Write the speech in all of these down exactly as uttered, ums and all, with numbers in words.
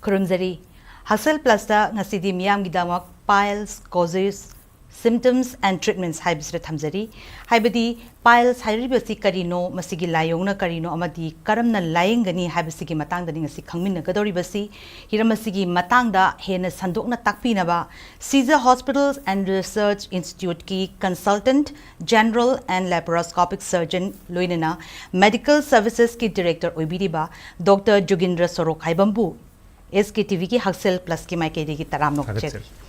ꯈꯨꯔꯨꯝꯖꯔꯤ꯫ ꯍꯛꯁꯦꯜ ꯄ꯭ꯂꯁꯇ ꯉꯁꯤꯗꯤ ꯃꯤꯌꯥꯝꯒꯤꯗꯃꯛ piles, causes, symptoms and treatments ꯍꯥꯏꯕꯁꯤꯗ ꯊꯝꯖꯔꯤ꯫ ꯍꯥꯏꯕꯗꯤ piles ꯍꯥꯏꯔꯤꯕꯁꯤ ꯀꯔꯤꯅꯣ, ꯃꯁꯤꯒꯤ ꯂꯥꯏꯑꯣꯡꯅ ꯀꯔꯤꯅꯣ ꯑꯃꯗꯤ ꯀꯔꯝꯅ ꯂꯥꯌꯦꯡꯒꯅꯤ ꯍꯥꯏꯕꯁꯤꯒꯤ ꯃꯇꯥꯡꯗꯅꯤ ꯉꯁꯤ ꯈꯪꯃꯤꯟꯅꯒꯗꯧꯔꯤꯕꯁꯤ꯫ ꯍꯤꯔꯝ ꯑꯁꯤꯒꯤ ꯃꯇꯥꯡꯗ ꯍꯦꯟꯅ ꯁꯟꯗꯣꯛꯅ ꯇꯥꯛꯄꯤꯅꯕ Caesar Hospitals and Research Instituteꯀꯤ Consultant General and Laparoscopic Surgeon ꯂꯣꯏꯅꯅ Medical Servicesꯀꯤ Director ꯑꯣꯏꯕꯤꯔꯤꯕ Doctor ꯖꯨꯒꯤꯟꯗ꯭ꯔ ꯁꯣꯔꯣꯛꯈꯥꯏꯕꯝꯕꯨ SKTVꯒꯤ ꯍꯛꯁꯦꯜ ꯄ꯭ꯂꯁꯀꯤ ꯃꯥꯏꯀꯩꯗꯒꯤ ꯇꯔꯥꯝꯅ ꯑꯣꯛꯆꯔꯤ꯫ ꯊꯥꯒꯠꯆꯔꯤ꯫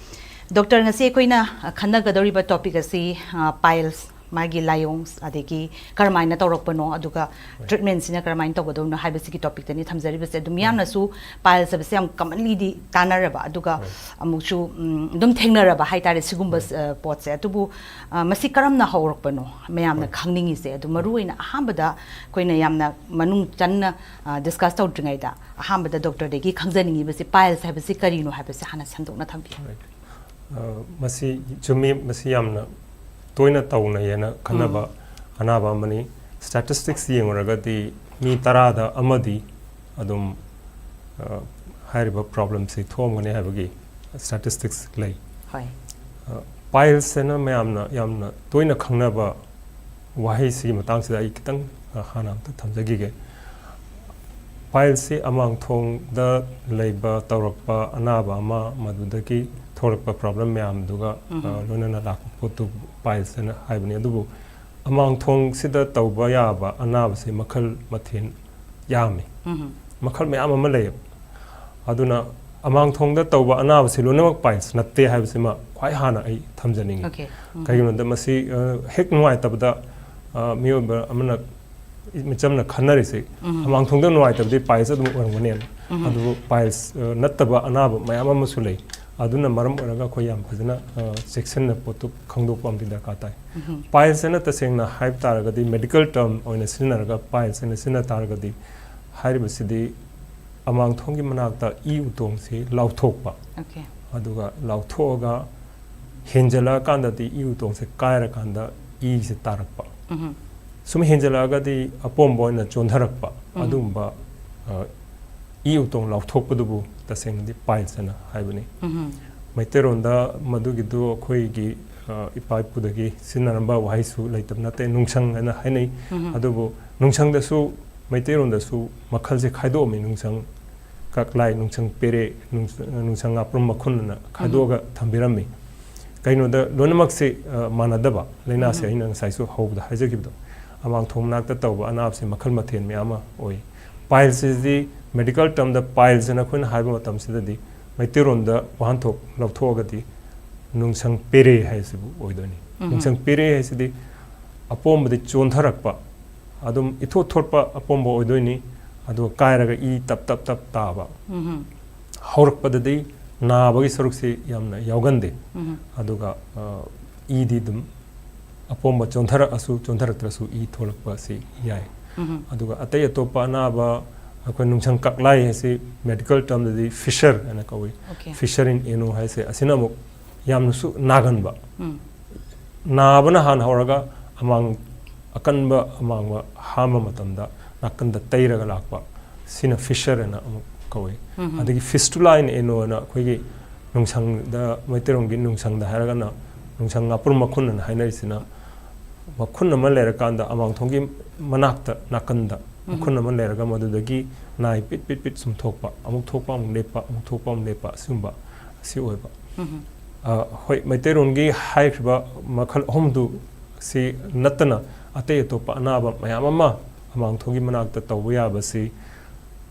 ꯗꯣꯛꯇꯔ, ꯉꯁꯤ ꯑꯩꯈꯣꯏꯅ ꯈꯟꯅꯒꯗꯧꯔꯤꯕ topic ꯑꯁꯤ, ꯑ, piles, ꯃꯥꯒꯤ ꯂꯥꯏꯑꯣꯡ, ꯑꯗꯒꯤ ꯀꯔꯝꯍꯥꯏꯅ ꯇꯧꯔꯛꯄꯅꯣ, ꯑꯗꯨꯒ treatmentꯁꯤꯅ ꯀꯔꯝꯍꯥꯏꯅ ꯇꯧꯒꯗꯧꯅꯣ ꯍꯥꯏꯕꯁꯤꯒꯤ topicꯇꯅꯤ ꯊꯝꯖꯔꯤꯕꯁꯦ꯫ ꯑꯗꯨꯝ ꯃꯤꯌꯥꯝꯅꯁꯨ piles ꯍꯥꯏꯕꯁꯦ ꯌꯥꯝ commonlyꯗꯤ ꯇꯥꯟꯅꯔꯕ, ꯑꯗꯨꯒ ꯍꯣꯏ꯫ ꯑꯃꯨꯛꯁꯨ, ꯎꯝ, ꯑꯗꯨꯝ ꯊꯦꯡꯅꯔꯕ ꯍꯥꯏꯇꯥꯔꯦ ꯁꯤꯒꯨꯝꯕ, ꯍꯣꯏ꯫ ꯑ, ꯄꯣꯠꯁꯦ꯫ ꯑꯗꯨꯕꯨ, ꯑ, ꯃꯁꯤ ꯀꯔꯝꯅ ꯍꯧꯔꯛꯄꯅꯣ ꯃꯌꯥꯝꯅ ꯍꯣꯏ꯫ ꯈꯪꯅꯤꯡꯉꯤꯁꯦ꯫ ꯑꯗꯨ ꯃꯔꯨ ꯑꯣꯏꯅ ꯑꯍꯥꯟꯕꯗ ꯑꯩꯈꯣꯏꯅ ꯌꯥꯝꯅ ꯃꯅꯨꯡ ꯆꯟꯅ, ꯑ, discuss ꯇꯧꯗ꯭ꯔꯤꯉꯩꯗ ꯑꯍꯥꯟꯕꯗ ꯗꯣꯛꯇꯔꯗꯒꯤ ꯈꯪꯖꯅꯤꯡꯉꯤꯕꯁꯤ piles ꯍꯥꯏꯕꯁꯤ ꯀꯔꯤꯅꯣ ꯍꯥꯏꯕꯁꯤ ꯍꯥꯟꯅ ꯁꯟꯗꯣꯛꯅ ꯊꯝꯕꯤꯌꯨ꯫ Right. ꯑ, ꯃꯁꯤ ꯆꯨꯝꯃꯤ, ꯃꯁꯤ ꯌꯥꯝꯅ ꯇꯣꯏꯅ ꯇꯧꯅꯩꯌꯦꯅ ꯈꯟꯅꯕ ꯎꯝ꯫ ꯑꯅꯥꯕ ꯑꯃꯅꯤ꯫ Statistics ꯌꯦꯡꯉꯨꯔꯒꯗꯤ ꯃꯤ ꯇꯔꯥꯗ ꯑꯃꯗꯤ ꯑꯗꯨꯝ, ꯑ, ꯍꯥꯏꯔꯤꯕ problemꯁꯤ ꯊꯣꯛꯑꯝꯒꯅꯤ ꯍꯥꯏꯕꯒꯤ statistics ꯂꯩ꯫ ꯍꯣꯏ꯫ ꯑ, piles ꯍꯥꯏꯅ ꯃꯌꯥꯝꯅ ꯌꯥꯝꯅ ꯇꯣꯏꯅ ꯈꯪꯅꯕ ꯋꯥꯍꯩꯁꯤꯒꯤ ꯃꯇꯥꯡꯁꯤꯗ ꯑꯩ ꯈꯤꯇꯪ, ꯑ, ꯍꯥꯟꯅ ꯑꯝꯇ ꯊꯝꯖꯈꯤꯒꯦ꯫ Pilesꯁꯤ ꯑꯃꯥꯡꯊꯣꯡꯗ ꯂꯩꯕ ꯇꯧꯔꯛꯄ ꯑꯅꯥꯕ ꯑꯃ, ꯃꯗꯨꯗꯒꯤ ꯊꯣꯛꯂꯛꯄ problem ꯃꯌꯥꯝꯗꯨꯒ, ꯎꯝ꯫ ꯑ, ꯂꯣꯏꯅꯅ ꯂꯥꯛꯄ ꯄꯣꯠꯇꯨ piles ꯍꯥꯏꯅ ꯍꯥꯏꯕꯅꯤ꯫ ꯑꯗꯨꯕꯨ ꯑꯃꯥꯡꯊꯣꯡꯁꯤꯗ ꯇꯧꯕ ꯌꯥꯕ ꯑꯅꯥꯕꯁꯤ ꯃꯈꯜ ꯃꯊꯦꯜ ꯌꯥꯝꯃꯤ꯫ ꯎꯝ꯫ ꯃꯈꯜ ꯃꯌꯥꯝ ꯑꯃ ꯂꯩꯌꯦꯕ꯫ ꯑꯗꯨꯅ ꯑꯃꯥꯡꯊꯣꯡꯗ ꯇꯧꯕ ꯑꯅꯥꯕꯁꯤ ꯂꯣꯏꯅꯃꯛ piles ꯅꯠꯇꯦ ꯍꯥꯏꯕꯁꯤꯃ ꯈ꯭ꯋꯥꯏ ꯍꯥꯟꯅ ꯑꯩ ꯊꯝꯖꯅꯤꯡꯉꯤ꯫ Okay. ꯎꯝ꯫ ꯀꯩꯒꯤꯅꯣꯗ ꯃꯁꯤ, ꯑ, ꯍꯦꯛ ꯅꯨꯡꯉꯥꯏꯇꯕꯗ, ꯑ, ꯃꯤꯑꯣꯏꯕ ꯑꯃꯅ ꯃꯤꯆꯝꯅ ꯈꯟꯅꯔꯤꯁꯦ, ꯎꯝ꯫ ꯑꯃꯥꯡꯊꯣꯡꯗ ꯅꯨꯡꯉꯥꯏꯇꯕꯗꯤ piles ꯑꯗꯨꯝ ꯑꯣꯏꯔꯝꯒꯅꯦꯅ꯫ ꯎꯝ꯫ ꯑꯗꯨꯕꯨ piles, ꯑ, ꯅꯠꯇꯕ ꯑꯅꯥꯕ ꯃꯌꯥꯝ ꯑꯃꯁꯨ ꯂꯩ꯫ ꯑꯗꯨꯅ ꯃꯔꯝ ꯑꯣꯏꯔꯒ ꯑꯩꯈꯣꯏ ꯌꯥꯝ ꯐꯖꯅ, ꯑ, ꯆꯦꯛꯁꯤꯟꯅ ꯄꯣꯠꯇꯨ ꯈꯪꯗꯣꯛꯄ ꯑꯃꯗꯤ ꯗꯔꯀꯥꯔ ꯇꯥꯏ꯫ ꯎꯝ꯫ Pilesꯅ ꯇꯁꯦꯡꯅ ꯍꯥꯏꯕ ꯇꯥꯔꯒꯗꯤ medical term ꯑꯣꯏꯅ ꯁꯤꯖꯤꯟꯅꯔꯒ pilesꯅ ꯁꯤꯖꯤꯟꯅ ꯇꯥꯔꯒꯗꯤ ꯍꯥꯏꯔꯤꯕꯁꯤꯗꯤ ꯑꯃꯥꯡꯊꯣꯡꯒꯤ ꯃꯅꯥꯛꯇ ꯏ ꯎꯇꯣꯡꯁꯤ ꯂꯥꯎꯊꯣꯛꯄ꯫ Okay. ꯑꯗꯨꯒ ꯂꯥꯎꯊꯣꯛꯑꯒ ꯍꯦꯟꯖꯜꯂꯛꯑꯀꯥꯟꯗꯗꯤ ꯏ ꯎꯇꯣꯡꯁꯦ ꯀꯥꯏꯔꯀꯥꯟꯗ ꯏꯁꯦ ꯇꯥꯔꯛꯄ꯫ ꯎꯝ꯫ ꯁꯨꯝ ꯍꯦꯟꯖꯜꯂꯛꯑꯒꯗꯤ ꯑꯄꯣꯝꯕ ꯑꯣꯏꯅ ꯆꯣꯟꯊꯔꯛꯄ꯫ ꯎꯝ꯫ ꯑꯗꯨꯒꯨꯝꯕ, ꯑ, ꯏ ꯎꯇꯣꯡ ꯂꯥꯎꯊꯣꯛꯄꯗꯨꯕꯨ ꯇꯁꯦꯡꯅꯗꯤ piles ꯍꯥꯏꯅ ꯍꯥꯏꯕꯅꯤ꯫ ꯃꯩꯇꯩꯔꯣꯟꯗ ꯃꯗꯨꯒꯤꯗꯨ ꯑꯩꯈꯣꯏꯒꯤ, ꯑ, ꯏꯄꯥ ꯏꯄꯨꯗꯒꯤ ꯁꯤꯖꯤꯟꯅꯔꯝꯕ ꯋꯥꯍꯩꯁꯨ ꯂꯩꯇꯕ ꯅꯠꯇꯦ, ꯅꯨꯡꯁꯪ ꯍꯥꯏꯅ ꯍꯥꯏꯅꯩ꯫ ꯑꯗꯨꯕꯨ ꯅꯨꯡꯁꯪꯗꯁꯨ, ꯃꯩꯇꯩꯔꯣꯟꯗꯁꯨ ꯃꯈꯜꯁꯦ ꯈꯥꯏꯗꯣꯛꯑꯝꯃꯤ, ꯅꯨꯡꯁꯪ ꯀꯛꯂꯥꯏ, ꯅꯨꯡꯁꯪ ꯄꯦꯔꯦ, ꯅꯨꯡꯁ-, ꯅꯨꯡꯁꯪ ꯉꯥꯄ꯭ꯔꯨꯝ ꯃꯈꯨꯟ ꯑꯅ ꯈꯥꯏꯗꯣꯛꯑꯒ ꯊꯝꯕꯤꯔꯝꯃꯤ꯫ ꯀꯩꯅꯣꯗ ꯂꯣꯏꯅꯃꯛꯁꯦ, ꯑ, ꯃꯥꯟꯅꯗꯕ ꯂꯥꯏꯅꯥꯁꯦ, ꯑꯩꯅ ꯉꯁꯥꯏꯁꯨ ꯍꯧꯕꯗ ꯍꯥꯏꯖꯈꯤꯕꯗꯣ, ꯑꯃꯥꯡꯊꯣꯡ ꯃꯅꯥꯛꯇ ꯇꯧꯕ ꯑꯅꯥꯕꯁꯦ ꯃꯈꯜ ꯃꯊꯦꯜ ꯃꯌꯥꯝ ꯑꯃ ꯑꯣꯏ꯫ Pilesꯁꯤꯗꯤ medical termꯗ piles ꯍꯥꯏꯅ ꯑꯩꯈꯣꯏꯅ ꯍꯥꯏꯕ ꯃꯇꯝꯁꯤꯗꯗꯤ, ꯃꯩꯇꯩꯔꯣꯟꯗ ꯋꯥꯍꯟꯊꯣꯛ ꯂꯧꯊꯣꯛꯑꯒꯗꯤ ꯅꯨꯡꯁꯪ ꯄꯦꯔꯦ ꯍꯥꯏꯁꯤꯕꯨ ꯑꯣꯏꯗꯣꯏꯅꯤ꯫ ꯅꯨꯡꯁꯪ ꯄꯦꯔꯦ ꯍꯥꯏꯁꯤꯗꯤ ꯑꯄꯣꯝꯕꯗꯤ ꯆꯣꯟꯊꯔꯛꯄ, ꯑꯗꯨꯝ ꯏꯊꯣꯠ ꯊꯣꯠꯄ ꯑꯄꯣꯝꯕ ꯑꯣꯏꯗꯣꯏꯅꯤ꯫ ꯑꯗꯨꯒ ꯀꯥꯏꯔꯒ ꯏ ꯇꯞ ꯇꯞ ꯇꯞ ꯇꯥꯕ꯫ ꯍꯧꯔꯛꯄꯗꯗꯤ ꯅꯥꯕꯒꯤ ꯁꯔꯨꯛꯁꯤ ꯌꯥꯝꯅ ꯌꯥꯎꯒꯟꯗꯦ꯫ ꯑꯗꯨꯒ, ꯑ, ꯏꯗꯤ ꯑꯗꯨꯝ ꯑꯄꯣꯝꯕ ꯆꯣꯟꯊꯔꯛꯑꯁꯨ ꯆꯣꯟꯊꯔꯛꯇ꯭ꯔꯁꯨ ꯏ ꯊꯣꯛꯂꯛꯄ ꯑꯁꯤ ꯌꯥꯏ꯫ ꯑꯗꯨꯒ ꯑꯇꯩ ꯑꯇꯣꯞꯄ ꯑꯅꯥꯕ, ꯑꯩꯈꯣꯏ ꯅꯨꯡꯁꯪ ꯀꯛꯂꯥꯏ ꯍꯥꯏꯁꯤ medical termꯗꯗꯤ fissure ꯍꯥꯏꯅ ꯀꯧꯏ꯫ Fissure in ano ꯍꯥꯏꯁꯦ ꯑꯁꯤꯅ ꯑꯃꯨꯛ ꯌꯥꯝꯅꯁꯨ ꯅꯥꯒꯟꯕ꯫ ꯅꯥꯕꯅ ꯍꯥꯟꯅ ꯍꯧꯔꯒ ꯑꯃꯥꯡ, ꯑꯀꯟꯕ ꯑꯃꯥꯡꯕ ꯍꯥꯝꯕ ꯃꯇꯝꯗ ꯅꯥꯀꯟꯗ ꯇꯩꯔꯒ ꯂꯥꯛꯄ, ꯁꯤꯅ fissure ꯍꯥꯏꯅ ꯑꯃꯨꯛ ꯀꯧꯏ꯫ ꯑꯗꯒꯤ fistula in ano ꯍꯥꯏꯅ ꯑꯩꯈꯣꯏꯒꯤ ꯅꯨꯡꯁꯪꯗ, ꯃꯩꯇꯩꯔꯣꯟꯒꯤ ꯅꯨꯡꯁꯪꯗ ꯍꯥꯏꯔꯒꯅ ꯅꯨꯡꯁꯪ ꯉꯥꯄ꯭ꯔꯨꯝ ꯃꯈꯨꯟ ꯍꯥꯏꯅ ꯍꯥꯏꯅꯔꯤꯁꯤꯅ, ꯃꯈꯨꯟ ꯑꯃ ꯂꯩꯔꯀꯥꯟꯗ ꯑꯃꯥꯡꯊꯣꯡꯒꯤ ꯃꯅꯥꯛꯇ, ꯅꯥꯀꯟꯗ ꯃꯈꯨꯟ ꯑꯃ ꯂꯩꯔꯒ ꯃꯗꯨꯗꯒꯤ ꯅꯥꯏ ꯄꯤꯠ ꯄꯤꯠ ꯄꯤꯠ ꯁꯨꯝ ꯊꯣꯛꯄ, ꯑꯃꯨꯛ ꯊꯣꯛꯄ, ꯑꯃꯨꯛ ꯂꯦꯞꯄ, ꯑꯃꯨꯛ ꯊꯣꯛꯄ, ꯑꯃꯨꯛ ꯂꯦꯞꯄ, ꯑꯁꯤꯒꯨꯝꯕ ꯑꯁꯤ ꯑꯣꯏꯕ꯫ ꯑ, ꯍꯣꯏ, ꯃꯩꯇꯩꯔꯣꯟꯒꯤ ꯍꯥꯏꯈ꯭ꯔꯤꯕ ꯃꯈꯜ ꯑꯍꯨꯝꯗꯨ ꯁꯤ ꯅꯠꯇꯅ ꯑꯇꯩ ꯑꯇꯣꯞꯄ ꯑꯅꯥꯕ ꯃꯌꯥꯝ ꯑꯃ ꯑꯃꯥꯡꯊꯣꯡꯒꯤ ꯃꯅꯥꯛꯇ ꯇꯧꯕ ꯌꯥꯕꯁꯤ,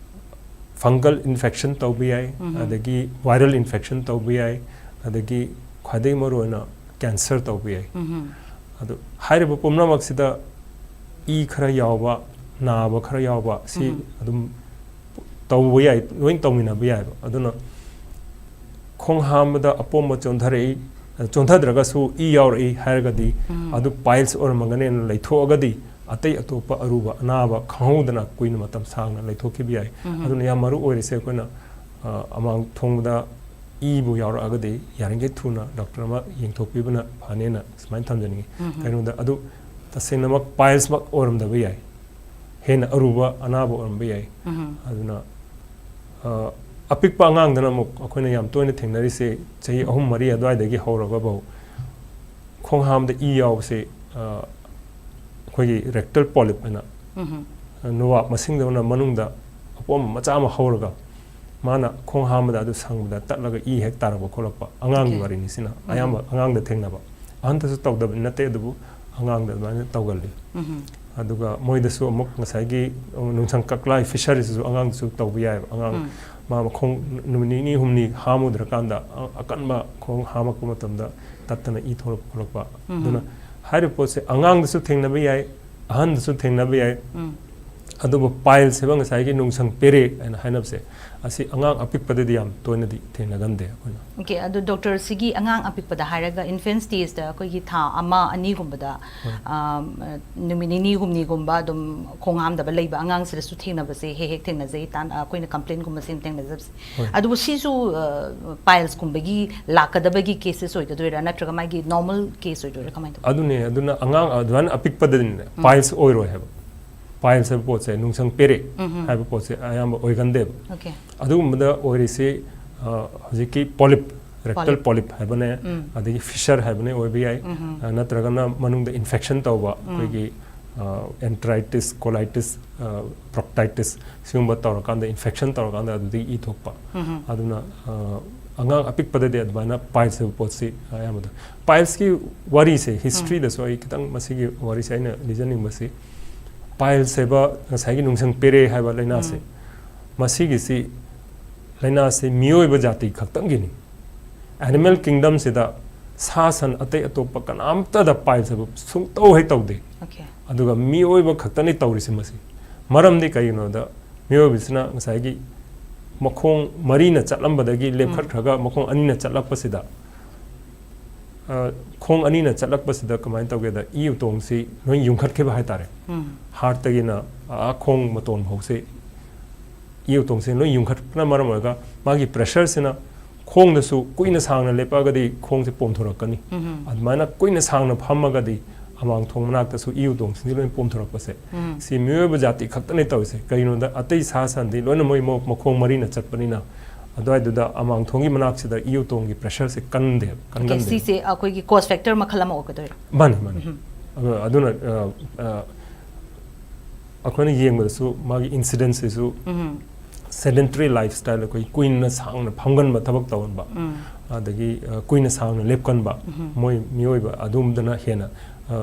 fungal infection ꯇꯧꯕ ꯌꯥꯏ, ꯑꯗꯒꯤ viral infection ꯇꯧꯕ ꯌꯥꯏ, ꯑꯗꯒꯤ ꯈ꯭ꯋꯥꯏꯗꯒꯤ ꯃꯔꯨꯑꯣꯏꯅ cancer ꯇꯧꯕ ꯌꯥꯏ꯫ ꯑꯗꯨ ꯍꯥꯏꯔꯤꯕ ꯄꯨꯝꯅꯃꯛꯁꯤꯗ ꯏ ꯈꯔ ꯌꯥꯎꯕ, ꯅꯥꯕ ꯈꯔ ꯌꯥꯎꯕ, ꯁꯤ ꯑꯗꯨꯝ ꯇꯧꯕ ꯌꯥꯏ, ꯂꯣꯏ ꯇꯧꯃꯤꯟꯅꯕ ꯌꯥꯏꯕ꯫ ꯑꯗꯨꯅ ꯈꯣꯡ ꯍꯥꯝꯕꯗ ꯑꯄꯣꯝꯕ ꯆꯣꯟꯊꯔꯛꯏ, ꯆꯣꯟꯊꯗ꯭ꯔꯒꯁꯨ ꯏ ꯌꯥꯎꯔꯛꯏ ꯍꯥꯏꯔꯒꯗꯤ, ꯑꯗꯨ piles ꯑꯣꯏꯔꯝꯃꯒꯅꯦꯅ ꯂꯩꯊꯣꯛꯑꯒꯗꯤ, ꯑꯇꯩ ꯑꯇꯣꯞꯄ ꯑꯔꯨꯕ ꯑꯅꯥꯕ ꯈꯪꯍꯧꯗꯅ ꯀꯨꯏꯅ ꯃꯇꯝ ꯁꯥꯡꯅ ꯂꯩꯊꯣꯛꯈꯤꯕ ꯌꯥꯏ꯫ ꯑꯗꯨꯅ ꯌꯥꯝ ꯃꯔꯨ ꯑꯣꯏꯔꯤꯁꯦ ꯑꯩꯈꯣꯏꯅ, ꯑ, ꯑꯃꯥꯡ ꯊꯣꯡꯕꯗ ꯏꯕꯨ ꯌꯥꯎꯔꯛꯑꯒꯗꯤ ꯌꯥꯔꯤꯈꯩ ꯊꯨꯅ doctor ꯑꯃ ꯌꯦꯡꯊꯣꯛꯄꯤꯕꯅ ꯐꯅꯦꯅ ꯁꯨꯃꯥꯏꯅ ꯊꯝꯖꯅꯤꯡꯉꯤ꯫ ꯀꯩꯅꯣꯗ ꯑꯗꯨ ꯇꯁꯦꯡꯅꯃꯛ pilesꯃꯛ ꯑꯣꯏꯔꯝꯗꯕ ꯌꯥꯏ, ꯍꯦꯟꯅ ꯑꯔꯨꯕ ꯑꯅꯥꯕ ꯑꯣꯏꯔꯝꯕ ꯌꯥꯏ꯫ ꯑꯗꯨꯅ, ꯑ, ꯑꯄꯤꯛꯄ ꯑꯉꯥꯡꯗꯅ ꯑꯃꯨꯛ ꯑꯩꯈꯣꯏꯅ ꯌꯥꯝ ꯇꯣꯏꯅ ꯊꯦꯡꯅꯔꯤꯁꯦ ꯆꯍꯤ ꯑꯍꯨꯝ ꯃꯔꯤ ꯑꯗꯨꯋꯥꯏꯗꯒꯤ ꯍꯧꯔꯒꯐꯥꯎ ꯈꯣꯡ ꯍꯥꯝꯕꯗ ꯏ ꯌꯥꯎꯕꯁꯦ, ꯑ, ꯑꯩꯈꯣꯏꯒꯤ rectal polyp ꯍꯥꯏꯅ, ꯎꯝ ꯑ, ꯅꯣꯕꯥꯞ ꯃꯁꯤꯡꯗꯧꯅ ꯃꯅꯨꯡꯗ ꯑꯄꯣꯝꯕ ꯃꯆꯥ ꯑꯃ ꯍꯧꯔꯒ ꯃꯥꯅ ꯈꯣꯡ ꯍꯥꯝꯕꯗ ꯑꯗꯨ ꯁꯪꯕꯗ ꯇꯠꯂꯒ ꯏ ꯍꯦꯛ ꯇꯥꯔꯛꯄ ꯈꯣꯠꯂꯛꯄ ꯑꯉꯥꯡꯒꯤ Okay. ꯋꯥꯔꯤꯅꯤ ꯁꯤꯅ꯫ ꯎꯝ. ꯑꯌꯥꯝꯕ ꯑꯉꯥꯡꯗ ꯊꯦꯡꯅꯕ, ꯑꯍꯟꯗꯁꯨ ꯇꯧꯗꯕꯗꯤ ꯅꯠꯇꯦ, ꯑꯗꯨꯕꯨ ꯑꯉꯥꯡꯗ ꯑꯗꯨꯃꯥꯏꯅ ꯇꯧꯒꯜꯂꯤ꯫ ꯎꯝ ꯑꯗꯨꯒ ꯃꯣꯏꯗꯁꯨ ꯑꯃꯨꯛ ꯉꯁꯥꯏꯒꯤ ꯅꯨꯡꯁꯪ ꯀꯛꯂꯥꯏ, fissure ꯁꯤꯁꯨ ꯑꯉꯥꯡꯗꯁꯨ ꯇꯧꯕ ꯌꯥꯏꯑꯕ꯫ ꯑꯉꯥꯡ ꯎꯝ. ꯃꯥ ꯃꯈꯣꯡ ꯅꯨꯃꯤꯠ ꯅꯤꯅꯤ ꯍꯨꯝꯅꯤ ꯍꯥꯝꯃꯨꯗ꯭ꯔꯀꯥꯟꯗ ꯑ-, ꯑꯀꯟꯕ ꯈꯣꯡ ꯍꯥꯝꯃꯛꯄ ꯃꯇꯝꯗ ꯇꯠꯇꯅ ꯏ ꯊꯣꯛꯂꯛꯄ ꯈꯣꯠꯂꯛꯄ꯫ ꯎꯝ. ꯑꯗꯨꯅ ꯍꯥꯏꯔꯤꯕ ꯄꯣꯠꯁꯦ ꯑꯉꯥꯡꯗꯁꯨ ꯊꯦꯡꯅꯕ ꯌꯥꯏ, ꯑꯍꯟꯗꯁꯨ ꯊꯦꯡꯅꯕ ꯌꯥꯏ꯫ ꯎꯝ. ꯑꯗꯨꯕꯨ piles ꯍꯥꯏꯕ ꯉꯁꯥꯏꯒꯤ ꯅꯨꯡꯁꯪ ꯄꯦꯔꯦ ꯍꯥꯏꯅ ꯍꯥꯏꯅꯕꯁꯦ, ꯑꯁꯤ ꯑꯉꯥꯡ ꯑꯄꯤꯛꯄꯗꯗꯤ ꯌꯥꯝ ꯇꯣꯏꯅꯗꯤ ꯊꯦꯡꯅꯒꯟꯗꯦ ꯑꯩꯈꯣꯏꯅ꯫ Okay, ꯑꯗꯨ doctor, ꯁꯤꯒꯤ ꯑꯉꯥꯡ ꯑꯄꯤꯛꯄꯗ ꯍꯥꯏꯔꯒ infant stage ꯇ ꯑꯩꯈꯣꯏꯒꯤ ꯊꯥ ꯑꯃ ꯑꯅꯤꯒꯨꯝꯕꯗ, ꯍꯣꯏ. ꯑꯝ, ꯅꯨꯃꯤꯠ ꯅꯤꯅꯤ ꯍꯨꯝꯅꯤꯒꯨꯝꯕ ꯑꯗꯨꯝ ꯈꯣꯡ ꯍꯥꯝꯗꯕ ꯂꯩꯕ ꯑꯉꯥꯡꯁꯤꯗꯁꯨ ꯊꯦꯡꯅꯕꯁꯦ ꯍꯦꯛ ꯍꯦꯛ ꯊꯦꯡꯅꯖꯩ꯫ ꯇꯥꯟ-, ꯑꯩꯈꯣꯏꯅ complain ꯒꯨꯝꯕꯁꯦ ꯌꯥꯝ ꯊꯦꯡꯅꯖꯕꯁꯦ꯫ ꯍꯣꯏ. ꯑꯗꯨꯕꯨ ꯁꯤꯁꯨ, ꯑ, piles ꯀꯨꯝꯕꯒꯤ ꯂꯥꯛꯀꯗꯕꯒꯤ cases ꯑꯣꯏꯒꯗꯣꯏꯔꯥ, ꯅꯠꯇ꯭ꯔꯒ ꯃꯥꯒꯤ normal case ꯑꯣꯏꯗꯣꯏꯔꯥ, ꯀꯃꯥꯏꯅ ꯇꯧꯕ? ꯑꯗꯨꯅꯦ, ꯑꯗꯨꯅ ꯑꯉꯥꯡ ꯑꯗꯨꯃꯥꯏꯅ ꯑꯄꯤꯛꯄꯗꯗꯤꯅꯦ, ꯎꯝ. piles ꯑꯣꯏꯔꯣꯏ ꯍꯥꯏꯕ꯫ Piles ꯍꯥꯏꯕ ꯄꯣꯠꯁꯦ, ꯅꯨꯡꯁꯪ ꯄꯦꯔꯦ ꯎꯝ. ꯍꯥꯏꯕ ꯄꯣꯠꯁꯦ ꯑꯌꯥꯝꯕ ꯑꯣꯏꯒꯟꯗꯦꯕ꯫ Okay. ꯑꯗꯨꯒꯨꯝꯕꯗ ꯑꯣꯏꯔꯤꯁꯤ, ꯑ, ꯍꯧꯖꯤꯛꯀꯤ polyp, rectal Polyp. Polyp ꯍꯥꯏꯕꯅꯦ, ꯎꯝ. ꯑꯗꯒꯤ fissure ꯍꯥꯏꯕꯅꯦ ꯑꯣꯏꯕ ꯌꯥꯏ, ꯎꯝ. ꯑ, ꯅꯠꯇ꯭ꯔꯒꯅ ꯃꯅꯨꯡꯗ infection ꯇꯧꯕ, ꯎꯝ. ꯑꯩꯈꯣꯏꯒꯤ, ꯑ, enteritis, colitis, ꯑ, proctitis, ꯁꯤꯒꯨꯝꯕ ꯇꯧꯔꯀꯥꯟꯗ, infection ꯇꯧꯔꯀꯥꯟꯗ ꯑꯗꯨꯗꯒꯤ ꯏ ꯊꯣꯛꯄ꯫ ꯎꯝ. ꯑꯗꯨꯅ, ꯑ, ꯑꯉꯥꯡ ꯑꯄꯤꯛꯄꯗꯗꯤ ꯑꯗꯨꯃꯥꯏꯅ piles ꯍꯥꯏꯕ ꯄꯣꯠꯁꯤ ꯑꯌꯥꯝꯕꯗ, piles ꯀꯤ ꯋꯥꯔꯤꯁꯦ, history ꯗꯁꯨ ꯑꯩ ꯈꯤꯇꯪ ꯃꯁꯤꯒꯤ ꯋꯥꯔꯤꯁꯦ ꯑꯩꯅ ꯂꯤꯖꯅꯤꯡꯕꯁꯤ, piles ꯍꯥꯏꯕ ꯉꯁꯥꯏꯒꯤ ꯅꯨꯡꯁꯪ ꯄꯦꯔꯦ ꯍꯥꯏꯕ ꯂꯥꯏꯅꯥꯁꯦ, ꯎꯝ. ꯃꯁꯤꯒꯤꯁꯤ, ꯂꯥꯏꯅꯥꯁꯤ ꯃꯤꯑꯣꯏꯕ ꯖꯥꯇꯤ ꯈꯛꯇꯪꯒꯤꯅꯤ꯫ Animal kingdom ꯁꯤꯗ ꯁꯥ ꯁꯟ ꯑꯇꯩ ꯑꯇꯣꯞꯄ ꯀꯅꯥꯝꯇꯗ piles ꯍꯥꯏꯕ ꯁꯨꯡꯇꯧ ꯍꯦꯛ ꯇꯧꯗꯦ꯫ Okay. ꯑꯗꯨꯒ ꯃꯤꯑꯣꯏꯕ ꯈꯛꯇꯅꯤ ꯇꯧꯔꯤꯁꯤ ꯃꯁꯤ꯫ ꯃꯔꯝꯗꯤ ꯀꯩꯒꯤꯅꯣꯗ, ꯃꯤꯑꯣꯏꯕꯁꯤꯅ ꯉꯁꯥꯏꯒꯤ ꯃꯈꯣꯡ ꯃꯔꯤꯅ ꯆꯠꯂꯝꯕꯗꯒꯤ ꯂꯦꯞꯈꯠꯈ꯭ꯔꯒ ꯃꯈꯣꯡ ꯑꯅꯤꯅ ꯆꯠꯂꯛꯄꯁꯤꯗ, ꯑ, ꯈꯣꯡ ꯑꯅꯤꯅ ꯆꯠꯂꯛꯄꯁꯤꯗ ꯀꯃꯥꯏꯅ ꯇꯧꯒꯦꯗ, ꯏ ꯎꯇꯣꯡꯁꯤ ꯂꯣꯏ ꯌꯨꯡꯈꯠꯈꯤꯕ ꯍꯥꯏꯇꯥꯔꯦ꯫ ꯎꯝ. Heart ꯇꯒꯤꯅ ꯑꯥ ꯈꯣꯡ ꯃꯇꯣꯟ ꯐꯥꯎꯁꯤ ꯏ ꯎꯇꯣꯡꯁꯤ ꯂꯣꯏ ꯌꯨꯡꯈꯠꯄꯅ ꯃꯔꯝ ꯑꯣꯏꯔꯒ ꯃꯥꯒꯤ pressure ꯁꯤꯅ ꯈꯣꯡꯗꯁꯨ ꯀꯨꯏꯅ ꯁꯥꯡꯅ ꯂꯦꯞꯄꯛꯑꯒꯗꯤ ꯈꯣꯡꯁꯦ ꯄꯣꯝꯊꯣꯔꯛꯀꯅꯤ꯫ ꯎꯝ. ꯑꯗꯨꯃꯥꯏꯅ ꯀꯨꯏꯅ ꯁꯥꯡꯅ ꯐꯝꯃꯒꯗꯤ ꯑꯃꯥꯡ ꯊꯣꯡ ꯃꯅꯥꯛꯇꯁꯨ ꯏꯌꯨ ꯇꯣꯡꯁꯤꯡꯁꯤ ꯂꯣꯏ ꯄꯣꯝꯊꯣꯔꯛꯄꯁꯦ, ꯁꯤ ꯃꯤꯑꯣꯏꯕ ꯖꯥꯇꯤ ꯈꯛꯇꯅꯦ ꯇꯧꯔꯤꯁꯦ꯫ ꯀꯩꯒꯤꯅꯣꯗ ꯑꯇꯩ ꯁꯥ ꯁꯟꯗꯤ ꯂꯣꯏꯅ ꯃꯣꯏ ꯃ-, ꯃꯈꯣꯡ ꯃꯔꯤꯅ ꯆꯠꯄꯅꯤꯅ, ꯑꯗꯨꯋꯥꯏꯗꯨꯗ ꯑꯃꯥꯡ ꯊꯣꯡꯒꯤ ꯃꯅꯥꯛꯁꯤꯗ ꯏꯌꯨ ꯇꯣꯡꯒꯤ ꯄ꯭ꯔꯦꯁꯔꯁꯦ ꯀꯟꯗꯦꯕ, Okay, ꯀꯟꯒꯟꯗꯦꯕ꯫ ꯁꯤꯁꯦ ꯑꯩꯈꯣꯏꯒꯤ ꯀꯣꯁ ꯐꯦꯛꯇꯔ ꯃꯈꯜ ꯑꯃ ꯑꯣꯏꯒꯗꯣꯏꯔꯥ? ꯃꯥꯅꯤ, ꯃꯥꯅꯤ꯫ ꯑꯗꯨ-, ꯑꯗꯨꯅ ꯑ, ꯑ, ꯑꯩꯈꯣꯏꯅ ꯌꯦꯡꯕꯗꯁꯨ ꯃꯥꯒꯤ ꯏꯟꯁꯤꯗꯦꯟꯁꯁꯤꯁꯨ ꯁꯦꯗꯦꯟꯇꯔꯤ ꯂꯥꯏꯐ ꯁ꯭ꯇꯥꯏꯜ, ꯑꯩꯈꯣꯏ ꯀꯨꯏꯅ ꯁꯥꯡꯅ ꯐꯝꯒꯟꯕ, ꯊꯕꯛ ꯇꯧꯍꯟꯕ, ꯑꯗꯒꯤ ꯑ, ꯀꯨꯏꯅ ꯁꯥꯡꯅ ꯂꯦꯞꯀꯟꯕ, ꯃꯣꯏ ꯃꯤꯑꯣꯏꯕ ꯑꯗꯨꯝꯕꯗꯅ ꯍꯦꯟꯅ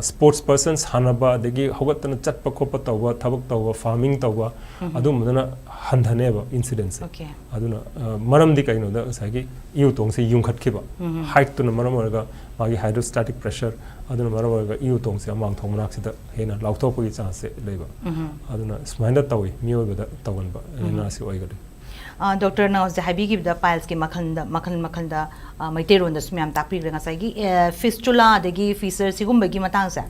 ꯁ꯭ꯄꯣꯔꯠꯁ ꯄꯔꯁꯟ ꯁꯥꯟꯅꯕ, ꯑꯗꯒꯤ ꯍꯧꯒꯠꯇꯅ ꯆꯠꯄ ꯈꯣꯠꯄ ꯇꯧꯕ, ꯊꯕꯛ ꯇꯧꯕ, ꯐꯥꯔꯃꯤꯡ ꯇꯧꯕ, ꯑꯗꯨꯝꯕꯗꯅ ꯍꯟꯊꯅꯦꯕ ꯏꯟꯁꯤꯗꯦꯟꯁꯁꯦ꯫ Okay. ꯑꯗꯨꯅ ꯑ, ꯃꯔꯝꯗꯤ ꯀꯩꯅꯣꯗ ꯉꯁꯥꯏꯒꯤ ꯏꯌꯨ ꯇꯣꯡꯁꯦ ꯌꯨꯡꯈꯠꯈꯤꯕ, ꯍꯥꯏꯠꯇꯨꯅ ꯃꯔꯝ ꯑꯣꯏꯔꯒ ꯃꯥꯒꯤ ꯍꯥꯏꯗ꯭ꯔꯣꯁ꯭ꯇꯥꯇꯤꯛ ꯄ꯭ꯔꯦꯁꯔ, ꯑꯗꯨꯅ ꯃꯔꯝ ꯑꯣꯏꯔꯒ ꯏꯌꯨ ꯇꯣꯡꯁꯦ ꯑꯃꯥꯡ ꯊꯣꯡ ꯃꯅꯥꯛꯁꯤꯗ ꯍꯦꯟꯅ ꯂꯥꯎꯊꯣꯛꯄꯒꯤ ꯆꯥꯟꯁꯁꯦ ꯂꯩꯕ꯫ ꯑꯗꯨꯅ ꯁꯨꯃꯥꯏꯅ ꯇꯧꯏ ꯃꯤꯑꯣꯏꯕꯗ ꯇꯧꯒꯟꯕ ꯂꯥꯏꯅꯥꯁꯤ ꯑꯣꯏꯒꯜꯂꯤ꯫ ꯑ, ꯗꯣꯛꯇꯔꯅ ꯍꯧꯖꯤꯛ ꯍꯥꯏꯕꯤꯈꯤꯕꯗ ꯄꯥꯏꯜꯁꯀꯤ ꯃꯈꯜꯗ, ꯃꯈꯜ ꯃꯈꯜꯗ, ꯑ, ꯃꯩꯇꯩꯔꯣꯟꯗꯁꯨ ꯃꯌꯥꯝ ꯇꯥꯛꯄꯤꯈ꯭ꯔꯦ꯫ ꯉꯁꯥꯏꯒꯤ, ꯑ, ꯐꯤꯁꯇꯨꯂꯥ ꯑꯗꯒꯤ ꯐꯤꯁꯔ ꯁꯤꯒꯨꯝꯕꯒꯤ ꯃꯇꯥꯡꯁꯦ,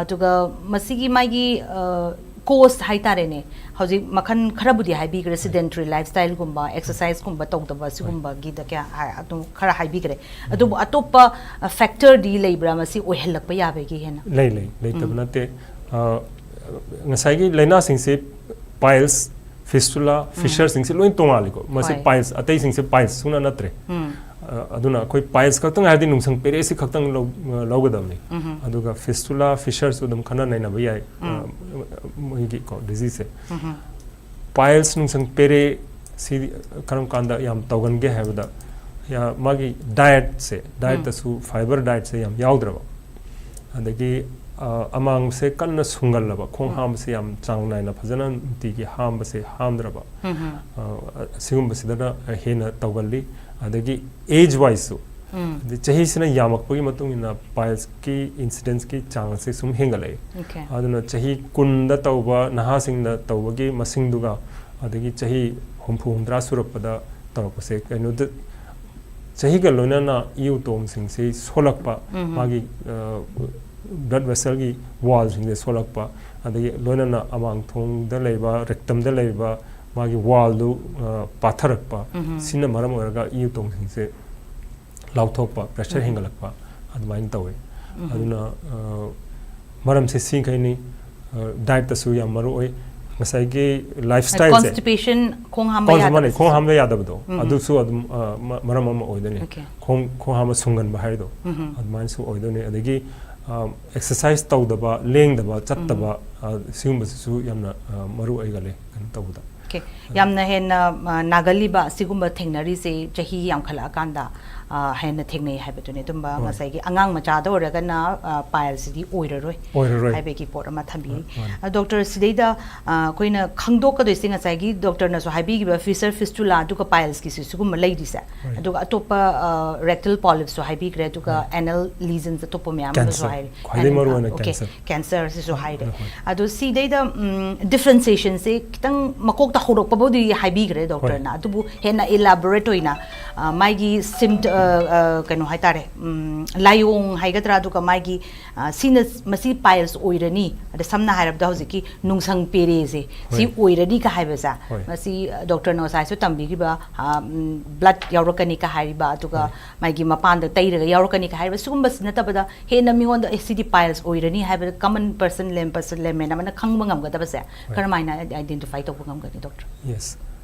ꯑꯗꯨꯒ ꯃꯁꯤꯒꯤ ꯃꯥꯒꯤ, ꯑ, ꯀꯣꯁ ꯍꯥꯏꯇꯥꯔꯦꯅꯦ, ꯍꯧꯖꯤꯛ ꯃꯈꯜ ꯈꯔꯕꯨꯗꯤ ꯍꯥꯏꯕꯤꯈ꯭ꯔꯦ, ꯁꯤꯗꯦꯟꯇꯔꯤ ꯂꯥꯏꯐ ꯁ꯭ꯇꯥꯏꯜꯒꯨꯝꯕ, ꯑꯦꯛꯁꯔꯁꯥꯏꯁꯀꯨꯝꯕ ꯇꯧꯗꯕ ꯁꯤꯒꯨꯝꯕꯒꯤꯗ ꯀꯌꯥ ꯍꯥꯏ-, ꯑꯗꯨꯝ ꯈꯔ ꯍꯥꯏꯕꯤꯈ꯭ꯔꯦ꯫ ꯑꯗꯨꯕꯨ ꯑꯇꯣꯞꯄ, ꯑ, ꯐꯦꯛꯇꯔꯗꯤ ꯂꯩꯕ꯭ꯔꯥ ꯃꯁꯤ ꯑꯣꯏꯍꯜꯂꯛꯄ ꯌꯥꯕꯒꯤ ꯍꯦꯟꯅ? ꯂꯩ, ꯂꯩ, ꯂꯩꯇꯕ ꯅꯠꯇꯦ꯫ ꯑ, ꯉꯁꯥꯏꯒꯤ ꯂꯥꯏꯅꯥꯁꯤꯡꯁꯦ ꯄꯥꯏꯜꯁ, ꯐꯤꯁꯇꯨꯂꯥ, ꯐꯤꯁꯔꯁꯤꯡꯁꯦ ꯂꯣꯏ ꯇꯣꯉꯥꯜꯂꯤꯀꯣ꯫ ꯃꯁꯤ ꯍꯣꯏ꯫ ꯄꯥꯏꯜꯁ, ꯑꯇꯩꯁꯤꯡꯁꯦ ꯄꯥꯏꯜꯁ ꯁꯨꯡꯅ ꯅꯠꯇ꯭ꯔꯦ꯫ ꯑ, ꯑꯗꯨꯅ ꯑꯩꯈꯣꯏ ꯄꯥꯏꯜꯁ ꯈꯛꯇꯪ ꯍꯥꯏꯔꯗꯤ ꯅꯨꯡꯁꯪ ꯄꯦꯔꯦꯁꯤ ꯈꯛꯇꯪ ꯂꯧ-, ꯑ, ꯂꯧꯒꯗꯕꯅꯤ꯫ ꯑꯗꯨꯒ ꯐꯤꯁꯇꯨꯂꯥ, ꯐꯤꯁꯔꯁꯨ ꯑꯗꯨꯝ ꯈꯟꯅ ꯅꯩꯅꯕ ꯌꯥꯏ, ꯑ, ꯃꯣꯏꯒꯤ ꯀꯣ ꯗꯤꯖꯤꯖꯁꯦ꯫ ꯄꯥꯏꯜꯁ, ꯅꯨꯡꯁꯪ ꯄꯦꯔꯦ ꯁꯤ ꯀꯔꯝ ꯀꯥꯟꯗ ꯌꯥꯝ ꯇꯧꯒꯟꯒꯦ ꯍꯥꯏꯕꯗ, ꯌꯥ-, ꯃꯥꯒꯤ ꯗꯥꯏꯠꯁꯦ, ꯗꯥꯏꯠꯇꯁꯨ ꯐꯥꯏꯕꯔ ꯗꯥꯏꯠꯁꯦ ꯌꯥꯝ ꯌꯥꯎꯗ꯭ꯔꯕ, ꯑꯗꯒꯤ, ꯑ, ꯑꯃꯥꯡꯁꯦ ꯀꯟꯅ ꯁꯨꯡꯒꯜꯂꯕ, ꯈꯣꯡ ꯍꯥꯝꯕꯁꯦ ꯌꯥꯝ ꯆꯥꯡ ꯅꯥꯏꯅ ꯐꯖꯅ ꯅꯨꯡꯇꯤꯒꯤ ꯍꯥꯝꯕꯁꯦ ꯍꯥꯝꯗ꯭ꯔꯕ, ꯑ, ꯑꯁꯤꯒꯨꯝꯕꯁꯤꯗꯅ ꯍꯦꯟꯅ ꯇꯧꯒꯜꯂꯤ꯫ ꯑꯗꯒꯤ ꯑꯦꯖ ꯋꯥꯏꯁꯁꯨ, ꯑꯗꯩ ꯆꯍꯤꯁꯤꯅ ꯌꯥꯝꯃꯛꯄꯒꯤ ꯃꯇꯨꯡ ꯏꯟꯅ ꯄꯥꯏꯜꯁꯀꯤ ꯏꯟꯁꯤꯗꯦꯟꯁꯀꯤ ꯆꯥꯡ ꯑꯁꯤ ꯁꯨꯝ ꯍꯦꯟꯒꯠꯂꯛꯏ꯫ Okay. ꯑꯗꯨꯅ ꯆꯍꯤ ꯀꯨꯟꯗ ꯇꯧꯕ ꯅꯍꯥꯁꯤꯡꯅ ꯇꯧꯕꯒꯤ ꯃꯁꯤꯡꯗꯨꯒ, ꯑꯗꯒꯤ ꯆꯍꯤ ꯍꯨꯝꯐꯨ ꯍꯨꯝꯗ꯭ꯔꯥ ꯁꯨꯔꯛꯄꯗ ꯇꯧꯔꯛꯄꯁꯦ, ꯀꯩꯅꯣꯗ, ꯆꯍꯤꯒ ꯂꯣꯏꯅꯅ ꯏꯌꯨ ꯇꯣꯡꯁꯤꯡꯁꯤ ꯁꯣꯜꯂꯛꯄ, ꯃꯥꯒꯤ, ꯑ, ꯕ꯭ꯂꯗ ꯚꯦꯁꯦꯜꯒꯤ ꯋꯥꯜꯁꯤꯡꯁꯦ ꯁꯣꯜꯂꯛꯄ, ꯑꯗꯒꯤ ꯂꯣꯏꯅꯅ ꯑꯃꯥꯡ ꯊꯣꯡꯗ ꯂꯩꯕ, ꯔꯦꯛꯇꯝꯗ ꯂꯩꯕ ꯃꯥꯒꯤ ꯋꯥꯜꯗꯨ, ꯑ, ꯄꯥꯊꯔꯛꯄ, ꯁꯤꯅ ꯃꯔꯝ ꯑꯣꯏꯔꯒ ꯏꯌꯨ ꯇꯣꯡꯁꯤꯡꯁꯦ ꯂꯥꯎꯊꯣꯛꯄ, ꯄ꯭ꯔꯦꯁꯔ ꯍꯦꯟꯒꯠꯂꯛꯄ, ꯑꯗꯨꯃꯥꯏꯅ ꯇꯧꯋꯤ꯫ ꯑꯗꯨꯅ, ꯑ, ꯃꯔꯝꯁꯦ ꯁꯤꯈꯩꯅꯤ꯫ ꯗꯥꯏꯠꯇꯁꯨ ꯌꯥꯝ ꯃꯔꯨ ꯑꯣꯏ꯫ ꯉꯁꯥꯏꯒꯤ ꯂꯥꯏꯐ ꯁ꯭ꯇꯥꯏꯜꯁꯦ, ꯀꯣꯟꯁꯇꯤꯄꯦꯁꯟ, ꯈꯣꯡ ꯍꯥꯝꯕ ꯈꯣꯡ ꯍꯥꯝꯕ ꯌꯥꯗꯕꯁꯦ꯫ ꯈꯣꯡ ꯍꯥꯝꯕ ꯌꯥꯗꯕꯗꯣ, ꯎꯝ꯫ ꯑꯗꯨꯁꯨ ꯑꯗꯨꯝ ꯑ, ꯃ- ꯃꯔꯝ ꯑꯃ ꯑꯣꯏꯗꯣꯏꯅꯤ꯫ Okay. ꯈꯣꯡ ꯈꯣꯡ ꯍꯥꯝꯕ ꯁꯨꯡꯒꯟꯕ ꯍꯥꯏꯗꯣ, ꯎꯝ꯫ ꯑꯗꯨꯃꯥꯏꯅꯁꯨ ꯑꯣꯏꯗꯣꯏꯅꯤ꯫ ꯑꯗꯒꯤ ꯑꯦꯛꯁꯔꯁꯥꯏꯁ ꯇꯧꯗꯕ, ꯂꯦꯡꯗꯕ, ꯆꯠꯇꯕ, ꯑ, ꯁꯤꯒꯨꯝꯕꯁꯤꯁꯨ ꯌꯥꯝꯅ ꯑ, ꯃꯔꯨ ꯑꯣꯏꯒꯜꯂꯦ ꯀꯩꯅꯣ ꯇꯧꯕꯗ꯫ Okay. ꯌꯥꯝꯅ ꯍꯦꯟꯅ ꯑ, ꯅꯥꯒꯜꯂꯤꯕ ꯑꯁꯤꯒꯨꯝꯕ ꯊꯦꯡꯅꯔꯤꯁꯦ ꯆꯍꯤ ꯌꯥꯝꯈꯠꯂꯛꯑꯀꯥꯟꯗ ꯑ, ꯍꯦꯟꯅ ꯊꯦꯡꯅꯩ ꯍꯥꯏꯕꯗꯨꯅꯤ꯫ ꯑꯗꯨꯝꯕ ꯍꯣꯏ꯫ ꯉꯁꯥꯏꯒꯤ ꯑꯉꯥꯡ ꯃꯆꯥꯗ ꯑꯣꯏꯔꯒꯅ ꯄꯥꯏꯜꯁꯤꯗꯤ ꯑꯣꯏꯔꯔꯣꯏ ꯑꯣꯏꯔꯔꯣꯏ꯫ ꯍꯥꯏꯕꯒꯤ ꯄꯣꯠ ꯑꯃ ꯊꯝꯕꯤꯔꯤ꯫ ꯃꯥꯅꯤ꯫ ꯑ, ꯗꯣꯛꯇꯔ, ꯁꯤꯗꯩꯗ ꯑ, ꯑꯩꯈꯣꯏꯅ ꯈꯪꯗꯣꯛꯀꯗꯣꯏꯁꯦ ꯉꯁꯥꯏꯒꯤ ꯗꯣꯛꯇꯔꯅꯁꯨ ꯍꯥꯏꯕꯤꯈꯤꯕ ꯐꯤꯁꯔ ꯐꯤꯁꯇꯨꯂꯥ ꯑꯗꯨꯒ ꯄꯥꯏꯜꯁꯀꯤꯁꯤ ꯁꯤꯒꯨꯝꯕ ꯂꯩꯔꯤꯁꯦ꯫ ꯍꯣꯏ꯫ ꯑꯗꯨꯒ ꯑꯇꯣꯞꯄ ꯔꯦꯛꯇꯜ ꯄꯣꯂꯤꯞꯁꯨ ꯍꯥꯏꯕꯤꯈ꯭ꯔꯦ, ꯑꯗꯨꯒ ꯍꯣꯏ꯫ ꯑꯦꯅꯦꯜ ꯂꯤꯖꯟꯁ ꯑꯇꯣꯞꯄ ꯃꯌꯥꯝ ꯑꯃꯁꯨ Cancer꯫ ꯍꯥꯏꯔꯤ꯫ ꯈ꯭ꯋꯥꯏꯗꯒꯤ And, ꯃꯔꯨꯑꯣꯏꯅ okay, cancer꯫ ꯀꯦꯟꯁꯔꯁꯤꯁꯨ ꯍꯥꯏꯔꯦ꯫ ꯍꯣꯏ꯫ ꯑꯗꯣ ꯁꯤꯗꯩꯗ ꯗꯤꯐ꯭ꯔꯦꯟꯁꯤꯌꯦꯁꯟꯁꯦ ꯈꯤꯇꯪ ꯃꯀꯣꯛꯇ ꯍꯧꯔꯛꯄꯕꯨꯗꯤ ꯍꯥꯏꯕꯤꯈ꯭ꯔꯦ ꯗꯣꯛꯇꯔꯅ, ꯑꯗꯨꯕꯨ ꯍꯦꯟꯅ ꯏꯂꯥꯕꯣꯔꯦꯠ ꯑꯣꯏꯅ ꯑ, ꯃꯥꯒꯤ ꯁꯤꯝ ꯑ, ꯑ, ꯀꯩꯅꯣ ꯍꯥꯏꯇꯥꯔꯦ, ꯎꯝ, ꯂꯥꯏꯑꯣꯡ ꯍꯥꯏꯒꯗ꯭ꯔꯥ, ꯑꯗꯨꯒ ꯃꯥꯒꯤ ꯑ, ꯁꯤꯅ ꯃꯁꯤ ꯄꯥꯏꯜꯁ ꯑꯣꯏꯔꯅꯤ, ꯑꯗ ꯁꯝꯅ ꯍꯥꯏꯔꯕꯗ ꯍꯧꯖꯤꯛꯀꯤ ꯅꯨꯡꯁꯪ ꯄꯦꯔꯦꯁꯦ ꯁꯤ ꯍꯣꯏ꯫ ꯑꯣꯏꯔꯅꯤ ꯀ ꯍꯥꯏꯕꯁꯦ, ꯍꯣꯏ꯫ ꯃꯁꯤ ꯑ, ꯗꯣꯛꯇꯔꯅ ꯉꯁꯥꯏꯁꯨ ꯇꯝꯕꯤꯈꯤꯕ ꯕ꯭ꯂꯠ ꯌꯥꯎꯔꯛꯀꯅꯤ ꯀ ꯍꯥꯏꯔꯤꯕ, ꯑꯗꯨꯒ ꯍꯣꯏ꯫ ꯃꯥꯒꯤ ꯃꯄꯥꯟꯗ ꯇꯩꯔꯒ ꯌꯥꯎꯔꯛꯀꯅꯤ ꯀ ꯍꯥꯏꯔꯤꯕ, ꯁꯤꯒꯨꯝꯕꯁꯤ ꯅꯠꯇꯕꯗ ꯍꯦꯟꯅ ꯃꯤꯉꯣꯟꯗ, "ꯑꯦ, ꯁꯤꯗꯤ ꯄꯥꯏꯜꯁ ꯑꯣꯏꯔꯅꯤ" ꯍꯥꯏꯕꯗ ꯀꯃꯟ ꯄꯔꯁꯟ, ꯂꯦꯝ ꯄꯔꯁꯟ, ꯂꯦꯝꯃꯦꯟ ꯑꯃꯅ ꯈꯪꯕ ꯉꯝꯒꯗꯕꯁꯦ ꯍꯣꯏ꯫ ꯀꯔꯝꯍꯥꯏꯅ ꯑꯥꯏꯗꯦꯟꯇꯤꯐꯥꯏ ꯇꯧꯕ ꯉꯝꯒꯅꯤ, ꯗꯣꯛꯇꯔ? ꯌꯦꯁ꯫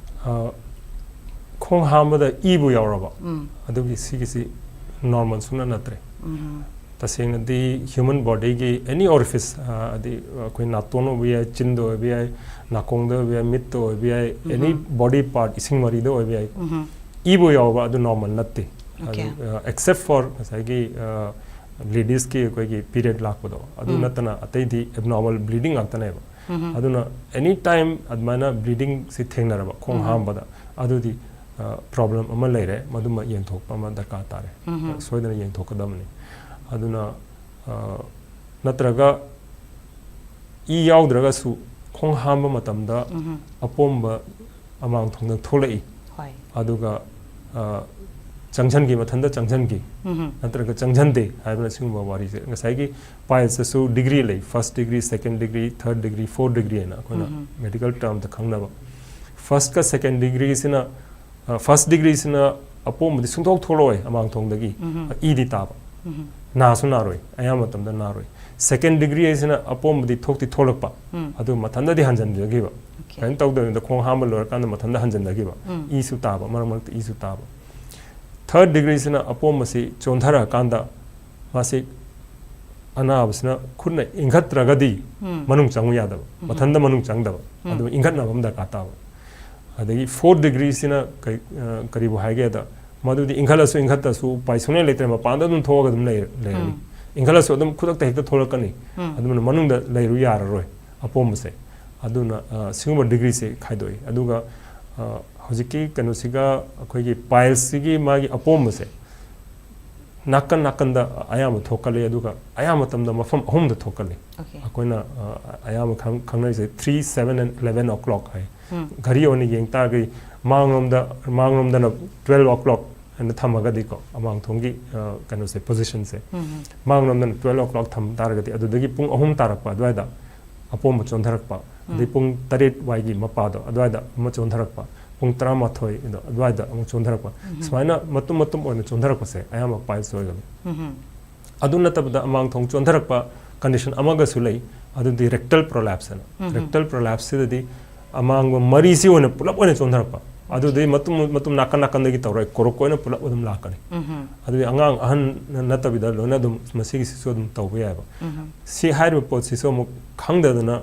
ꯑ, ꯈꯣꯡ ꯍꯥꯝꯕꯗ ꯏꯕꯨ ꯌꯥꯎꯔꯕ, ꯎꯝ꯫ ꯑꯗꯨꯒꯤ ꯁꯤꯒꯤꯁꯤ ꯅꯣꯔꯃꯦꯜ ꯁꯨꯡꯅ ꯅꯠꯇ꯭ꯔꯦ꯫ ꯎꯝ꯫ ꯇꯁꯦꯡꯅꯗꯤ ꯍ꯭ꯌꯨꯃꯟ ꯕꯣꯗꯤꯒꯤ ꯑꯦꯅꯤ ꯑꯣꯔꯤꯐꯤꯁ, ꯍꯥꯏꯗꯤ ꯑꯩꯈꯣꯏ ꯅꯥꯇꯣꯟ ꯑꯣꯏꯕ ꯌꯥꯏ, ꯆꯤꯟꯗ ꯑꯣꯏꯕ ꯌꯥꯏ, ꯅꯥꯀꯣꯡꯗ ꯑꯣꯏꯕ ꯌꯥꯏ, ꯃꯤꯠꯇ ꯑꯣꯏꯕ ꯌꯥꯏ, ꯑꯦꯅꯤ ꯎꯝ꯫ ꯎꯝ꯫ ꯏꯕꯨ ꯌꯥꯎꯕ ꯑꯗꯨ ꯅꯣꯔꯃꯦꯜ ꯅꯠꯇꯦ꯫ Okay. ꯑꯦꯛꯁꯦꯞ ꯐꯣꯔ ꯉꯁꯥꯏꯒꯤ ꯂꯦꯗꯤꯁꯀꯤ ꯑꯩꯈꯣꯏꯒꯤ ꯄꯤꯔꯤꯌꯗ ꯂꯥꯛꯄꯗꯣ, ꯑꯗꯨ ꯎꯝ꯫ ꯅꯠꯇꯅ ꯑꯇꯩꯗꯤ ꯑꯦꯕꯅꯣꯔꯃꯦꯜ ꯕ꯭ꯂꯤꯗꯤꯡ ꯉꯥꯛꯇꯅꯦꯕ꯫ ꯎꯝ꯫ ꯑꯗꯨꯅ ꯑꯦꯅꯤ ꯇꯥꯏꯝ ꯑꯗꯨꯃꯥꯏꯅ ꯕ꯭ꯂꯤꯗꯤꯡꯁꯤ ꯊꯦꯡꯅꯔꯕ ꯈꯣꯡ ꯎꯝ꯫ ꯍꯥꯝꯕꯗ, ꯑꯗꯨꯗꯤ ꯄ꯭ꯔꯣꯕ꯭ꯂꯦꯝ ꯑꯃ ꯂꯩꯔꯦ, ꯃꯗꯨꯃ ꯌꯦꯡꯊꯣꯛꯄ ꯑꯃ ꯗꯔꯀꯥꯔ ꯇꯥꯔꯦ꯫ ꯎꯝ꯫ ꯁꯣꯏꯗꯅ ꯌꯦꯡꯊꯣꯛꯀꯗꯕꯅꯤ꯫ ꯑꯗꯨꯅ ꯑ, ꯅꯠꯇ꯭ꯔꯒ ꯏ ꯌꯥꯎꯗ꯭ꯔꯒꯁꯨ ꯈꯣꯡ ꯍꯥꯝꯕ ꯃꯇꯝꯗ ꯎꯝ꯫ ꯑꯄꯣꯝꯕ ꯑꯃꯥꯡ ꯊꯣꯡꯗ ꯊꯣꯛꯂꯛꯏ, ꯍꯣꯏ꯫ ꯑꯗꯨꯒ ꯑ, ꯆꯪꯁꯤꯟꯈꯤ, ꯃꯊꯟꯇ ꯆꯪꯁꯤꯟꯈꯤ, ꯎꯝ꯫ ꯅꯠꯇ꯭ꯔꯒ ꯆꯪꯁꯤꯟꯗꯦ ꯍꯥꯏꯕꯅꯆꯤꯡꯕ ꯋꯥꯔꯤꯁꯦ꯫ ꯉꯁꯥꯏꯒꯤ ꯄꯥꯏꯜꯁꯇꯁꯨ ꯗꯤꯒ꯭ꯔꯤ ꯂꯩ, first degree, second degree, third degree, fourth degree ꯍꯥꯏꯅ ꯑꯩꯈꯣꯏꯅ ꯎꯝ꯫ ꯃꯦꯗꯤꯀꯦꯜ ꯇꯔꯝꯗ ꯈꯪꯅꯕ꯫ ꯐꯥꯔꯁꯀ ꯁꯦꯀꯦꯟ ꯗꯤꯒ꯭ꯔꯤꯁꯤꯅ, ꯐꯥꯔꯁ ꯗꯤꯒ꯭ꯔꯤꯁꯤꯅ ꯑꯄꯣꯝꯕꯗꯤ ꯁꯨꯡꯊꯣꯛ ꯊꯣꯛꯂꯛꯑꯣꯏ ꯑꯃꯥꯡ ꯊꯣꯡꯗꯒꯤ, ꯎꯝ꯫ ꯏꯗꯤ ꯇꯥꯕ꯫ ꯎꯝ꯫ ꯅꯥꯁꯨ ꯅꯥꯔꯣꯏ, ꯑꯌꯥꯝꯕ ꯃꯇꯝꯗ ꯅꯥꯔꯣꯏ꯫ Second degree ꯍꯥꯏꯁꯤꯅ ꯑꯄꯣꯝꯕꯗꯤ ꯊꯣꯛꯇꯤ ꯊꯣꯛꯂꯛꯄ, ꯎꯝ. ꯑꯗꯨ ꯃꯊꯟꯇꯗꯤ ꯍꯟꯖꯤꯟꯖꯈꯤꯕ꯫ Okay. ꯀꯩꯅꯣ ꯇꯧꯗꯕꯅꯤꯗ, ꯈꯣꯡ ꯍꯥꯝꯕ ꯂꯣꯏꯔꯀꯥꯟꯗ ꯃꯊꯟꯇ ꯍꯟꯖꯤꯟꯖꯈꯤꯕ꯫ ꯎꯝ. ꯏꯁꯨ ꯇꯥꯕ, ꯃꯔꯛ ꯃꯔꯛꯇ ꯏꯁꯨ ꯇꯥꯕ꯫ Third degree ꯁꯤꯅ ꯑꯄꯣꯝꯕꯁꯤ ꯆꯣꯟꯊꯔꯛꯑꯀꯥꯟꯗ ꯃꯥꯁꯤ ꯑꯅꯥꯕꯁꯤꯅ ꯈꯨꯠꯅ ꯏꯟꯈꯠꯇ꯭ꯔꯒꯗꯤ ꯎꯝ. ꯃꯅꯨꯡ ꯆꯪꯉꯨ ꯌꯥꯗꯕ, ꯎꯝ. ꯃꯊꯟꯇ ꯃꯅꯨꯡ ꯆꯪꯗꯕ, ꯎꯝ. ꯑꯗꯨ ꯏꯟꯈꯠꯅꯕ ꯑꯃ ꯗꯔꯀꯥꯔ ꯇꯥꯕ꯫ ꯑꯗꯒꯤ fourth degree ꯁꯤꯅ ꯀꯩ-, ꯑ, ꯀꯔꯤꯕꯨ ꯍꯥꯏꯒꯦꯗ, ꯃꯗꯨꯗꯤ ꯏꯟꯈꯠꯂꯁꯨ ꯏꯟꯈꯠꯇ꯭ꯔꯁꯨ ꯎꯄꯥꯏ ꯁꯨꯡꯂꯩ ꯂꯩꯇ꯭ꯔꯦ, ꯃꯄꯥꯟꯗ ꯑꯗꯨꯝ ꯊꯣꯛꯑꯒ ꯑꯗꯨꯝ ꯂꯩ-, ꯂꯩꯔꯅꯤ꯫ ꯎꯝ. ꯏꯟꯈꯠꯂꯁꯨ ꯑꯗꯨꯝ ꯈꯨꯗꯛꯇ ꯍꯦꯛꯇ ꯊꯣꯛꯂꯛꯀꯅꯤ꯫ ꯎꯝ. ꯑꯗꯨꯅ ꯃꯅꯨꯡꯗ ꯂꯩꯔꯨ ꯌꯥꯔꯔꯣꯏ ꯑꯄꯣꯝꯕꯁꯦ꯫ ꯑꯗꯨꯅ, ꯑ, ꯁꯤꯒꯨꯝꯕ degree ꯁꯦ ꯈꯥꯏꯗꯣꯛꯏ꯫ ꯑꯗꯨꯒ, ꯑ, ꯍꯧꯖꯤꯛꯀꯤ ꯀꯩꯅꯣꯁꯤꯒ, ꯑꯩꯈꯣꯏꯒꯤ piles ꯁꯤꯒꯤ ꯃꯥꯒꯤ ꯑꯄꯣꯝꯕꯁꯦ ꯅꯥꯀꯟ ꯅꯥꯀꯟꯗ ꯑꯌꯥꯝꯕ ꯊꯣꯛꯀꯜꯂꯤ, ꯑꯗꯨꯒ ꯑꯌꯥꯝꯕ ꯃꯇꯝꯗ ꯃꯐꯝ ꯑꯍꯨꯝꯗ ꯊꯣꯛꯀꯜꯂꯤ꯫ Okay. ꯑꯩꯈꯣꯏꯅ, ꯑ, ꯑꯌꯥꯝꯕ ꯈꯪ-, ꯈꯪꯅꯔꯤꯁꯦ three, seven and eleven o'clock ꯍꯥꯏ꯫ ꯎꯝ. ꯘꯔꯤ ꯑꯣꯏꯅ ꯌꯦꯡ ꯇꯥꯔꯒꯗꯤ ꯃꯥꯡꯂꯣꯝꯗ, ꯃꯥꯡꯂꯣꯝꯗꯅ twelve o'clock ꯍꯥꯏꯅ ꯊꯝꯃꯒꯗꯤꯀꯣ, ꯑꯃꯥꯡ ꯊꯣꯡꯒꯤ, ꯑ, ꯀꯩꯅꯣꯁꯦ, position ꯁꯦ, ꯎꯝ. ꯃꯥꯡꯂꯣꯝꯗꯅ twelve o'clock ꯊꯝ ꯇꯥꯔꯒꯗꯤ ꯑꯗꯨꯗꯒꯤ ꯄꯨꯡ ꯑꯍꯨꯝ ꯇꯥꯔꯛꯄ ꯑꯗꯨꯋꯥꯏꯗ ꯑꯄꯣꯝꯕ ꯆꯣꯟꯊꯔꯛꯄ, ꯑꯗꯩ ꯎꯝ. ꯄꯨꯡ ꯇꯔꯦꯠ ꯋꯥꯏꯒꯤ ꯃꯄꯥꯗꯣ ꯑꯗꯨꯋꯥꯏꯗ ꯑꯃ ꯆꯣꯟꯊꯔꯛꯄ, ꯄꯨꯡ ꯇꯔꯥꯃꯥꯊꯣꯏ ꯑꯗꯣ ꯑꯗꯨꯋꯥꯏꯗ ꯑꯃꯨꯛ ꯆꯣꯟꯊꯔꯛꯄ, ꯎꯝ. ꯁꯨꯃꯥꯏꯅ ꯃꯇꯨꯝ ꯃꯇꯨꯝ ꯑꯣꯏꯅ ꯆꯣꯟꯊꯔꯛꯄꯁꯦ ꯑꯌꯥꯝꯕ piles ꯑꯣꯏꯒꯜꯂꯤ꯫ ꯎꯝ. ꯑꯗꯨ ꯅꯠꯇꯕꯗ ꯑꯃꯥꯡ ꯊꯣꯡ ꯆꯣꯟꯊꯔꯛꯄ condition ꯑꯃꯒꯁꯨ ꯂꯩ, ꯑꯗꯨꯗꯤ rectal prolapse ꯍꯥꯏꯅ꯫ ꯎꯝ. Rectal prolapse ꯁꯤꯗꯗꯤ ꯑꯃꯥꯡꯕ ꯃꯔꯤꯁꯤ ꯑꯣꯏꯅ ꯄꯨꯂꯞ ꯑꯣꯏꯅ ꯆꯣꯟꯊꯔꯛꯄ, ꯑꯗꯨꯗꯤ ꯃꯇꯨꯝ ꯃꯇꯨꯝ ꯅꯥꯀꯟ ꯅꯥꯀꯟꯗꯒꯤ ꯇꯧꯔꯣꯏ, ꯀꯣꯔꯣꯛ ꯑꯣꯏꯅ ꯄꯨꯂꯞ ꯑꯗꯨꯝ ꯂꯥꯛꯀꯅꯤ꯫ ꯎꯝ. ꯑꯗꯨꯗꯤ ꯑꯉꯥꯡ ꯑꯍꯟ ꯅꯠꯇꯕꯤꯗ ꯂꯣꯏꯅ ꯑꯗꯨꯝ ꯃꯁꯤꯒꯤꯁꯤꯁꯨ ꯑꯗꯨꯝ ꯇꯧꯕ ꯌꯥꯏꯑꯕ꯫ ꯎꯝ. ꯁꯤ ꯍꯥꯏꯔꯤꯕ ꯄꯣꯠꯁꯤꯁꯨ ꯑꯃꯨꯛ ꯈꯪꯗꯗꯅ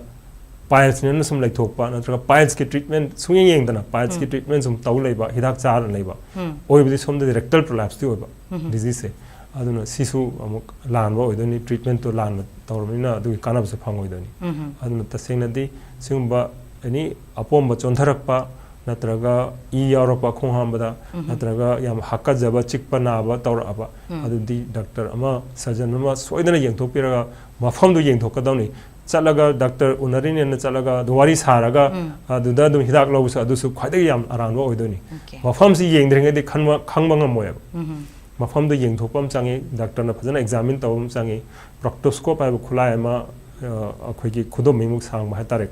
piles ꯅꯦꯅ ꯁꯨꯝ ꯂꯩꯊꯣꯛꯄ, ꯅꯠꯇ꯭ꯔꯒ piles ꯀꯤ treatment ꯁꯨꯡꯌꯦꯡ ꯌꯦꯡꯗꯅ piles ꯀꯤ ꯎꯝ. treatment ꯁꯨꯝ ꯇꯧ ꯂꯩꯕ, ꯍꯤꯗꯥꯛ ꯆꯥꯔ ꯂꯩꯕ, ꯎꯝ. ꯑꯣꯏꯕꯗꯤ ꯁꯣꯝꯗꯗꯤ rectal prolapse ꯇꯤ ꯑꯣꯏꯕ ꯎꯝ. disease ꯁꯦ꯫ ꯑꯗꯨꯅ ꯁꯤꯁꯨ ꯑꯃꯨꯛ ꯂꯥꯟꯕ ꯑꯣꯏꯗꯣꯏꯅꯤ, treatment ꯇꯣ ꯂꯥꯟꯕ ꯇꯧꯔꯕꯅꯤꯅ ꯑꯗꯨꯒꯤ ꯀꯥꯟꯅꯕꯁꯨ ꯐꯪꯉꯣꯏꯗꯣꯏꯅꯤ꯫ ꯎꯝ. ꯑꯗꯨꯅ ꯇꯁꯦꯡꯅꯗꯤ ꯁꯤꯒꯨꯝꯕ ꯑꯦꯅꯤ ꯑꯄꯣꯝꯕ ꯆꯣꯟꯊꯔꯛꯄ, ꯅꯠꯇ꯭ꯔꯒ ꯏ ꯌꯥꯎꯔꯛꯄ ꯈꯣꯡ ꯍꯥꯝꯕꯗ, ꯎꯝ. ꯅꯠꯇ꯭ꯔꯒ ꯌꯥꯝ ꯍꯥꯀꯠꯖꯕ, ꯆꯤꯛꯄ, ꯅꯥꯕ ꯇꯧꯔꯛꯑꯕ, ꯎꯝ. ꯑꯗꯨꯗꯤ doctor ꯑꯃ, surgeon ꯑꯃ ꯁꯣꯏꯗꯅ ꯌꯦꯡꯊꯣꯛꯄꯤꯔꯒ ꯃꯐꯝꯗꯨ ꯌꯦꯡꯊꯣꯛꯀꯗꯧꯅꯤ꯫ ꯆꯠꯂꯒ doctor ꯎꯅꯔꯤꯅꯦꯅ ꯆꯠꯂꯒ ꯑꯗꯨ ꯋꯥꯔꯤ ꯁꯥꯔꯒ ꯎꯝ. ꯑꯗꯨꯗ ꯑꯗꯨꯝ ꯍꯤꯗꯥꯛ ꯂꯧꯕꯁꯨ ꯑꯗꯨꯁꯨ ꯈ꯭ꯋꯥꯏꯗꯒꯤ ꯌꯥꯝ ꯑꯔꯥꯟꯕ ꯑꯣꯏꯗꯣꯏꯅꯤ꯫ Okay. ꯃꯐꯝꯁꯤ ꯌꯦꯡꯗ꯭ꯔꯤꯉꯩꯗꯤ ꯈꯟꯕ, ꯈꯪꯕ ꯉꯝꯃꯣꯏꯕ꯫ ꯎꯝ. ꯃꯐꯝꯗꯨ ꯌꯦꯡꯊꯣꯛꯄ ꯑꯃ ꯆꯪꯉꯤ, doctor ꯅ ꯐꯖꯅ examine ꯇꯧꯕ ꯑꯃ ꯆꯪꯉꯤ, proctoscope ꯍꯥꯏꯕ ꯈꯨꯠꯂꯥꯏ ꯑꯃ, ꯑ, ꯑꯩꯈꯣꯏꯒꯤ ꯈꯨꯗꯣꯝꯕꯤꯃꯨꯛ ꯁꯥꯡꯕ ꯍꯥꯏꯇꯥꯔꯦ,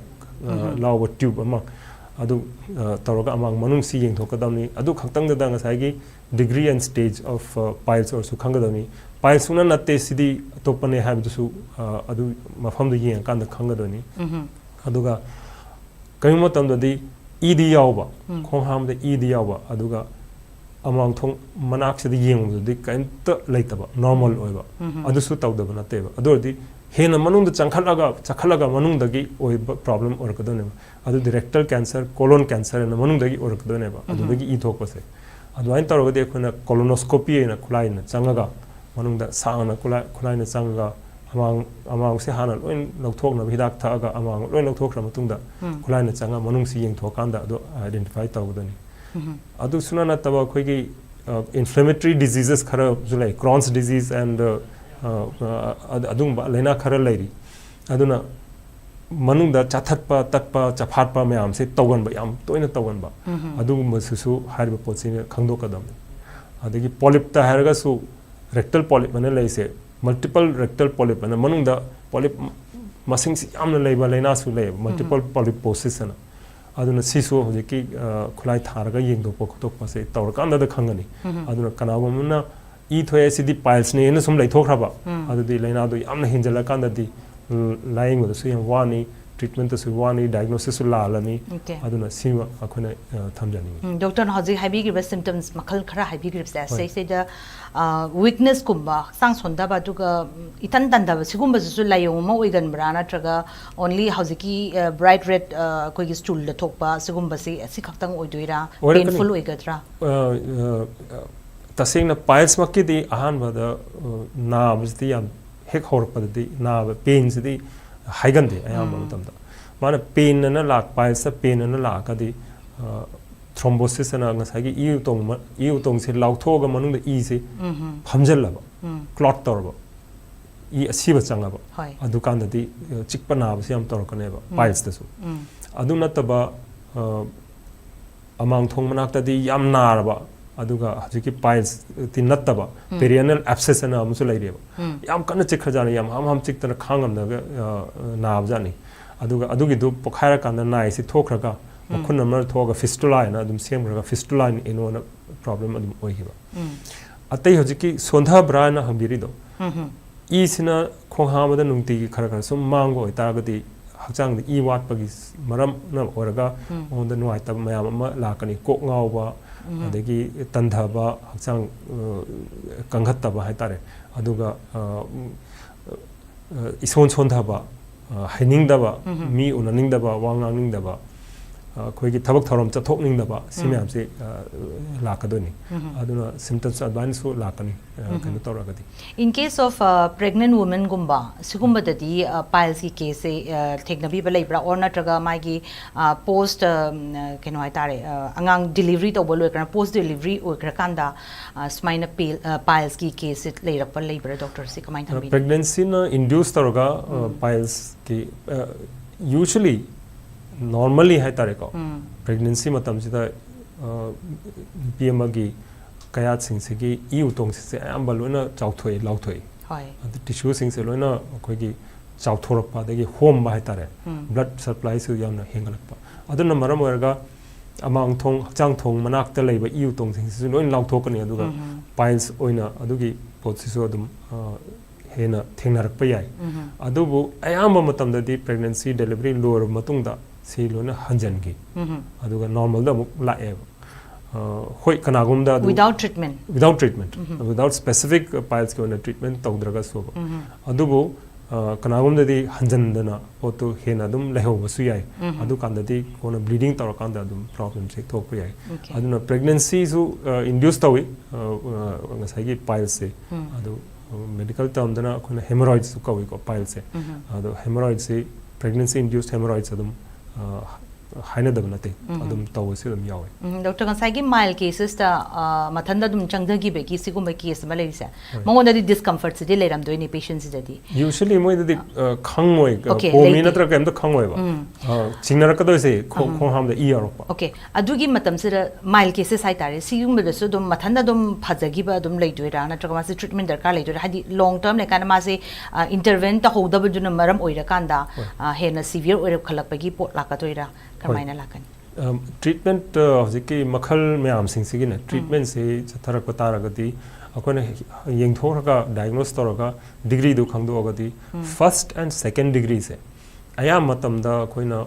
ꯑ, ꯎꯝ. ꯂꯥꯎꯕ tube ꯑꯃ, ꯑꯗꯨ, ꯑ, ꯇꯧꯔꯒ ꯑꯃꯥꯡ ꯃꯅꯨꯡꯁꯤ ꯌꯦꯡꯊꯣꯛꯀꯗꯕꯅꯤ꯫ ꯑꯗꯨ ꯈꯛꯇꯪꯗꯨꯗ ꯉꯁꯥꯏꯒꯤ degree and stage of, ꯑ, piles ꯑꯣꯏꯔꯁꯨ ꯈꯪꯒꯗꯕꯅꯤ꯫ ꯄꯥꯏꯜꯁ ꯁꯨꯡꯅ ꯅꯠꯇꯦ, ꯁꯤꯗꯤ ꯑꯇꯣꯞꯄꯅꯦ ꯍꯥꯏꯕꯗꯨꯁꯨ, ꯑ, ꯑꯗꯨ ꯃꯐꯝꯗꯨ ꯌꯦꯡꯉꯀꯥꯟꯗ ꯈꯪꯒꯗꯣꯏꯅꯤ꯫ ꯎꯝꯍꯨꯝ꯫ ꯑꯗꯨꯒ ꯀꯔꯤꯒꯨꯝꯕ ꯃꯇꯝꯗꯗꯤ ꯏꯗꯤ ꯌꯥꯎꯕ, ꯎꯝ꯫ ꯈꯣꯡ ꯍꯥꯝꯕꯗ ꯏꯗꯤ ꯌꯥꯎꯕ, ꯑꯗꯨꯒ ꯑꯃꯥꯡ ꯊꯣꯡ ꯃꯅꯥꯛꯁꯤꯗ ꯌꯦꯡꯕꯗꯗꯤ ꯀꯔꯤꯝꯇ ꯂꯩꯇꯕ, ꯅꯣꯔꯃꯦꯜ ꯑꯣꯏꯕ, ꯎꯝꯍꯨꯝ꯫ ꯑꯗꯨꯁꯨ ꯇꯧꯗꯕ ꯅꯠꯇꯦꯕ꯫ ꯑꯗꯨ ꯑꯣꯏꯔꯗꯤ ꯍꯦꯟꯅ ꯃꯅꯨꯡꯗ ꯆꯪꯈꯠꯂꯒ, ꯆꯈꯠꯂꯒ ꯃꯅꯨꯡꯗꯒꯤ ꯑꯣꯏꯕ ꯄ꯭ꯔꯣꯕ꯭ꯂꯦꯝ ꯑꯣꯏꯔꯛꯀꯗꯣꯏꯅꯦꯕ꯫ ꯑꯗꯨꯗꯤ ꯔꯦꯛꯇꯜ ꯀꯦꯟꯁꯔ, ꯀꯣꯂꯣꯟ ꯀꯦꯟꯁꯔ ꯍꯥꯏꯅ ꯃꯅꯨꯡꯗꯒꯤ ꯑꯣꯏꯔꯛꯀꯗꯣꯏꯅꯦꯕ, ꯎꯝꯍꯨꯝ꯫ ꯑꯗꯨꯗꯒꯤ ꯏ ꯊꯣꯛꯄꯁꯦ꯫ ꯑꯗꯨꯃꯥꯏꯅ ꯇꯧꯔꯒꯗꯤ ꯑꯩꯈꯣꯏꯅ ꯀꯣꯂꯣꯅꯣꯁꯀꯣꯄꯤ ꯍꯥꯏꯅ ꯈꯨꯠꯂꯥꯏꯅ ꯆꯪꯉꯒ ꯃꯅꯨꯡꯗ ꯁꯥꯡꯅ ꯈꯨꯠꯂꯥꯏ-, ꯈꯨꯠꯂꯥꯏꯅ ꯆꯪꯉꯒ ꯑꯃꯥꯡ-, ꯑꯃꯥꯡꯁꯦ ꯍꯥꯟꯅ ꯂꯣꯏ ꯂꯧꯊꯣꯛꯅꯕ ꯍꯤꯗꯥꯛ ꯊꯛꯑꯒ ꯑꯃꯥꯡ ꯂꯣꯏ ꯂꯧꯊꯣꯛꯈ꯭ꯔ ꯃꯇꯨꯡꯗ ꯎꯝ꯫ ꯈꯨꯠꯂꯥꯏꯅ ꯆꯪꯉꯒ ꯃꯅꯨꯡꯁꯤ ꯌꯦꯡꯊꯣꯛꯑꯀꯥꯟꯗ ꯑꯗꯨ ꯑꯥꯏꯗꯦꯟꯇꯤꯐꯥꯏ ꯇꯧꯒꯗꯣꯏꯅꯤ꯫ ꯎꯝ꯫ ꯑꯗꯨꯁꯨꯅ ꯅꯠꯇꯕ ꯑꯩꯈꯣꯏꯒꯤ, ꯑ, inflammatory diseases ꯈꯔꯁꯨ ꯂꯩ, Crohn's disease and, ꯑ, ꯑ, ꯑ, ꯑꯗꯨꯒꯨꯝꯕ ꯂꯥꯏꯅꯥ ꯈꯔ ꯂꯩꯔꯤ꯫ ꯑꯗꯨꯅ ꯃꯅꯨꯡꯗ ꯆꯥꯊꯠꯄ, ꯇꯠꯄ, ꯆꯐꯥꯠꯄ ꯃꯌꯥꯝꯁꯦ ꯇꯧꯒꯟꯕ, ꯌꯥꯝ ꯇꯣꯏꯅ ꯇꯧꯒꯟꯕ꯫ ꯎꯝ꯫ ꯑꯗꯨꯒꯨꯝꯕꯁꯤꯁꯨ ꯍꯥꯏꯔꯤꯕ ꯄꯣꯠꯁꯤꯅ ꯈꯪꯗꯣꯛꯀꯗꯕꯅꯤ꯫ ꯑꯗꯒꯤ ꯄꯣꯂꯤꯞꯇ ꯍꯥꯏꯔꯒꯁꯨ ꯔꯦꯛꯇꯜ ꯄꯣꯂꯤꯞ ꯑꯅ ꯂꯩꯁꯦ, ꯃꯜꯇꯤꯄꯜ ꯔꯦꯛꯇꯜ ꯄꯣꯂꯤꯞ ꯑꯅ ꯃꯅꯨꯡꯗ ꯄꯣꯂꯤꯞ ꯃꯁꯤꯡꯁꯤ ꯌꯥꯝꯅ ꯂꯩꯕ ꯂꯥꯏꯅꯥꯁꯨ ꯂꯩꯌꯦꯕ, ꯃꯜꯇꯤꯄꯜ ꯎꯝ꯫ ꯄꯣꯂꯤꯄꯣꯁꯤꯁ ꯑꯅ꯫ ꯑꯗꯨꯅ ꯁꯤꯁꯨ ꯍꯧꯖꯤꯛꯀꯤ, ꯑ, ꯈꯨꯠꯂꯥꯏ ꯊꯥꯔꯒ ꯌꯦꯡꯗꯣꯛꯄ ꯈꯣꯠꯇꯣꯛꯄꯁꯦ ꯇꯧꯔꯀꯥꯟꯗꯗ ꯈꯪꯒꯅꯤ꯫ ꯎꯝ꯫ ꯑꯗꯨꯅ ꯀꯅꯥꯒꯨꯝꯕ ꯑꯃꯅ ꯏ ꯊꯣꯛꯑꯦ, ꯁꯤꯗꯤ ꯄꯥꯏꯜꯁꯅꯦꯅ ꯁꯨꯝ ꯂꯩꯊꯣꯛꯈ꯭ꯔꯕ, ꯎꯝ꯫ ꯑꯗꯨꯗꯤ ꯂꯥꯏꯅꯥꯗꯣ ꯌꯥꯝꯅ ꯍꯦꯟꯖꯜꯂꯀꯥꯟꯗꯗꯤ, ꯎꯝ, ꯂꯥꯏꯌꯦꯡꯕꯗꯁꯨ ꯌꯥꯝ ꯋꯥꯅꯤ, ꯇ꯭ꯔꯤꯠꯃꯦꯟꯇꯁꯨ ꯋꯥꯅꯤ, ꯗꯥꯏꯒꯅꯣꯁꯤꯁꯁꯨ ꯂꯥꯜꯂꯅꯤ꯫ ꯑꯣꯀꯦ꯫ ꯑꯗꯨꯅ ꯁꯤꯃ ꯑꯩꯈꯣꯏꯅ, ꯑ, ꯊꯝꯖꯅꯤꯡꯉꯤ꯫ ꯎꯝ, ꯗꯣꯛꯇꯔꯅ ꯍꯧꯖꯤꯛ ꯍꯥꯏꯕꯤꯈ꯭ꯔꯤꯕ ꯁꯤꯝꯇꯝꯁ ꯃꯈꯜ ꯈꯔ ꯍꯥꯏꯕꯤꯈ꯭ꯔꯤꯕꯁꯦ, ꯍꯣꯏ꯫ ꯁꯤꯗꯩꯁꯤꯗ, ꯑ, ꯋꯤꯛꯅꯦꯁꯀꯨꯝꯕ, ꯍꯛꯆꯥꯡ ꯁꯣꯟꯊꯕ, ꯑꯗꯨꯒ, ꯎꯝ, ꯏꯇꯟ ꯇꯟꯗꯕ, ꯁꯤꯒꯨꯝꯕꯁꯤꯁꯨ ꯂꯥꯏꯑꯣꯡ ꯑꯃ ꯑꯣꯏꯒꯟꯕ꯭ꯔꯥ? ꯅꯠꯇ꯭ꯔꯒ only ꯍꯧꯖꯤꯛꯀꯤ, ꯑ, ꯕ꯭ꯔꯥꯏꯠ ꯔꯦꯗ, ꯑ, ꯑꯩꯈꯣꯏꯒꯤ ꯁ꯭ꯇꯨꯜꯗ ꯊꯣꯛꯄ ꯁꯤꯒꯨꯝꯕꯁꯤ ꯑꯁꯤ ꯈꯛꯇꯪ ꯑꯣꯏꯗꯣꯏꯔꯥ? ꯑꯣꯏꯔꯛꯀꯅꯤ꯫ ꯄꯦꯟꯐꯨꯜ ꯑꯣꯏꯒꯗ꯭ꯔꯥ? ꯑ, ꯑ, ꯑ, ꯇꯁꯦꯡꯅ ꯄꯥꯏꯜꯁꯃꯛꯀꯤꯗꯤ ꯑꯍꯥꯟꯕꯗ, ꯑ, ꯅꯥꯕꯁꯤꯗꯤ ꯌꯥꯝ ꯍꯦꯛ ꯍꯧꯔꯛꯄꯗꯗꯤ ꯅꯥꯕ, ꯄꯦꯟꯁꯤꯗꯤ ꯍꯥꯏꯒꯟꯗꯦ ꯑꯌꯥꯝꯕ ꯎꯝ꯫ ꯃꯇꯝꯗ꯫ ꯃꯥꯅ ꯄꯦꯟ ꯑꯅ ꯂꯥꯛ-, ꯄꯥꯏꯜꯁꯇ ꯄꯦꯟ ꯑꯅ ꯂꯥꯛꯑꯒꯗꯤ, ꯑ, ꯊ꯭ꯔꯣꯝꯕꯣꯁꯤꯁ ꯑꯅ ꯉꯁꯥꯏꯒꯤ ꯏ ꯎꯇꯣꯡ ꯃ-, ꯏ ꯎꯇꯣꯡꯁꯦ ꯂꯥꯎꯊꯣꯛꯑꯒ ꯃꯅꯨꯡꯗ ꯏꯁꯦ ꯎꯝ ꯍꯝ꯫ ꯐꯝꯖꯜꯂꯕ, ꯎꯝ꯫ ꯀ꯭ꯂꯣꯠ ꯇꯧꯔꯕ, ꯏ ꯑꯁꯤꯕ ꯆꯪꯉꯕ, ꯍꯣꯏ꯫ ꯑꯗꯨꯀꯥꯟꯗꯗꯤ, ꯑ, ꯆꯤꯛꯄ ꯅꯥꯕꯁꯦ ꯌꯥꯝ ꯇꯧꯔꯛꯀꯅꯦꯕ, ꯎꯝ꯫ ꯄꯥꯏꯜꯁꯇꯁꯨ꯫ ꯎꯝ꯫ ꯑꯗꯨ ꯅꯠꯇꯕ, ꯑ, ꯑꯃꯥꯡ ꯊꯣꯡ ꯃꯅꯥꯛꯇꯗꯤ ꯌꯥꯝ ꯅꯥꯔꯕ, ꯑꯗꯨꯒ ꯍꯧꯖꯤꯛꯀꯤ ꯄꯥꯏꯜꯁꯇꯤ ꯅꯠꯇꯕ, ꯎꯝ꯫ ꯄꯦꯔꯤꯑꯦꯅꯦꯜ ꯑꯦꯞꯁꯦꯁ ꯑꯅ ꯑꯃꯁꯨ ꯂꯩꯔꯤꯑꯕ꯫ ꯎꯝ꯫ ꯌꯥꯝ ꯀꯟꯅ ꯆꯤꯛꯈ꯭ꯔꯖꯥꯠꯅꯤ, ꯌꯥꯝ ꯍꯥꯝ ꯍꯥꯝ ꯆꯤꯛꯇꯅ ꯈꯥꯡꯉꯝꯗꯒ, ꯑ, ꯅꯥꯕꯖꯥꯠꯅꯤ꯫ ꯑꯗꯨꯒ ꯑꯗꯨꯒꯤꯗꯨ ꯄꯣꯛꯈꯥꯏꯔꯀꯥꯟꯗ ꯅꯥꯏꯁꯤ ꯊꯣꯛꯈ꯭ꯔꯒ, ꯎꯝ꯫ ꯃꯈꯨꯟ ꯑꯃ ꯊꯣꯛꯑꯒ ꯐꯤꯁꯇꯨꯂꯥ ꯍꯥꯏꯅ ꯑꯗꯨꯝ ꯁꯦꯝꯈ꯭ꯔꯒ, ꯐꯤꯁꯇꯨꯂꯥ ꯏꯅꯣꯅ ꯄ꯭ꯔꯣꯕ꯭ꯂꯦꯝ ꯑꯗꯨꯝ ꯑꯣꯏꯈꯤꯕ꯫ ꯎꯝ꯫ ꯑꯇꯩ ꯍꯧꯖꯤꯛꯀꯤ ꯁꯣꯟꯊꯕ꯭ꯔꯥꯅ ꯍꯪꯕꯤꯔꯤꯗꯣ, ꯏꯁꯤꯅ ꯈꯣꯡ ꯍꯥꯝꯕꯗ ꯅꯨꯡꯇꯤꯒꯤ ꯈꯔ ꯈꯔ ꯁꯨꯝ ꯃꯥꯡꯕ ꯑꯣꯏꯇꯥꯔꯒꯗꯤ, ꯍꯛꯆꯥꯡꯗ ꯏ ꯋꯥꯠꯄꯒꯤ ꯃꯔꯝꯅ ꯑꯣꯏꯔꯒ ꯃꯉꯣꯟꯗ ꯅꯨꯡꯉꯥꯏꯇꯕ ꯃꯌꯥꯝ ꯑꯃ ꯂꯥꯛꯀꯅꯤ꯫ ꯀꯣꯛ ꯉꯥꯎꯕ, ꯑꯗꯒꯤ ꯇꯟꯊꯕ, ꯍꯛꯆꯥꯡ ꯑ, ꯀꯟꯈꯠꯇꯕ ꯍꯥꯏꯇꯥꯔꯦ꯫ ꯑꯗꯨꯒ ꯑ, ꯎꯝ, ꯑ, ꯏꯁꯣꯟ ꯁꯣꯟꯊꯕ, ꯑ, ꯍꯩꯅꯤꯡꯗꯕ, ꯃꯤ ꯎꯅꯅꯤꯡꯗꯕ, ꯋꯥ ꯉꯥꯡꯅꯤꯡꯗꯕ, ꯑ, ꯑꯩꯈꯣꯏꯒꯤ ꯊꯕꯛ ꯊꯧꯔꯝ ꯆꯠꯊꯣꯛꯅꯤꯡꯗꯕ, ꯁꯤ ꯃꯌꯥꯝꯁꯦ ꯑ, ꯂꯥꯛꯀꯗꯣꯏꯅꯤ꯫ ꯑꯗꯨꯅ ꯁꯤꯝꯇꯝꯁ ꯑꯗꯨꯃꯥꯏꯅꯁꯨ ꯂꯥꯛꯀꯅꯤ, ꯑ, ꯀꯩꯅꯣ ꯇꯧꯔꯒꯗꯤ꯫ In case of pregnant womenꯒꯨꯝꯕ ꯁꯤꯒꯨꯝꯕꯗꯗꯤ pileꯁꯀꯤ caseꯁꯦ ꯊꯦꯡꯅꯕꯤꯕ ꯂꯩꯕ꯭ꯔꯥ? Or ꯅꯠꯇ꯭ꯔꯒ ꯃꯥꯒꯤ post ꯀꯩꯅꯣ ꯍꯥꯏꯇꯥꯔꯦ, ꯑꯉꯥꯡ delivery ꯇꯧꯕ ꯂꯣꯏꯈ꯭ꯔ, post delivery ꯑꯣꯏꯈ꯭ꯔꯀꯥꯟꯗ ꯁꯨꯃꯥꯏꯅ pileꯁꯀꯤ caseꯁꯦ ꯂꯩꯔꯛꯄ ꯂꯩꯕ꯭ꯔꯥ? Doctorꯁꯦ ꯀꯃꯥꯏꯅ ꯊꯝꯕꯤꯅꯤ? Pregnancyꯅ induce ꯇꯧꯔꯒ pileꯁꯀꯤ, usually normally ꯍꯥꯏꯇꯥꯔꯦꯀꯣ, pregnancy ꯃꯇꯝꯁꯤꯗ ꯅꯨꯄꯤ ꯑꯃꯒꯤ ꯀꯌꯥꯠꯁꯤꯡꯁꯤꯒꯤ ꯏ ꯎꯇꯣꯡꯁꯤꯡꯁꯦ ꯑꯌꯥꯝꯕ ꯂꯣꯏꯅ ꯆꯥꯎꯊꯣꯛꯏ, ꯂꯥꯎꯊꯣꯛꯏ꯫ ꯍꯣꯏ꯫ ꯑꯗ tissueꯁꯤꯡꯁꯦ ꯂꯣꯏꯅ ꯑꯩꯈꯣꯏꯒꯤ ꯆꯥꯎꯊꯣꯔꯛꯄ, ꯑꯗꯒꯤ ꯍꯣꯝꯕ ꯍꯥꯏꯇꯥꯔꯦ꯫ Blood supplyꯁꯨ ꯌꯥꯝꯅ ꯍꯦꯟꯒꯠꯂꯛꯄ꯫ ꯑꯗꯨꯅ ꯃꯔꯝ ꯑꯣꯏꯔꯒ ꯑꯃꯥꯡ ꯊꯣꯡ, ꯍꯛꯆꯥꯡ ꯊꯣꯡ ꯃꯅꯥꯛꯇ ꯂꯩꯕ ꯏ ꯎꯇꯣꯡꯁꯤꯡꯁꯤꯁꯨ ꯂꯣꯏꯅ ꯂꯥꯎꯊꯣꯛꯀꯅꯤ, ꯑꯗꯨꯒ piles ꯑꯣꯏꯅ ꯑꯗꯨꯒꯤ ꯄꯣꯠꯁꯤꯁꯨ ꯑꯗꯨꯝ ꯑ, ꯍꯦꯟꯅ ꯊꯦꯡꯅꯔꯛꯄ ꯌꯥꯏ꯫ ꯑꯗꯨꯕꯨ ꯑꯌꯥꯝꯕ ꯃꯇꯝꯗꯗꯤ pregnancy delivery ꯂꯣꯏꯔꯕ ꯃꯇꯨꯡꯗ ꯁꯤ ꯂꯣꯏꯅ ꯍꯟꯖꯟꯈꯤ꯫ ꯑꯗꯨꯒ normalꯗ ꯑꯃꯨꯛ ꯂꯥꯛꯑꯦꯕ꯫ ꯑ, ꯍꯣꯏ, ꯀꯅꯥꯒꯨꯝꯕꯗ ꯑꯗꯨ Without treatment. Without treatment, without specific pilesꯀꯤ ꯑꯣꯏꯅ treatment ꯇꯧꯗ꯭ꯔꯒꯁꯨꯕ꯫ ꯑꯗꯨꯕꯨ ꯑ, ꯀꯅꯥꯒꯨꯝꯕꯗꯗꯤ ꯍꯟꯖꯟꯗꯅ ꯄꯣꯠꯇꯨ ꯍꯦꯟꯅ ꯑꯗꯨꯝ ꯂꯩꯍꯧꯕꯁꯨ ꯌꯥꯏ꯫ ꯑꯗꯨꯀꯥꯟꯗꯗꯤ ꯀꯣꯟꯅ bleeding ꯇꯧꯔꯀꯥꯟꯗ ꯑꯗꯨꯝ problemꯁꯦ ꯊꯣꯛꯄ ꯌꯥꯏ꯫ Okay. ꯑꯗꯨꯅ pregnancyꯁꯨ ꯑ, induce ꯇꯧꯏ, ꯑ, ꯑ, ꯉꯁꯥꯏꯒꯤ pilesꯁꯦ꯫ ꯑꯗꯨ medical termꯗꯅ ꯑꯩꯈꯣꯏꯅ hemorrhoidsꯁꯨ ꯀꯧꯏꯀꯣ, pilesꯁꯦ꯫ ꯑꯗꯣ hemorrhoidsꯁꯤ, pregnancy induced hemorrhoids ꯑꯗꯨꯝ ꯑ, ꯍꯥꯏꯅꯗꯕ ꯅꯠꯇꯦ꯫ ꯑꯗꯨꯝ ꯇꯧꯕꯁꯨ ꯑꯗꯨꯝ ꯌꯥꯎꯋꯦ꯫ ꯎꯝ, doctor, ꯉꯁꯥꯏꯒꯤ mile casesꯇ ꯃꯊꯟꯇ ꯑꯗꯨꯝ ꯆꯪꯊꯈꯤꯕꯒꯤ ꯁꯤꯒꯨꯝꯕ case ꯑꯃ ꯂꯩꯔꯤꯁꯦ, ꯍꯣꯏ꯫ ꯃꯉꯣꯟꯗꯗꯤ discomfortꯁꯤꯗꯤ ꯂꯩꯔꯝꯗꯣꯏꯅꯤ patientꯁꯤꯗꯗꯤ꯫ Usually ꯃꯣꯏꯗꯗꯤ ꯑ, ꯈꯪꯉꯣꯏ, ꯑ, Okay, ꯄꯣꯝꯃꯤ ꯂꯩꯇꯦ꯫ ꯅꯠꯇ꯭ꯔꯒ ꯀꯩꯝꯇ ꯈꯪꯉꯣꯏꯕ꯫ ꯑ, ꯆꯤꯡꯅꯔꯛꯀꯗꯣꯏꯁꯦ ꯈꯣ-, ꯈꯣꯡ ꯍꯥꯝꯕꯗ ꯏ ꯌꯥꯎꯔꯛꯄ꯫ Okay, ꯑꯗꯨꯒꯤ ꯃꯇꯝꯁꯤꯗ mile cases ꯍꯥꯏꯇꯥꯔꯦ, ꯁꯤꯒꯨꯝꯕꯗꯁꯨ ꯑꯗꯨꯝ ꯃꯊꯟꯇ ꯑꯗꯨꯝ ꯐꯖꯈꯤꯕ ꯑꯗꯨꯝ ꯂꯩꯗꯣꯏꯔꯥ, ꯅꯠꯇ꯭ꯔꯒ ꯃꯥꯁꯦ treatment ꯗꯔꯀꯥꯔ ꯂꯩꯗꯣꯏꯔꯥ? ꯍꯥꯏꯗꯤ long term ꯂꯩꯀꯥꯟꯗ ꯃꯥꯁꯦ ꯑ, intervene ꯇꯧꯍꯧꯗꯕꯗꯨꯅ ꯃꯔꯝ ꯑꯣꯏꯔꯀꯥꯟꯗ, ꯍꯣꯏ꯫ ꯑ, ꯍꯦꯟꯅ severe ꯑꯣꯏꯔꯛꯈꯠꯂꯛꯄꯒꯤ ꯄꯣꯠ ꯂꯥꯛꯀꯗꯣꯏꯔꯥ? ꯀꯔꯝꯍꯥꯏꯅ ꯂꯥꯛꯀꯅꯤ? ꯑꯝ, treatment, ꯑ, ꯍꯧꯖꯤꯛꯀꯤ ꯃꯈꯜ ꯃꯌꯥꯝꯁꯤꯡꯁꯤꯒꯤꯅꯦ, treatmentꯁꯤ ꯆꯠꯊꯔꯛꯄ ꯇꯥꯔꯒꯗꯤ, ꯑꯩꯈꯣꯏꯅ ꯌꯦꯡꯊꯣꯛꯈ꯭ꯔꯒ diagnose ꯇꯧꯔꯒ degree do ꯈꯪꯗꯣꯛꯑꯒꯗꯤ first and second degree ꯁꯦ ꯑꯌꯥꯝꯕ ꯃꯇꯝꯗ ꯑꯩꯈꯣꯏꯅ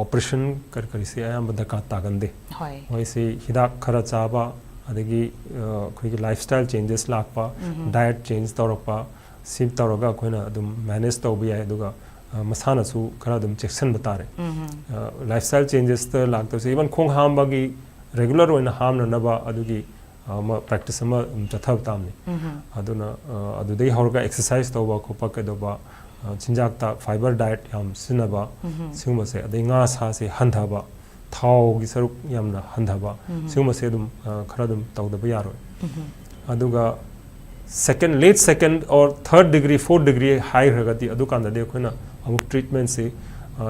operation ꯀꯔꯤ ꯀꯔꯤꯁꯦ ꯑꯌꯥꯝꯕ ꯗꯔꯀꯥꯔ ꯇꯥꯒꯟꯗꯦ꯫ ꯍꯣꯏ ꯃꯣꯏꯁꯤ ꯍꯤꯗꯥꯛ ꯈꯔ ꯆꯥꯕ, ꯑꯗꯒꯤ ꯑꯩꯈꯣꯏꯒꯤ lifestyle changes ꯂꯥꯛꯄ, diet change ꯇꯧꯔꯛꯄ, ꯁꯤ ꯇꯧꯔꯒ ꯑꯩꯈꯣꯏꯅ ꯑꯗꯨꯝ manage ꯇꯧꯕ ꯌꯥꯏ꯫ ꯑꯗꯨꯒ ꯃꯁꯥꯅꯁꯨ ꯈꯔ ꯑꯗꯨꯝ ꯆꯦꯛꯁꯤꯟꯕ ꯇꯥꯔꯦ꯫ Lifestyle changes ꯇ ꯂꯥꯛꯇꯕꯁꯦ, even ꯈꯣꯡ ꯍꯥꯝꯕꯒꯤ regular ꯑꯣꯏꯅ ꯍꯥꯝꯅꯅꯕ ꯑꯗꯨꯒꯤ ꯑꯃ practice ꯑꯃ ꯑꯗꯨꯝ ꯆꯠꯊꯕ ꯇꯥꯕꯅꯤ꯫ ꯑꯗꯨꯅ ꯑꯗꯨꯗꯒꯤ ꯍꯧꯔꯒ exercise ꯇꯧꯕ ꯈꯣꯠꯄ ꯀꯩꯗꯧꯕ, ꯆꯤꯟꯖꯥꯛꯇ fiber diet ꯌꯥꯝ ꯁꯤꯖꯤꯟꯅꯕ, ꯁꯤꯒꯨꯝꯕꯁꯦ, ꯑꯗꯩ ꯉꯥ ꯁꯥꯁꯦ ꯍꯟꯊꯕ, ꯊꯥꯎꯒꯤ ꯁꯔꯨꯛ ꯌꯥꯝꯅ ꯍꯟꯊꯕ, ꯁꯤꯒꯨꯝꯕꯁꯦ ꯑꯗꯨꯝ ꯈꯔ ꯑꯗꯨꯝ ꯇꯧꯗꯕ ꯌꯥꯔꯣꯏ꯫ ꯑꯗꯨꯒ second, late second or third degree, fourth degree ꯍꯥꯏꯈ꯭ꯔꯒꯗꯤ ꯑꯗꯨꯀꯥꯟꯗꯗꯤ ꯑꯩꯈꯣꯏꯅ ꯑꯃꯨꯛ treatment ꯁꯤ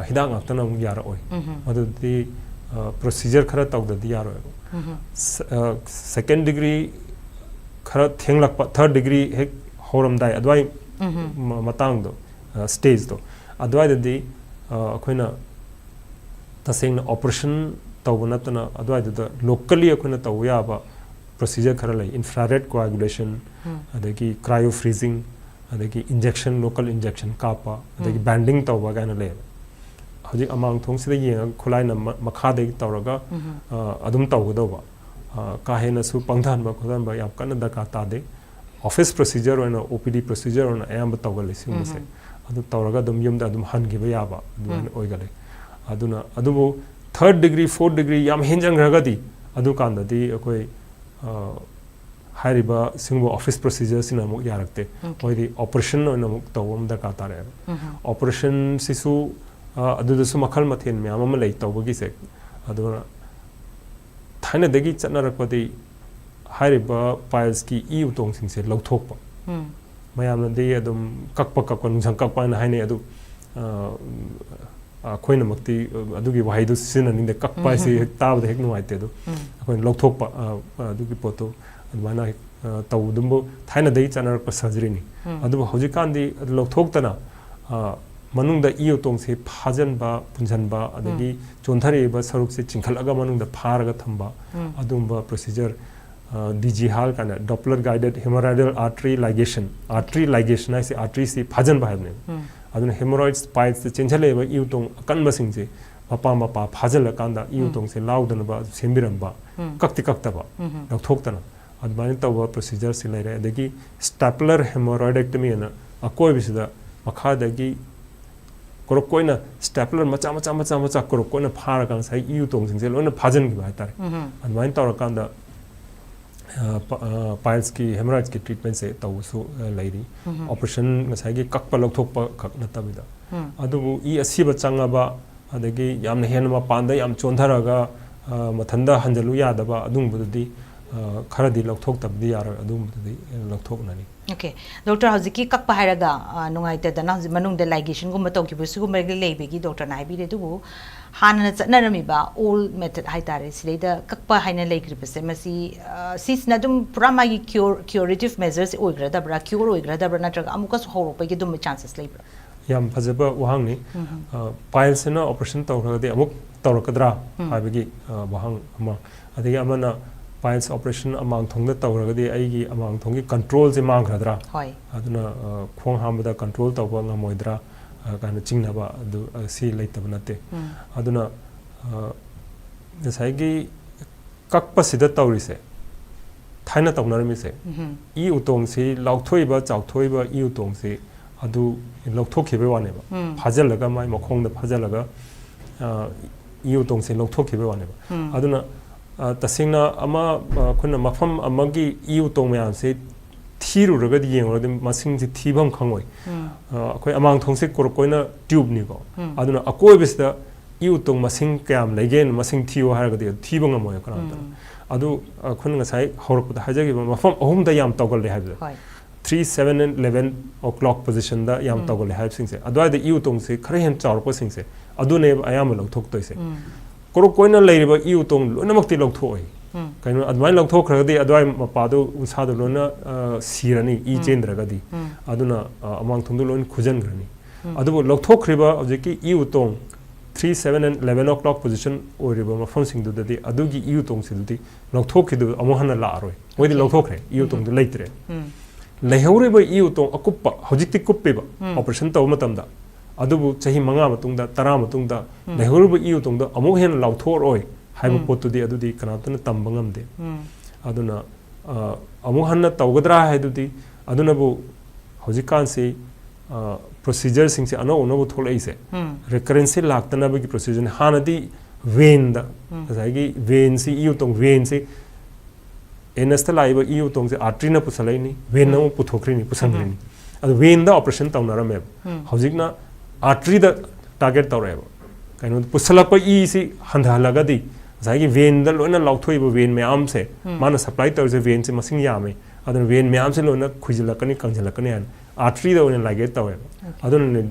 ꯍꯤꯗꯥꯛ ꯉꯥꯛꯇꯅ ꯑꯃꯨꯛ ꯌꯥꯔꯛꯑꯣꯏ꯫ ꯃꯗꯨꯗꯤ procedure ꯈꯔ ꯇꯧꯗꯗꯤ ꯌꯥꯔꯣꯏꯕ꯫ Second degree ꯈꯔ ꯊꯦꯡꯂꯛꯄ, third degree ꯍꯦꯛ ꯍꯧꯔꯝꯗꯥꯏ ꯑꯗꯨꯋꯥꯏ ꯃꯇꯥꯡꯗꯣ, stage ꯇꯣ, ꯑꯗꯨꯋꯥꯏꯗꯗꯤ ꯑꯩꯈꯣꯏꯅ ꯇꯁꯦꯡꯅ operation ꯇꯧꯕ ꯅꯠꯇꯅ ꯑꯗꯨꯋꯥꯏꯗꯨꯗ locally ꯑꯩꯈꯣꯏꯅ ꯇꯧꯕ ꯌꯥꯕ procedure ꯈꯔ ꯂꯩ꯫ Infrared coagulation, ꯑꯗꯒꯤ cryo freezing, ꯑꯗꯒꯤ injection, local injection ꯀꯥꯞꯄ, ꯑꯗꯒꯤ banding ꯇꯧꯕ ꯀꯥꯏꯅ ꯂꯩꯌꯦꯕ꯫ ꯍꯧꯖꯤꯛ ꯑꯃꯥꯡ ꯊꯣꯡꯁꯤꯗ ꯌꯦꯡꯉꯒ ꯈꯨꯠꯂꯥꯏꯅ ꯃꯈꯥꯗꯒꯤ ꯇꯧꯔꯒ ꯑꯗꯨꯝ ꯇꯧꯒꯗꯧꯕ꯫ ꯀꯥ ꯍꯦꯟꯅꯁꯨ ꯄꯪꯊꯍꯟꯕ ꯈꯣꯠꯍꯟꯕ ꯌꯥꯝ ꯀꯟꯅ ꯗꯔꯀꯥꯔ ꯇꯥꯗꯦ꯫ Office procedure ꯑꯣꯏꯅ, OPD procedure ꯑꯣꯏꯅ ꯑꯌꯥꯝꯕ ꯇꯧꯒꯜꯂꯤ ꯁꯤꯒꯨꯝꯕꯁꯦ꯫ ꯑꯗꯨ ꯇꯧꯔꯒ ꯑꯗꯨꯝ ꯌꯨꯝꯗ ꯑꯗꯨꯝ ꯍꯟꯈꯤꯕ ꯌꯥꯕ ꯑꯗꯨꯃꯥꯏꯅ ꯑꯣꯏꯒꯜꯂꯤ꯫ ꯑꯗꯨꯅ ꯑꯗꯨꯕꯨ third degree, fourth degree ꯌꯥꯝ ꯍꯦꯟꯖꯟꯈ꯭ꯔꯒꯗꯤ ꯑꯗꯨꯀꯥꯟꯗꯗꯤ ꯑꯩꯈꯣꯏ ꯍꯥꯏꯔꯤꯕ ꯁꯤꯒꯨꯝꯕ office procedure ꯁꯤꯅ ꯑꯃꯨꯛ ꯌꯥꯔꯛꯇꯦ꯫ ꯃꯣꯏꯗꯤ operation ꯑꯣꯏꯅ ꯑꯃꯨꯛ ꯇꯧꯕ ꯑꯃ ꯗꯔꯀꯥꯔ ꯇꯥꯔꯛꯑꯦꯕ꯫ Operation ꯁꯤꯁꯨ ꯑꯗꯨꯗꯁꯨ ꯃꯈꯜ ꯃꯊꯦꯜ ꯃꯌꯥꯝ ꯑꯃ ꯂꯩ ꯇꯧꯕꯒꯤꯁꯦ꯫ ꯑꯗꯨꯅ ꯊꯥꯏꯅꯗꯒꯤ ꯆꯠꯅꯔꯛꯄꯗꯤ ꯍꯥꯏꯔꯤꯕ piles ꯀꯤ ꯏ ꯎꯇꯣꯡꯁꯤꯡꯁꯦ ꯂꯧꯊꯣꯛꯄ꯫ ꯃꯌꯥꯝꯅꯗꯤ ꯑꯗꯨꯝ ꯀꯛꯄ ꯀꯛꯄ, ꯅꯨꯡꯁꯪ ꯀꯛꯄ ꯍꯥꯏꯅ ꯍꯥꯏꯅꯩ꯫ ꯑꯗꯨ ꯑꯩꯈꯣꯏꯅꯃꯛꯇꯤ ꯑꯗꯨꯒꯤ ꯋꯥꯍꯩꯗꯨ ꯁꯤꯖꯤꯟꯅꯅꯤꯡꯗꯦ꯫ ꯀꯛꯄ ꯍꯥꯏꯁꯤ ꯍꯦꯛ ꯇꯥꯕꯗ ꯍꯦꯛ ꯅꯨꯡꯉꯥꯏꯇꯦ꯫ ꯑꯗꯨ ꯑꯩꯈꯣꯏꯅ ꯂꯧꯊꯣꯛꯄ, ꯑꯗꯨꯒꯤ ꯄꯣꯠꯇꯣ ꯑꯗꯨꯃꯥꯏꯅ ꯇꯧꯕꯗꯨꯕꯨ ꯊꯥꯏꯅꯗꯒꯤ ꯆꯠꯅꯔꯛꯄ surgery ꯅꯤ꯫ ꯑꯗꯨꯕꯨ ꯍꯧꯖꯤꯛꯀꯥꯟꯗꯤ ꯂꯧꯊꯣꯛꯇꯅ ꯃꯅꯨꯡꯗ ꯏ ꯎꯇꯣꯡꯁꯦ ꯐꯥꯖꯤꯟꯕ, ꯄꯨꯟꯁꯤꯟꯕ, ꯑꯗꯒꯤ ꯆꯣꯟꯊꯔꯛꯏꯕ ꯁꯔꯨꯛꯁꯦ ꯆꯤꯡꯈꯠꯂꯒ ꯃꯅꯨꯡꯗ ꯐꯥꯔꯒ ꯊꯝꯕ, ꯑꯗꯨꯒꯨꯝꯕ procedure ꯗꯤ ꯖꯤ ꯍꯥꯜ ꯀꯥꯏꯅ Doppler Guided Hemorrhoidal Artery Ligation, artery ligation ꯍꯥꯏꯁꯦ arteryꯁꯤ ꯐꯥꯖꯤꯟꯕ ꯍꯥꯏꯕꯅꯦꯕ꯫ ꯑꯗꯨꯅ hemorrhoids, piles ꯇ ꯆꯦꯟꯁꯤꯜꯂꯛꯏꯕ ꯏ ꯎꯇꯣꯡ ꯑꯀꯟꯕꯁꯤꯡꯁꯦ ꯃꯄꯥ ꯃꯄꯥ ꯐꯥꯖꯤꯜꯂꯀꯥꯟꯗ ꯏ ꯎꯇꯣꯡꯁꯦ ꯂꯥꯎꯗꯅꯕ ꯁꯦꯝꯕꯤꯔꯝꯕ, ꯀꯛꯇꯤ ꯀꯛꯇꯕ, ꯂꯧꯊꯣꯛꯇꯅ, ꯑꯗꯨꯃꯥꯏꯅ ꯇꯧꯕ procedure ꯁꯤ ꯂꯩꯔꯦ꯫ ꯑꯗꯒꯤ stapler hemorrhoidectomy ꯑꯅ ꯑꯀꯣꯏꯕꯁꯤꯗ ꯃꯈꯥꯗꯒꯤ ꯀꯣꯔꯣꯛ ꯀꯣꯏꯅ stapler ꯃꯆꯥ ꯃꯆꯥ ꯃꯆꯥ ꯃꯆꯥ ꯀꯣꯔꯣꯛ ꯀꯣꯏꯅ ꯐꯥꯔꯒ ꯉꯁꯥꯏ ꯏ ꯎꯇꯣꯡꯁꯤꯡꯁꯦ ꯂꯣꯏꯅ ꯐꯥꯖꯤꯟꯈꯤꯕ ꯍꯥꯏꯇꯥꯔꯦ꯫ ꯑꯗꯨꯃꯥꯏꯅ ꯇꯧꯔꯀꯥꯟꯗ piles ꯀꯤ hemorrhoids ꯀꯤ treatment ꯁꯦ ꯇꯧꯕꯁꯨ ꯂꯩꯔꯤ꯫ Operation ꯉꯁꯥꯏꯒꯤ ꯀꯛꯄ ꯂꯧꯊꯣꯛꯄ ꯈꯛ ꯅꯠꯇꯕꯤꯗ꯫ ꯑꯗꯨꯕꯨ ꯏ ꯑꯁꯤꯕ ꯆꯪꯉꯕ, ꯑꯗꯒꯤ ꯌꯥꯝꯅ ꯍꯦꯟꯅ ꯃꯄꯥꯟꯗ ꯌꯥꯝ ꯆꯣꯟꯊꯔꯒ ꯃꯊꯟꯇ ꯍꯟꯖꯜꯂꯨ ꯌꯥꯗꯕ ꯑꯗꯨꯒꯨꯝꯕꯗꯨꯗꯤ ꯈꯔꯗꯤ ꯂꯧꯊꯣꯛꯇꯕꯗꯤ ꯌꯥꯔꯣꯏ, ꯑꯗꯨꯒꯨꯝꯕꯗꯨꯗꯤ ꯂꯧꯊꯣꯛꯅꯅꯤ꯫ Okay, doctor, ꯍꯧꯖꯤꯛꯀꯤ ꯀꯛꯄ ꯍꯥꯏꯔꯒ ꯅꯨꯡꯉꯥꯏꯇꯗꯅ ꯍꯧꯖꯤꯛ ꯃꯅꯨꯡꯗ ligation ꯒꯨꯝꯕ ꯇꯧꯈꯤꯕ ꯁꯤꯒꯨꯝꯕ ꯂꯩꯕꯒꯤ doctor ꯅ ꯍꯥꯏꯕꯤꯔꯦ꯫ ꯑꯗꯨꯕꯨ ꯍꯥꯟꯅꯅ ꯆꯠꯅꯔꯝꯃꯤꯕ old method ꯍꯥꯏꯇꯥꯔꯦ, ꯁꯤꯗꯩꯗ ꯀꯛꯄ ꯍꯥꯏꯅ ꯂꯩꯈ꯭ꯔꯤꯕꯁꯦ, ꯃꯁꯤ ꯁꯤꯁꯤꯅ ꯑꯗꯨꯝ ꯄꯨꯔꯥ ꯃꯥꯒꯤ cure, curative measure ꯁꯤ ꯑꯣꯏꯈ꯭ꯔꯗꯕ꯭ꯔꯥ, cure ꯑꯣꯏꯈ꯭ꯔꯗꯕ꯭ꯔꯥ, ꯅꯠꯇ꯭ꯔꯒ ꯑꯃꯨꯛꯀꯁꯨ ꯍꯧꯔꯛꯄꯒꯤ ꯑꯗꯨꯝꯕ chances ꯂꯩꯕ꯭ꯔꯥ? ꯌꯥꯝ ꯐꯖꯕ ꯋꯥꯍꯪꯅꯤ꯫ Piles ꯁꯤꯅ operation ꯇꯧꯈ꯭ꯔꯒꯗꯤ ꯑꯃꯨꯛ ꯇꯧꯔꯛꯀꯗ꯭ꯔꯥ ꯍꯥꯏꯕꯒꯤ ꯋꯥꯍꯪ ꯑꯃ, ꯑꯗꯒꯤ ꯑꯃꯅ piles operation ꯑꯃꯥꯡꯊꯣꯡꯗ ꯇꯧꯔꯒꯗꯤ ꯑꯩꯒꯤ ꯑꯃꯥꯡꯊꯣꯡꯒꯤ control ꯁꯦ ꯃꯥꯡꯈ꯭ꯔꯗ꯭ꯔꯥ, ꯍꯣꯏ꯫ ꯑꯗꯨꯅ ꯈꯣꯡ ꯍꯥꯝꯕꯗ control ꯇꯧꯕ ꯉꯝꯃꯣꯏꯗ꯭ꯔꯥ ꯀꯥꯏꯅ ꯆꯤꯡꯅꯕ ꯑꯗꯨ ꯁꯤ ꯂꯩꯇꯕ ꯅꯠꯇꯦ꯫ ꯑꯗꯨꯅ ꯉꯁꯥꯏꯒꯤ ꯀꯛꯄꯁꯤꯗ ꯇꯧꯔꯤꯁꯦ ꯊꯥꯏꯅ ꯇꯧꯅꯔꯝꯃꯤꯁꯦ, ꯏ ꯎꯇꯣꯡꯁꯤ, ꯂꯥꯎꯊꯣꯛꯏꯕ ꯆꯥꯎꯊꯣꯛꯏꯕ ꯏ ꯎꯇꯣꯡꯁꯤ ꯑꯗꯨ ꯂꯧꯊꯣꯛꯈꯤꯕꯒꯤ ꯋꯥꯅꯦꯕ꯫ ꯐꯥꯖꯤꯜꯂꯒ, ꯃꯥꯏ ꯃꯈꯣꯡꯗ ꯐꯥꯖꯤꯜꯂꯒ ꯏ ꯎꯇꯣꯡꯁꯤ ꯂꯧꯊꯣꯛꯈꯤꯕꯒꯤ ꯋꯥꯅꯦꯕ꯫ ꯑꯗꯨꯅ ꯇꯁꯦꯡꯅ ꯑꯃ ꯑꯩꯈꯣꯏꯅ ꯃꯐꯝ ꯑꯃꯒꯤ ꯏ ꯎꯇꯣꯡ ꯃꯌꯥꯝꯁꯤ ꯊꯤꯔꯨꯔꯒꯗꯤ, ꯌꯦꯡꯉꯨꯔꯒꯗꯤ ꯃꯁꯤꯡꯁꯤ ꯊꯤꯐꯝ ꯈꯪꯉꯣꯏ꯫ ꯑꯩꯈꯣꯏ ꯑꯃꯥꯡꯊꯣꯡꯁꯤ ꯀꯣꯔꯣꯛ ꯀꯣꯏꯅ tube ꯅꯤꯀꯣ꯫ ꯑꯗꯨꯅ ꯑꯀꯣꯏꯕꯁꯤꯗ ꯏ ꯎꯇꯣꯡ ꯃꯁꯤꯡ ꯀꯌꯥꯝ ꯂꯩꯒꯦꯅ ꯃꯁꯤꯡ ꯊꯤꯌꯨ ꯍꯥꯏꯔꯒꯗꯤ ꯑꯗꯨ ꯊꯤꯕ ꯉꯝꯃꯣꯏ ꯀꯅꯥꯝꯇꯅ꯫ ꯑꯗꯨ ꯑꯩꯈꯣꯏꯅ ꯉꯁꯥꯏ ꯍꯧꯔꯛꯄꯗ ꯍꯥꯏꯖꯈꯤꯕ ꯃꯐꯝ ꯑꯍꯨꯝꯗ ꯌꯥꯝ ꯇꯧꯒꯜꯂꯦ ꯍꯥꯏꯕꯗꯣ, ꯍꯣꯏ꯫ three, seven and eleven o'clock position ꯗ ꯌꯥꯝ ꯇꯧꯒꯜꯂꯦ ꯍꯥꯏꯕꯁꯤꯡꯁꯦ, ꯑꯗꯨꯋꯥꯏꯗ ꯏ ꯎꯇꯣꯡꯁꯦ ꯈꯔ ꯍꯦꯟꯅ ꯆꯥꯎꯔꯛꯄꯁꯤꯡꯁꯦ ꯑꯗꯨꯅꯦꯕ ꯑꯌꯥꯝꯕ ꯂꯧꯊꯣꯛꯇꯣꯏꯁꯦ꯫ ꯀꯣꯔꯣꯛ ꯀꯣꯏꯅ ꯂꯩꯔꯤꯕ ꯏ ꯎꯇꯣꯡ ꯂꯣꯏꯅꯃꯛꯇꯤ ꯂꯧꯊꯣꯛꯑꯣꯏ꯫ ꯀꯩꯅꯣ, ꯑꯗꯨꯃꯥꯏꯅ ꯂꯧꯊꯣꯛꯈ꯭ꯔꯒꯗꯤ ꯑꯗꯨꯋꯥꯏ ꯃꯄꯥꯗꯣ, ꯎꯟꯁꯥꯗꯣ ꯂꯣꯏꯅ ꯁꯤꯔꯅꯤ, ꯏ ꯆꯦꯟꯗ꯭ꯔꯒꯗꯤ꯫ ꯑꯗꯨꯅ ꯑꯃꯥꯡꯊꯣꯡꯗꯣ ꯂꯣꯏꯅ ꯈꯨꯖꯟꯈ꯭ꯔꯅꯤ꯫ ꯑꯗꯨꯕꯨ ꯂꯧꯊꯣꯛꯈ꯭ꯔꯤꯕ ꯍꯧꯖꯤꯛꯀꯤ E ꯎꯇꯣꯡ three, seven and eleven o'clock position ꯑꯣꯏꯔꯤꯕ ꯃꯐꯝꯁꯤꯡꯗꯨꯗꯗꯤ ꯑꯗꯨꯒꯤ ꯏ ꯎꯇꯣꯡꯁꯤꯗꯨꯗꯤ ꯂꯧꯊꯣꯛꯈꯤꯗꯨ ꯑꯃꯨꯛ ꯍꯟꯅ ꯂꯥꯛꯑꯔꯣꯏ꯫ ꯃꯣꯏꯗꯤ Okay. ꯂꯧꯊꯣꯛꯈ꯭ꯔꯦ, ꯏ ꯎꯇꯣꯡꯗꯨ ꯂꯩꯇ꯭ꯔꯦ꯫ ꯎꯝ. ꯂꯩꯍꯧꯔꯤꯕ ꯏ ꯎꯇꯣꯡ ꯑꯀꯨꯞꯄ, ꯍꯧꯖꯤꯛꯇꯤ ꯀꯨꯞꯄꯤꯕ, ꯎꯝ. ꯑꯣꯄꯔꯦꯁꯟ ꯇꯧꯕ ꯃꯇꯝꯗ, ꯑꯗꯨꯕꯨ ꯆꯍꯤ ꯃꯉꯥ ꯃꯇꯨꯡꯗ, ꯇꯔꯥ ꯃꯇꯨꯡꯗ ꯎꯝ. ꯂꯩꯍꯧꯔꯤꯕ ꯏ ꯎꯇꯣꯡꯗꯣ ꯑꯃꯨꯛ ꯍꯦꯟꯅ ꯂꯥꯎꯊꯣꯛꯑꯔꯣꯏ ꯍꯥꯏꯕ ꯎꯝ. ꯄꯣꯠꯇꯨꯗꯤ ꯑꯗꯨꯗꯤ ꯀꯅꯥꯝꯇꯅ ꯇꯝꯕ ꯉꯝꯗꯦ꯫ ꯎꯝ. ꯑꯗꯨꯅ ꯑ, ꯑꯃꯨꯛ ꯍꯟꯅ ꯇꯧꯒꯗ꯭ꯔꯥ ꯍꯥꯏꯗꯨꯗꯤ, ꯑꯗꯨꯅꯕꯨ ꯍꯧꯖꯤꯛꯀꯥꯟꯁꯤ ꯄ꯭ꯔꯣꯁꯤꯖꯔꯁꯤꯡꯁꯦ ꯑꯅꯧ ꯑꯅꯧꯕ ꯊꯣꯛꯂꯛꯏꯁꯦ, ꯎꯝ. ꯔꯤꯀꯔꯦꯟꯁꯁꯤ ꯂꯥꯛꯇꯅꯕꯒꯤ ꯄ꯭ꯔꯣꯁꯤꯖꯔꯅꯤ꯫ ꯍꯥꯟꯅꯗꯤ ꯚꯦꯟꯗ, ꯎꯝ. ꯉꯁꯥꯏꯒꯤ ꯚꯦꯟꯁꯤ, ꯏ ꯎꯇꯣꯡ ꯚꯦꯟꯁꯤ, ꯑꯦꯅꯁꯇ ꯂꯥꯛꯏꯕ ꯏ ꯎꯇꯣꯡꯁꯦ ꯑꯥꯔꯇ꯭ꯔꯤꯅ ꯄꯨꯁꯜꯂꯛꯏꯅꯤ, ꯚꯦꯟꯅ ꯎꯝ. ꯑꯃꯨꯛ ꯄꯨꯊꯣꯛꯈ꯭ꯔꯤꯅꯤ, ꯄꯨꯁꯟꯈ꯭ꯔꯤꯅꯤ꯫ ꯑꯗꯨ ꯚꯦꯟꯗ ꯑꯣꯄꯔꯦꯁꯟ ꯇꯧꯅꯔꯝꯃꯦꯕ꯫ ꯎꯝ. ꯍꯧꯖꯤꯛꯅ ꯑꯥꯔꯇ꯭ꯔꯤꯗ ꯇꯥꯔꯒꯦꯠ ꯇꯧꯔꯛꯑꯦꯕ꯫ ꯀꯩꯅꯣ, ꯄꯨꯁꯜꯂꯛꯄ ꯏꯁꯤ ꯍꯟꯊꯍꯜꯂꯒꯗꯤ ꯉꯁꯥꯏꯒꯤ ꯚꯦꯟꯗ ꯂꯣꯏꯅ ꯂꯥꯎꯊꯣꯛꯏꯕ ꯚꯦꯟ ꯃꯌꯥꯝꯁꯦ, ꯎꯝ. ꯃꯥꯅ ꯁꯄ꯭ꯂꯥꯏ ꯇꯧꯔꯤꯁꯦ ꯚꯦꯟꯁꯦ ꯃꯁꯤꯡ ꯌꯥꯝꯃꯦ, ꯑꯗꯨꯅ ꯚꯦꯟ ꯃꯌꯥꯝꯁꯦ ꯂꯣꯏꯅ ꯈꯨꯏꯖꯤꯜꯂꯛꯀꯅꯤ, ꯀꯪꯁꯤꯜꯂꯛꯀꯅꯤ ꯍꯥꯏꯅ ꯑꯥꯔꯇ꯭ꯔꯤꯗ ꯑꯣꯏꯅ ꯂꯥꯏꯒꯦꯠ ꯇꯧꯋꯦꯕ꯫ Okay. ꯑꯗꯨꯅꯅꯦ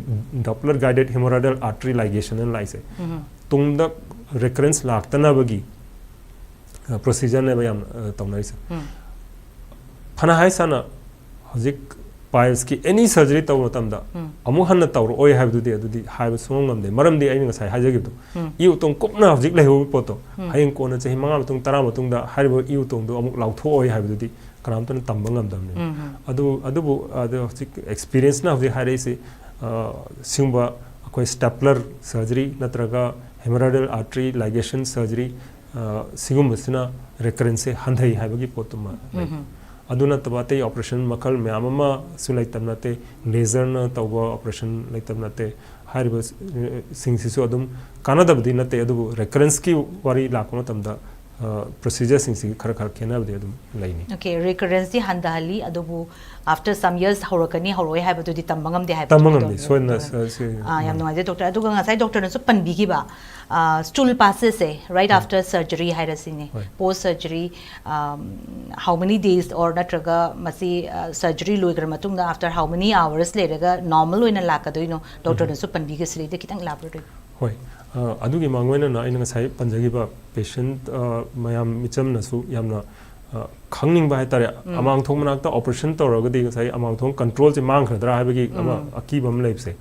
Doppler guided hemorrhageal artery ligation ꯍꯥꯏꯅ ꯂꯥꯛꯏꯁꯦ꯫ ꯎꯝ. ꯇꯨꯡꯗ ꯔꯤꯀꯔꯦꯟꯁ ꯂꯥꯛꯇꯅꯕꯒꯤ ꯄ꯭ꯔꯣꯁꯤꯖꯔꯅꯦꯕ ꯌꯥꯝ ꯑ, ꯇꯧꯅꯔꯤꯁꯦ꯫ ꯎꯝ. ꯐꯅ ꯍꯥꯏ ꯁꯥꯅ ꯍꯧꯖꯤꯛ ꯄꯥꯏꯜꯁꯀꯤ ꯑꯦꯅꯤ ꯁꯔꯖꯔꯤ ꯇꯧꯕ ꯃꯇꯝꯗ ꯎꯝ. ꯑꯃꯨꯛ ꯍꯟꯅ ꯇꯧꯔꯛꯑꯣꯏ ꯍꯥꯏꯕꯗꯨꯗꯤ ꯑꯗꯨꯗꯤ ꯍꯥꯏꯕ ꯁꯨꯡꯉꯝ ꯉꯝꯗꯦ꯫ ꯃꯔꯝꯗꯤ ꯑꯩꯅ ꯉꯁꯥꯏ ꯍꯥꯏꯖꯈꯤꯕꯗꯣ, ꯎꯝ. ꯏ ꯎꯇꯣꯡ ꯀꯨꯞꯅ ꯍꯧꯖꯤꯛ ꯂꯩꯍꯧꯔꯤꯕ ꯄꯣꯠꯇꯣ, ꯎꯝ. ꯍꯌꯦꯡ ꯀꯣꯟꯅ ꯆꯍꯤ ꯃꯉꯥ ꯃꯇꯨꯡ, ꯇꯔꯥ ꯃꯇꯨꯡꯗ ꯍꯥꯏꯔꯤꯕ ꯏ ꯎꯇꯣꯡꯗꯣ ꯑꯃꯨꯛ ꯂꯥꯎꯊꯣꯛꯑꯣꯏ ꯍꯥꯏꯕꯗꯨꯗꯤ ꯀꯅꯥꯝꯇꯅ ꯇꯝꯕ ꯉꯝꯗꯕꯅꯤ꯫ ꯎꯝ, ꯎꯝ. ꯑꯗꯨ, ꯑꯗꯨꯕꯨ ꯑꯗꯨ ꯍꯧꯖꯤꯛ ꯑꯦꯛꯁꯄꯤꯔꯤꯌꯦꯟꯁꯅ ꯍꯧꯖꯤꯛ ꯍꯥꯏꯔꯛꯏꯁꯤ, ꯑ, ꯁꯤꯒꯨꯝꯕ ꯑꯩꯈꯣꯏ ꯁ꯭ꯇꯦꯄ꯭ꯂꯔ ꯁꯔꯖꯔꯤ ꯅꯠꯇ꯭ꯔꯒ hemorrhageal artery ligation surgery, ꯑ, ꯁꯤꯒꯨꯝꯕꯁꯤꯅ ꯔꯤꯀꯔꯦꯟꯁꯁꯦ ꯍꯟꯊꯩ ꯍꯥꯏꯕꯒꯤ ꯄꯣꯠꯇꯨꯃ ꯂꯩ꯫ ꯎꯝ, ꯎꯝ. ꯑꯗꯨ ꯅꯠꯇꯕ ꯑꯇꯩ ꯑꯣꯄꯔꯦꯁꯟ ꯃꯈꯜ ꯃꯌꯥꯝ ꯑꯃꯁꯨ ꯂꯩꯇꯕ ꯅꯠꯇꯦ, ꯂꯦꯖꯔꯅ ꯇꯧꯕ ꯑꯣꯄꯔꯦꯁꯟ ꯂꯩꯇꯕ ꯅꯠꯇꯦ꯫ ꯍꯥꯏꯔꯤꯕ, ꯑ, ꯁꯤꯡꯁꯤꯁꯨ ꯑꯗꯨꯝ ꯀꯥꯟꯅꯗꯕꯗꯤ ꯅꯠꯇꯦ, ꯑꯗꯨꯕꯨ ꯔꯤꯀꯔꯦꯟꯁꯀꯤ ꯋꯥꯔꯤ ꯂꯥꯛꯄ ꯃꯇꯝꯗ, ꯑ, ꯄ꯭ꯔꯣꯁꯤꯖꯔꯁꯤꯡꯁꯤꯒꯤ ꯈꯔ ꯈꯔ ꯈꯦꯠꯅꯕꯗꯤ ꯑꯗꯨꯝ ꯂꯩꯅꯤ꯫ Okay, ꯔꯤꯀꯔꯦꯟꯁꯇꯤ ꯍꯟꯊꯍꯜꯂꯤ, ꯑꯗꯨꯕꯨ after some years ꯍꯧꯔꯛꯀꯅꯤ, ꯍꯧꯔꯛꯑꯣꯏ ꯍꯥꯏꯕꯗꯨꯗꯤ ꯇꯝꯕ ꯉꯝꯗꯦ ꯍꯥꯏꯕ ꯇꯝꯕ ꯑꯗꯨꯝ ꯉꯝꯗꯦ, ꯇꯧꯕꯅꯦ꯫ ꯁꯣꯏꯗꯅ ꯎꯝ. ꯁ-, ꯁꯤ-, ꯑꯥ, ꯌꯥꯝ ꯅꯨꯡꯉꯥꯏꯖꯩ ꯗꯣꯛꯇꯔ꯫ ꯑꯗꯨꯒ ꯉꯁꯥꯏ ꯗꯣꯛꯇꯔꯅꯁꯨ ꯄꯟꯕꯤꯈꯤꯕ, ꯑꯥ, stool passesꯁꯦ right ꯎꯝ. after surgery ꯍꯥꯏꯔꯁꯤꯅꯦ, ꯍꯣꯏ. post surgery, ꯑꯝ, how many days or ꯅꯠꯇ꯭ꯔꯒ ꯃꯁꯤ, ꯑ, ꯁꯔꯖꯔꯤ ꯂꯣꯏꯈ꯭ꯔ ꯃꯇꯨꯡꯗ after how many hours ꯂꯩꯔꯒ normal ꯑꯣꯏꯅ ꯂꯥꯛꯀꯗꯣꯏꯅꯣ? ꯗꯣꯛꯇꯔꯅꯁꯨ ꯄꯟꯕꯤꯈꯤꯕꯁꯤꯗ ꯈꯤꯇꯪ elaborate ꯑꯣꯏꯕꯤꯌꯨ꯫ ꯍꯣꯏ, ꯑ, ꯑꯗꯨꯒꯤ ꯃꯥꯡꯑꯣꯏꯅꯅ ꯑꯩꯅ ꯉꯁꯥꯏ ꯄꯟꯖꯈꯤꯕ ꯄꯦꯁꯦꯟꯠ, ꯑ, ꯃꯌꯥꯝ ꯃꯤꯆꯝꯅꯁꯨ ꯌꯥꯝꯅ, ꯈꯪꯅꯤꯡꯕ ꯍꯥꯏꯇꯥꯔꯦ, ꯑꯃꯥꯡꯊꯣꯡ ꯃꯅꯥꯛꯇ ꯑꯣꯄꯔꯦꯁꯟ ꯇꯧꯔꯒꯗꯤ ꯉꯁꯥꯏ ꯑꯃꯥꯡꯊꯣꯡ ꯀꯟꯇ꯭ꯔꯣꯜꯁꯦ ꯃꯥꯡꯈ꯭ꯔꯗ꯭ꯔꯥ ꯍꯥꯏꯕꯒꯤ ꯑꯃ ꯑꯀꯤꯕ ꯑꯃ ꯂꯩꯕꯁꯦ,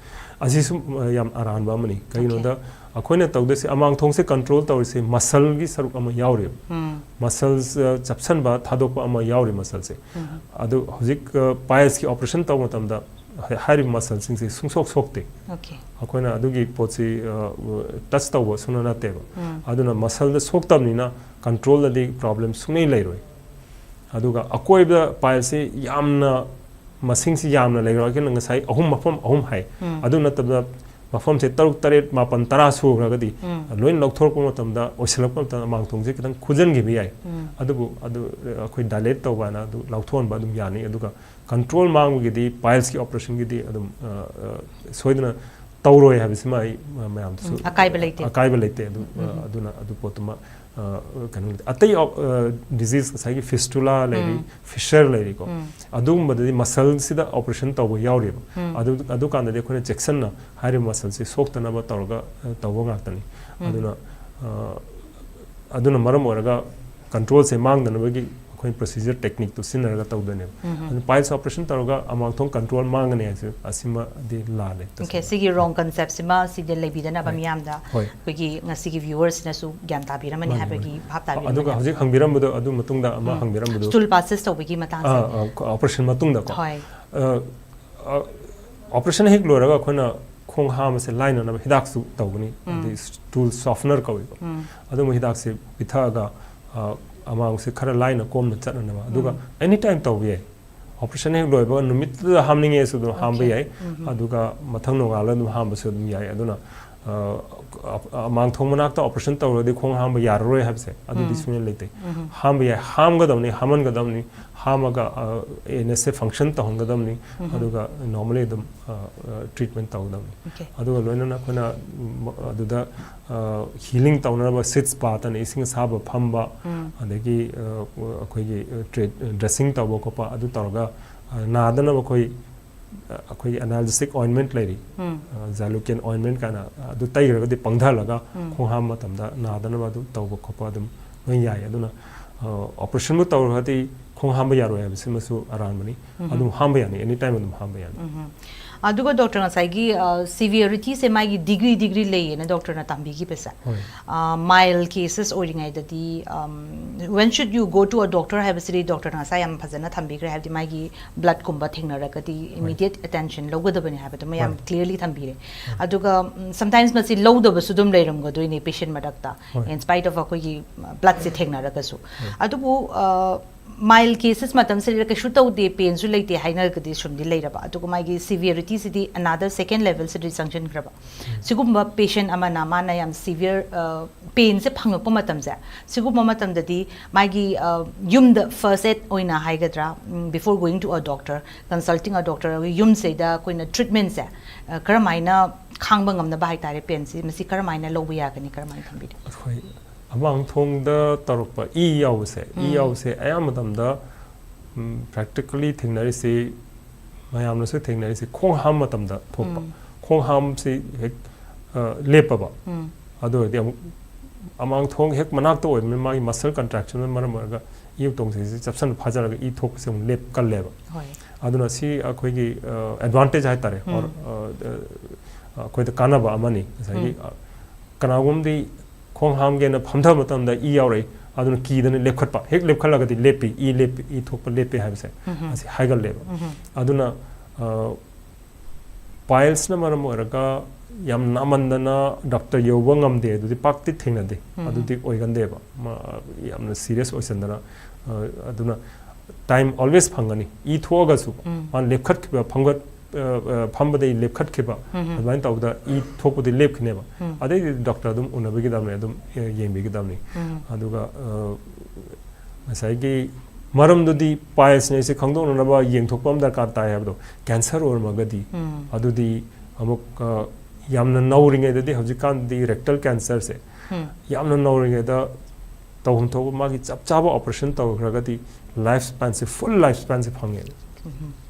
ꯑꯁꯤꯁꯨ ꯌꯥꯝ ꯑꯔꯥꯟꯕ ꯑꯃꯅꯤ꯫ ꯀꯩꯒꯤꯅꯣꯗ ꯑꯩꯈꯣꯏꯅ ꯇꯧꯗꯣꯏꯁꯦ, ꯑꯃꯥꯡꯊꯣꯡꯁꯦ ꯀꯟꯇ꯭ꯔꯣꯜ ꯇꯧꯔꯤꯁꯦ ꯃꯁꯜꯒꯤ ꯁꯔꯨꯛ ꯑꯃ ꯌꯥꯎꯔꯤꯕ, ꯃꯁꯜꯁ ꯆꯞꯁꯟꯕ ꯊꯥꯗꯣꯛꯄ ꯑꯃ ꯌꯥꯎꯔꯤ ꯃꯁꯜꯁꯦ꯫ ꯑꯗꯨ ꯍꯧꯖꯤꯛ ꯄꯥꯏꯜꯁꯀꯤ ꯑꯣꯄꯔꯦꯁꯟ ꯇꯧꯕ ꯃꯇꯝꯗ ꯍꯥꯏ- ꯍꯥꯏꯔꯤꯕ ꯃꯁꯜꯁꯤꯡꯁꯦ ꯁꯨꯡꯁꯣꯛ ꯁꯣꯛꯇꯦ꯫ ꯑꯣꯀꯦ꯫ ꯑꯩꯈꯣꯏꯅ ꯑꯗꯨꯒꯤ ꯄꯣꯠꯁꯤ ꯇꯆ ꯇꯧꯕ ꯁꯨꯡꯅ ꯅꯠꯇꯦꯕ꯫ ꯑꯗꯨꯅ ꯃꯁꯜꯗ ꯁꯣꯛꯇꯕꯅꯤꯅ ꯀꯟꯇ꯭ꯔꯣꯜꯗꯗꯤ ꯄ꯭ꯔꯣꯕ꯭ꯂꯦꯝ ꯁꯨꯡꯂꯩ ꯂꯩꯔꯣꯏ꯫ ꯑꯗꯨꯒ ꯑꯀꯣꯏꯕꯗ ꯄꯥꯏꯜꯁꯤ ꯌꯥꯝꯅ, ꯃꯁꯤꯡꯁꯤ ꯌꯥꯝꯅ ꯂꯩꯈ꯭ꯔꯒꯅ, ꯉꯁꯥꯏ ꯑꯍꯨꯝ, ꯃꯐꯝ ꯑꯍꯨꯝ ꯍꯥꯏ, ꯑꯗꯨ ꯅꯠꯇꯕꯗ ꯃꯐꯝꯁꯦ ꯇꯔꯨꯛ, ꯇꯔꯦꯠ, ꯃꯥꯄꯟ, ꯇꯔꯥ ꯁꯨꯈ꯭ꯔꯒꯗꯤ ꯂꯣꯏꯅ ꯂꯧꯊꯣꯔꯛꯄ ꯃꯇꯝꯗ, ꯑꯣꯏꯁꯤꯜꯂꯛꯄ ꯃꯇꯝꯗ ꯑꯃꯥꯡꯊꯣꯡꯁꯦ ꯈꯤꯇꯪ ꯈꯨꯖꯟꯈꯤꯕ ꯌꯥꯏ꯫ ꯑꯗꯨꯕꯨ ꯑꯗꯨ ꯑꯩꯈꯣꯏ ꯗꯥꯏꯂꯦꯠ ꯇꯧꯕ ꯍꯥꯏꯅ ꯑꯗꯨ ꯂꯧꯊꯣꯛꯍꯟꯕ ꯑꯗꯨꯝ ꯌꯥꯅꯤ꯫ ꯑꯗꯨꯒ ꯀꯟꯇ꯭ꯔꯣꯜ ꯃꯥꯡꯕꯒꯤꯗꯤ, ꯄꯥꯏꯜꯁꯀꯤ ꯑꯣꯄꯔꯦꯁꯟꯒꯤꯗꯤ ꯑꯗꯨꯝ ꯑ, ꯑ, ꯁꯣꯏꯗꯅ ꯇꯧꯔꯣꯏ ꯍꯥꯏꯕꯁꯤꯃ ꯑꯩ ꯃ- ꯃꯌꯥꯝꯗꯁꯨ ꯎꯝ, ꯑꯀꯥꯏꯕ ꯂꯩꯇꯦ꯫ ꯑꯀꯥꯏꯕ ꯂꯩꯇꯦ꯫ ꯑꯗꯨ ꯑ, ꯑꯗꯨꯅ ꯑꯗꯨ ꯄꯣꯠꯇꯨꯃ ꯑ, ꯀꯩꯅꯣ, ꯑꯇꯩ ꯗꯤꯖꯤꯖ, ꯉꯁꯥꯏꯒꯤ ꯐꯤꯁꯇꯨꯂꯥ ꯂꯩꯔꯤ, ꯐꯤꯁꯔ ꯂꯩꯔꯤꯀꯣ, ꯑꯗꯨꯒꯨꯝꯕꯗꯗꯤ ꯃꯁꯜꯁꯤꯗ ꯑꯣꯄꯔꯦꯁꯟ ꯇꯧꯕ ꯌꯥꯎꯔꯤꯕ꯫ ꯑꯗꯨ ꯑꯗꯨꯀꯥꯟꯗꯗꯤ ꯑꯩꯈꯣꯏꯅ ꯆꯦꯛꯁꯤꯟꯅ ꯍꯥꯏꯔꯤꯕ ꯃꯁꯜꯁꯤ ꯁꯣꯛꯇꯅꯕ ꯇꯧꯔꯒ ꯑ, ꯇꯧꯕ ꯉꯥꯛꯇꯅꯤ꯫ ꯑꯗꯨꯅ ꯑ, ꯑꯗꯨꯅ ꯃꯔꯝ ꯑꯣꯏꯔꯒ ꯀꯟꯇ꯭ꯔꯣꯜꯁꯦ ꯃꯥꯡꯗꯅꯕꯒꯤ ꯑꯩꯈꯣꯏ ꯄ꯭ꯔꯣꯁꯤꯖꯔ ꯇꯦꯛꯅꯤꯛꯇꯨ ꯁꯤꯖꯤꯟꯅꯔꯒ ꯇꯧꯗꯣꯏꯅꯦꯕ꯫ ꯑꯗꯨ ꯄꯥꯏꯜꯁ ꯑꯣꯄꯔꯦꯁꯟ ꯇꯧꯔꯒ ꯑꯃꯥꯡꯊꯣꯡ ꯀꯟꯇ꯭ꯔꯣꯜ ꯃꯥꯡꯒꯅꯤ ꯍꯥꯏꯁꯦ, ꯑꯁꯤꯃꯗꯤ ꯂꯥꯜꯂꯦ꯫ ꯑꯣꯀꯦ, ꯁꯤꯒꯤ ꯔꯣꯡ ꯀꯟꯁꯦꯞꯁꯤꯃ ꯁꯤꯗ ꯂꯩꯕꯤꯗꯅꯕ ꯍꯣꯏ꯫ ꯃꯤꯌꯥꯝꯗ ꯍꯣꯏ꯫ ꯑꯩꯈꯣꯏꯒꯤ ꯉꯁꯤꯒꯤ ꯚ꯭ꯌꯨꯋꯔꯁꯤꯅꯁꯨ ꯒ꯭ꯌꯥꯟ ꯇꯥꯕꯤꯔꯝꯃꯅꯤ ꯃꯥꯅꯤ, ꯍꯥꯏꯕꯒꯤ ꯃꯥꯅꯤ꯫ ꯚꯥꯞ ꯇꯥꯕꯤꯔꯝꯃꯅꯤ꯫ ꯑꯗꯨꯒ ꯍꯧꯖꯤꯛ ꯍꯪꯕꯤꯔꯝꯕꯗꯣ ꯑꯗꯨ ꯃꯇꯨꯡꯗ ꯑꯃ ꯍꯪꯕꯤꯔꯝꯕꯗꯣ꯫ ꯁ꯭ꯇꯨꯜ ꯄꯥꯁꯦꯁ ꯇꯧꯕꯒꯤ ꯃꯇꯥꯡꯁꯦ꯫ ꯑꯥ, ꯑꯥ, ꯑꯣꯄꯔꯦꯁꯟ ꯃꯇꯨꯡꯗꯀꯣ꯫ ꯍꯣꯏ꯫ ꯑ, ꯑ, ꯑꯣꯄꯔꯦꯁꯟ ꯍꯦꯛ ꯂꯣꯏꯔꯒ ꯑꯩꯈꯣꯏꯅ ꯈꯣꯡ ꯍꯥꯝꯕꯁꯦ ꯂꯥꯏꯅꯅꯕ ꯍꯤꯗꯥꯛꯁꯨ ꯇꯧꯒꯅꯤ, ꯑꯗꯩ ꯁ꯭ꯇꯨꯜ ꯁꯣꯐꯅꯔ ꯀꯧꯏꯀꯣ꯫ ꯑꯗꯨꯝꯕ ꯍꯤꯗꯥꯛꯁꯦ ꯄꯤꯊꯛꯑꯒ ꯑ, ꯑꯃꯥꯡꯁꯦ ꯈꯔ ꯂꯥꯏꯅ ꯀꯣꯝꯅ ꯆꯠꯅꯅꯕ꯫ ꯑꯗꯨꯒ ꯑꯦꯅꯤ ꯇꯥꯏꯝ ꯇꯧꯕ ꯌꯥꯏ꯫ ꯑꯣꯄꯔꯦꯁꯟ ꯍꯦꯛ ꯂꯣꯏꯕꯒ ꯅꯨꯃꯤꯠꯇꯨꯗ ꯍꯥꯝꯅꯤꯡꯉꯦꯁꯨ ꯑꯗꯨꯝ ꯍꯥꯝꯕ ꯑꯣꯀꯦ꯫ ꯌꯥꯏ꯫ ꯑꯗꯨꯒ ꯃꯊꯪ ꯅꯣꯡꯉꯥꯜꯂ ꯑꯗꯨꯝ ꯍꯥꯝꯕꯁꯨ ꯑꯗꯨꯝ ꯌꯥꯏ꯫ ꯑꯗꯨꯅ ꯑ, ꯑ, ꯑꯃꯥꯡꯊꯣꯡ ꯃꯅꯥꯛꯇ ꯑꯣꯄꯔꯦꯁꯟ ꯇꯧꯔꯒꯗꯤ ꯈꯣꯡ ꯍꯥꯝꯕ ꯌꯥꯔꯔꯣꯏ ꯍꯥꯏꯕꯁꯦ ꯑꯗꯨꯗꯤ ꯁꯨꯡꯂꯩ ꯂꯩꯇꯦ꯫ ꯍꯥꯝꯕ ꯌꯥꯏ, ꯍꯥꯝꯒꯗꯕꯅꯤ, ꯍꯥꯝꯍꯟꯒꯗꯕꯅꯤ, ꯍꯥꯝꯃꯒ ꯑꯦꯟ ꯑꯦꯁꯁꯦ ꯐꯪꯁꯟ ꯇꯧꯍꯟꯒꯗꯕꯅꯤ꯫ ꯑꯗꯨꯒ ꯅꯣꯔꯃꯦꯂꯤ ꯑꯗꯨꯝ ꯇ꯭ꯔꯤꯠꯃꯦꯟ ꯇꯧꯒꯗꯕꯅꯤ꯫ ꯑꯣꯀꯦ꯫ ꯑꯗꯨꯒ ꯂꯣꯏꯅꯅ ꯑꯩꯈꯣꯏꯅ ꯎꯝ, ꯑꯗꯨꯗ ꯍꯤꯂꯤꯡ ꯇꯧꯅꯅꯕ ꯁꯤꯠꯁ ꯕꯥꯠ ꯑꯅ ꯏꯁꯤꯡ ꯑꯁꯥꯕ ꯐꯝꯕ, ꯑꯗꯒꯤ ꯑ, ꯑꯩꯈꯣꯏꯒꯤ ꯗ꯭ꯔꯦꯁꯤꯡ ꯇꯧꯕ ꯈꯣꯠꯄ ꯑꯗꯨ ꯇꯧꯔꯒ ꯑ, ꯅꯥꯗꯅꯕ ꯑꯩꯈꯣꯏ ꯑ, ꯑꯩꯈꯣꯏꯒꯤ ꯑꯦꯅꯥꯜꯖꯦꯁꯤꯛ ꯑꯣꯏꯟꯃꯦꯟꯠ ꯂꯩꯔꯤ, ꯖꯥꯂꯨꯀꯦꯟ ꯑꯣꯏꯟꯃꯦꯟꯠ ꯀꯥꯏꯅ, ꯑꯗꯨ ꯇꯩꯈ꯭ꯔꯒꯗꯤ ꯄꯪꯊꯍꯜꯂꯒ ꯈꯣꯡ ꯍꯥꯝꯕ ꯃꯇꯝꯗ ꯅꯥꯗꯅꯕ ꯑꯗꯨ ꯇꯧꯕ ꯈꯣꯠꯄ ꯑꯗꯨꯝ ꯂꯣꯏ ꯌꯥꯏ꯫ ꯑꯗꯨꯅ ꯑꯣꯄꯔꯦꯁꯟꯕꯨ ꯇꯧꯔꯒꯗꯤ ꯈꯣꯡ ꯍꯥꯝꯕ ꯌꯥꯔꯣꯏ ꯍꯥꯏꯕꯁꯤꯃꯁꯨ ꯑꯔꯥꯟꯕꯅꯤ꯫ ꯑꯗꯨꯝ ꯍꯥꯝꯕ ꯌꯥꯅꯤ, ꯑꯦꯅꯤ ꯇꯥꯏꯝ ꯑꯗꯨꯝ ꯍꯥꯝꯕ ꯌꯥꯅꯤ꯫ ꯑꯗꯨꯒ ꯗꯣꯛꯇꯔ, ꯉꯁꯥꯏꯒꯤ ꯁꯤꯚꯤꯌꯔꯤꯇꯤꯁꯦ ꯃꯥꯒꯤ ꯗꯤꯒ꯭ꯔꯤ ꯗꯤꯒ꯭ꯔꯤ ꯂꯩꯌꯦꯅ ꯗꯣꯛꯇꯔꯅ ꯇꯝꯕꯤꯈꯤꯕꯁꯦ꯫ ꯍꯣꯏ꯫ ꯃꯥꯏꯜ ꯀꯦꯁꯦꯁ ꯑꯣꯏꯔꯤꯉꯩꯗꯗꯤ, ꯋꯦꯟ ꯁꯨꯗ ꯌꯨ ꯒꯣ ꯇꯨ ꯑ ꯗꯣꯛꯇꯔ ꯍꯥꯏꯕꯁꯤꯗꯤ ꯗꯣꯛꯇꯔꯅ ꯉꯁꯥꯏ ꯌꯥꯝ ꯐꯖꯅ ꯊꯝꯕꯤꯈ꯭ꯔꯦ, ꯍꯥꯏꯕꯗꯤ ꯃꯥꯒꯤ ꯕ꯭ꯂꯠꯀꯨꯝꯕ ꯊꯦꯡꯅꯔꯒꯗꯤ ꯏꯃꯤꯗꯤꯌꯦꯠ ꯑꯦꯇꯦꯟꯁꯟ ꯂꯧꯒꯗꯕꯅꯤ ꯍꯥꯏꯕꯗꯨꯃ ꯌꯥꯝ ꯃꯥꯅꯤ꯫ ꯀ꯭ꯂꯤꯌꯔꯂꯤ ꯊꯝꯕꯤꯔꯦ꯫ ꯑꯗꯨꯒ ꯁꯝꯇꯥꯏꯝꯁ ꯃꯁꯤ ꯂꯧꯗꯕꯁꯨ ꯑꯗꯨꯝ ꯂꯩꯔꯝꯒꯗꯣꯏꯅꯦ ꯄꯦꯁꯦꯟ ꯃꯔꯛꯇ, ꯍꯣꯏ꯫ in spite of ꯑꯩꯈꯣꯏꯒꯤ ꯕ꯭ꯂꯠꯁꯦ ꯊꯦꯡꯅꯔꯒꯁꯨ꯫ ꯑꯗꯨꯕꯨ ꯃꯥꯏꯜ ꯀꯦꯁꯦꯁ ꯃꯇꯝꯁꯤꯗ ꯀꯩꯁꯨ ꯇꯧꯗꯦ, ꯄꯦꯟꯁꯨ ꯂꯩꯇꯦ ꯍꯥꯏꯅꯔꯒꯗꯤ ꯁꯨꯝꯗꯤ ꯂꯩꯔꯕ, ꯑꯗꯨꯒ ꯃꯥꯒꯤ ꯁꯤꯚꯤꯌꯔꯤꯇꯤꯁꯤꯗꯤ ꯑꯅꯥꯗꯔ ꯁꯦꯀꯦꯟ ꯂꯦꯚꯦꯜꯁꯤꯗ ꯆꯪꯁꯤꯟꯈ꯭ꯔꯕ꯫ ꯁꯤꯒꯨꯝꯕ ꯄꯦꯁꯦꯟ ꯑꯃꯅ ꯃꯥꯅ ꯌꯥꯝ ꯁꯤꯚꯤꯌꯔ ꯄꯦꯟꯁꯦ ꯐꯪꯉꯛꯄ ꯃꯇꯝꯁꯦ, ꯁꯤꯒꯨꯝꯕ ꯃꯇꯝꯗꯗꯤ ꯃꯥꯒꯤ ꯌꯨꯝꯗ ꯐꯥꯔꯁ ꯑꯦꯗ ꯑꯣꯏꯅ ꯍꯥꯏꯒꯗ꯭ꯔꯥ, before going to a doctor, consulting a doctor, ꯌꯨꯝꯁꯤꯗ ꯑꯩꯈꯣꯏꯅ ꯇ꯭ꯔꯤꯠꯃꯦꯟꯁꯦ ꯀꯔꯝꯍꯥꯏꯅ ꯈꯥꯡꯕ ꯉꯝꯅꯕ ꯍꯥꯏꯇꯥꯔꯦ, ꯄꯦꯟꯁꯤ ꯃꯁꯤ ꯀꯔꯝꯍꯥꯏꯅ ꯂꯧꯕ ꯌꯥꯒꯅꯤ, ꯀꯔꯝꯍꯥꯏꯅ ꯊꯝꯕꯤꯔꯤ? ꯑꯩꯈꯣꯏ ꯑꯃꯥꯡ ꯊꯣꯡꯗ ꯇꯧꯔꯛꯄ ꯏ ꯌꯥꯎꯕꯁꯦ, ꯏ ꯌꯥꯎꯕꯁꯦ ꯑꯌꯥꯝꯕ ꯃꯇꯝꯗ ꯄ꯭ꯔꯦꯛꯇꯤꯀꯦꯜꯂꯤ ꯊꯦꯡꯅꯔꯤꯁꯤ, ꯃꯌꯥꯝꯅꯁꯨ ꯊꯦꯡꯅꯔꯤꯁꯤ, ꯈꯣꯡ ꯍꯥꯝ ꯃꯇꯝꯗ ꯊꯣꯛꯄ꯫ ꯈꯣꯡ ꯍꯥꯝꯁꯤ ꯍꯦꯛ ꯂꯦꯞꯄꯕ, ꯑꯗꯨ ꯑꯣꯏꯔꯗꯤ ꯑꯃꯨꯛ ꯑꯃꯥꯡ ꯊꯣꯡ ꯍꯦꯛ ꯃꯅꯥꯛꯇ ꯑꯣꯏꯕꯅꯤꯅ ꯃꯥꯒꯤ ꯃꯁꯜ ꯀꯟꯇ꯭ꯔꯦꯛꯁꯟꯅ ꯃꯔꯝ ꯑꯣꯏꯔꯒ ꯏ ꯎꯇꯣꯡꯁꯤꯡꯁꯤ ꯆꯞꯁꯤꯟꯅ ꯐꯥꯖꯔꯒ ꯏ ꯊꯣꯛꯄꯁꯦ ꯑꯃꯨꯛ ꯂꯦꯞꯀꯜꯂꯦꯕ꯫ ꯍꯣꯏ꯫ ꯑꯗꯨꯅ ꯁꯤ ꯑꯩꯈꯣꯏꯒꯤ ꯑꯦꯗꯚꯥꯟꯇꯦꯖ ꯍꯥꯏꯇꯥꯔꯦ, or ꯑꯩꯈꯣꯏꯗ ꯀꯥꯟꯅꯕ ꯑꯃꯅꯤ꯫ ꯉꯁꯥꯏꯒꯤ ꯀꯅꯥꯒꯨꯝꯕꯗꯤ ꯈꯣꯡ ꯍꯥꯝꯒꯦꯅ ꯐꯝꯊꯕ ꯃꯇꯝꯗ ꯏ ꯌꯥꯎꯔꯛꯏ, ꯑꯗꯨꯅ ꯀꯤꯗꯅ ꯂꯦꯞꯈꯠꯄ, ꯍꯦꯛ ꯂꯦꯞꯈꯠꯂꯒꯗꯤ ꯂꯦꯞꯄꯤ, ꯏ ꯂꯦꯞꯄꯤ, ꯏ ꯊꯣꯛꯄ ꯂꯦꯞꯄꯤ ꯍꯥꯏꯕꯁꯦ ꯑꯁꯤ ꯍꯥꯏꯒꯜꯂꯦꯕ꯫ ꯑꯗꯨꯅ ꯄꯥꯏꯜꯁꯅ ꯃꯔꯝ ꯑꯣꯏꯔꯒ ꯌꯥꯝ ꯅꯥꯃꯟꯗꯅ ꯗꯥꯛꯇꯔ ꯌꯧꯕ ꯉꯝꯗꯦ, ꯑꯗꯨꯗꯤ ꯄꯥꯛꯇꯤ ꯊꯦꯡꯅꯗꯦ꯫ ꯑꯗꯨꯗꯤ ꯑꯣꯏꯒꯟꯗꯦꯕ꯫ ꯌꯥꯝꯅ ꯁꯤꯔꯤꯌꯁ ꯑꯣꯏꯁꯟꯗꯅ, ꯑꯗꯨꯅ ꯇꯥꯏꯝ ꯑꯣꯜꯋꯦꯁ ꯐꯪꯒꯅꯤ꯫ ꯏ ꯊꯣꯛꯑꯒꯁꯨ ꯃꯥꯅ ꯂꯦꯞꯈꯠꯈꯤꯕ, ꯐꯝꯒꯠ ꯐꯝꯕꯗꯒꯤ ꯂꯦꯞꯈꯠꯈꯤꯕ, ꯑꯗꯨꯃꯥꯏꯅ ꯇꯧꯕꯗ ꯏ ꯊꯣꯛꯄꯗꯤ ꯂꯦꯞꯈꯤꯅꯦꯕ꯫ ꯑꯗꯩꯗꯤ ꯗꯥꯛꯇꯔ ꯑꯗꯨꯝ ꯎꯅꯕꯤꯒꯗꯕꯅꯤ, ꯑꯗꯨꯝ ꯌꯦꯡꯕꯤꯒꯗꯕꯅꯤ꯫ ꯑꯗꯨꯒ ꯉꯁꯥꯏꯒꯤ ꯃꯔꯝꯗꯨꯗꯤ ꯄꯥꯏꯜꯁꯅꯦ, ꯑꯩꯁꯦ ꯈꯪꯗꯣꯛꯅꯅꯕ ꯌꯦꯡꯊꯣꯛꯄ ꯑꯃ ꯗꯔꯀꯥꯔ ꯇꯥꯏ ꯍꯥꯏꯕꯗꯣ꯫ ꯀꯦꯟꯁꯔ ꯑꯣꯏꯔꯝꯃꯒꯗꯤ ꯑꯗꯨꯗꯤ ꯑꯃꯨꯛ ꯌꯥꯝꯅ ꯅꯧꯔꯤꯉꯩꯗꯗꯤ, ꯍꯧꯖꯤꯛꯀꯥꯟꯗꯤ ꯔꯦꯛꯇꯜ ꯀꯦꯟꯁꯔꯁꯦ ꯌꯥꯝꯅ ꯅꯧꯔꯤꯉꯩꯗ ꯇꯧꯐꯝ ꯊꯣꯛꯄ ꯃꯥꯒꯤ ꯆꯞ ꯆꯥꯕ ꯑꯣꯄꯔꯦꯁꯟ ꯇꯧꯈ꯭ꯔꯒꯗꯤ ꯂꯥꯏꯐ ꯁ꯭ꯄꯦꯟꯁꯦ, ꯐꯨꯜ ꯂꯥꯏꯐ ꯁ꯭ꯄꯦꯟꯁꯦ ꯐꯪꯉꯦꯕ꯫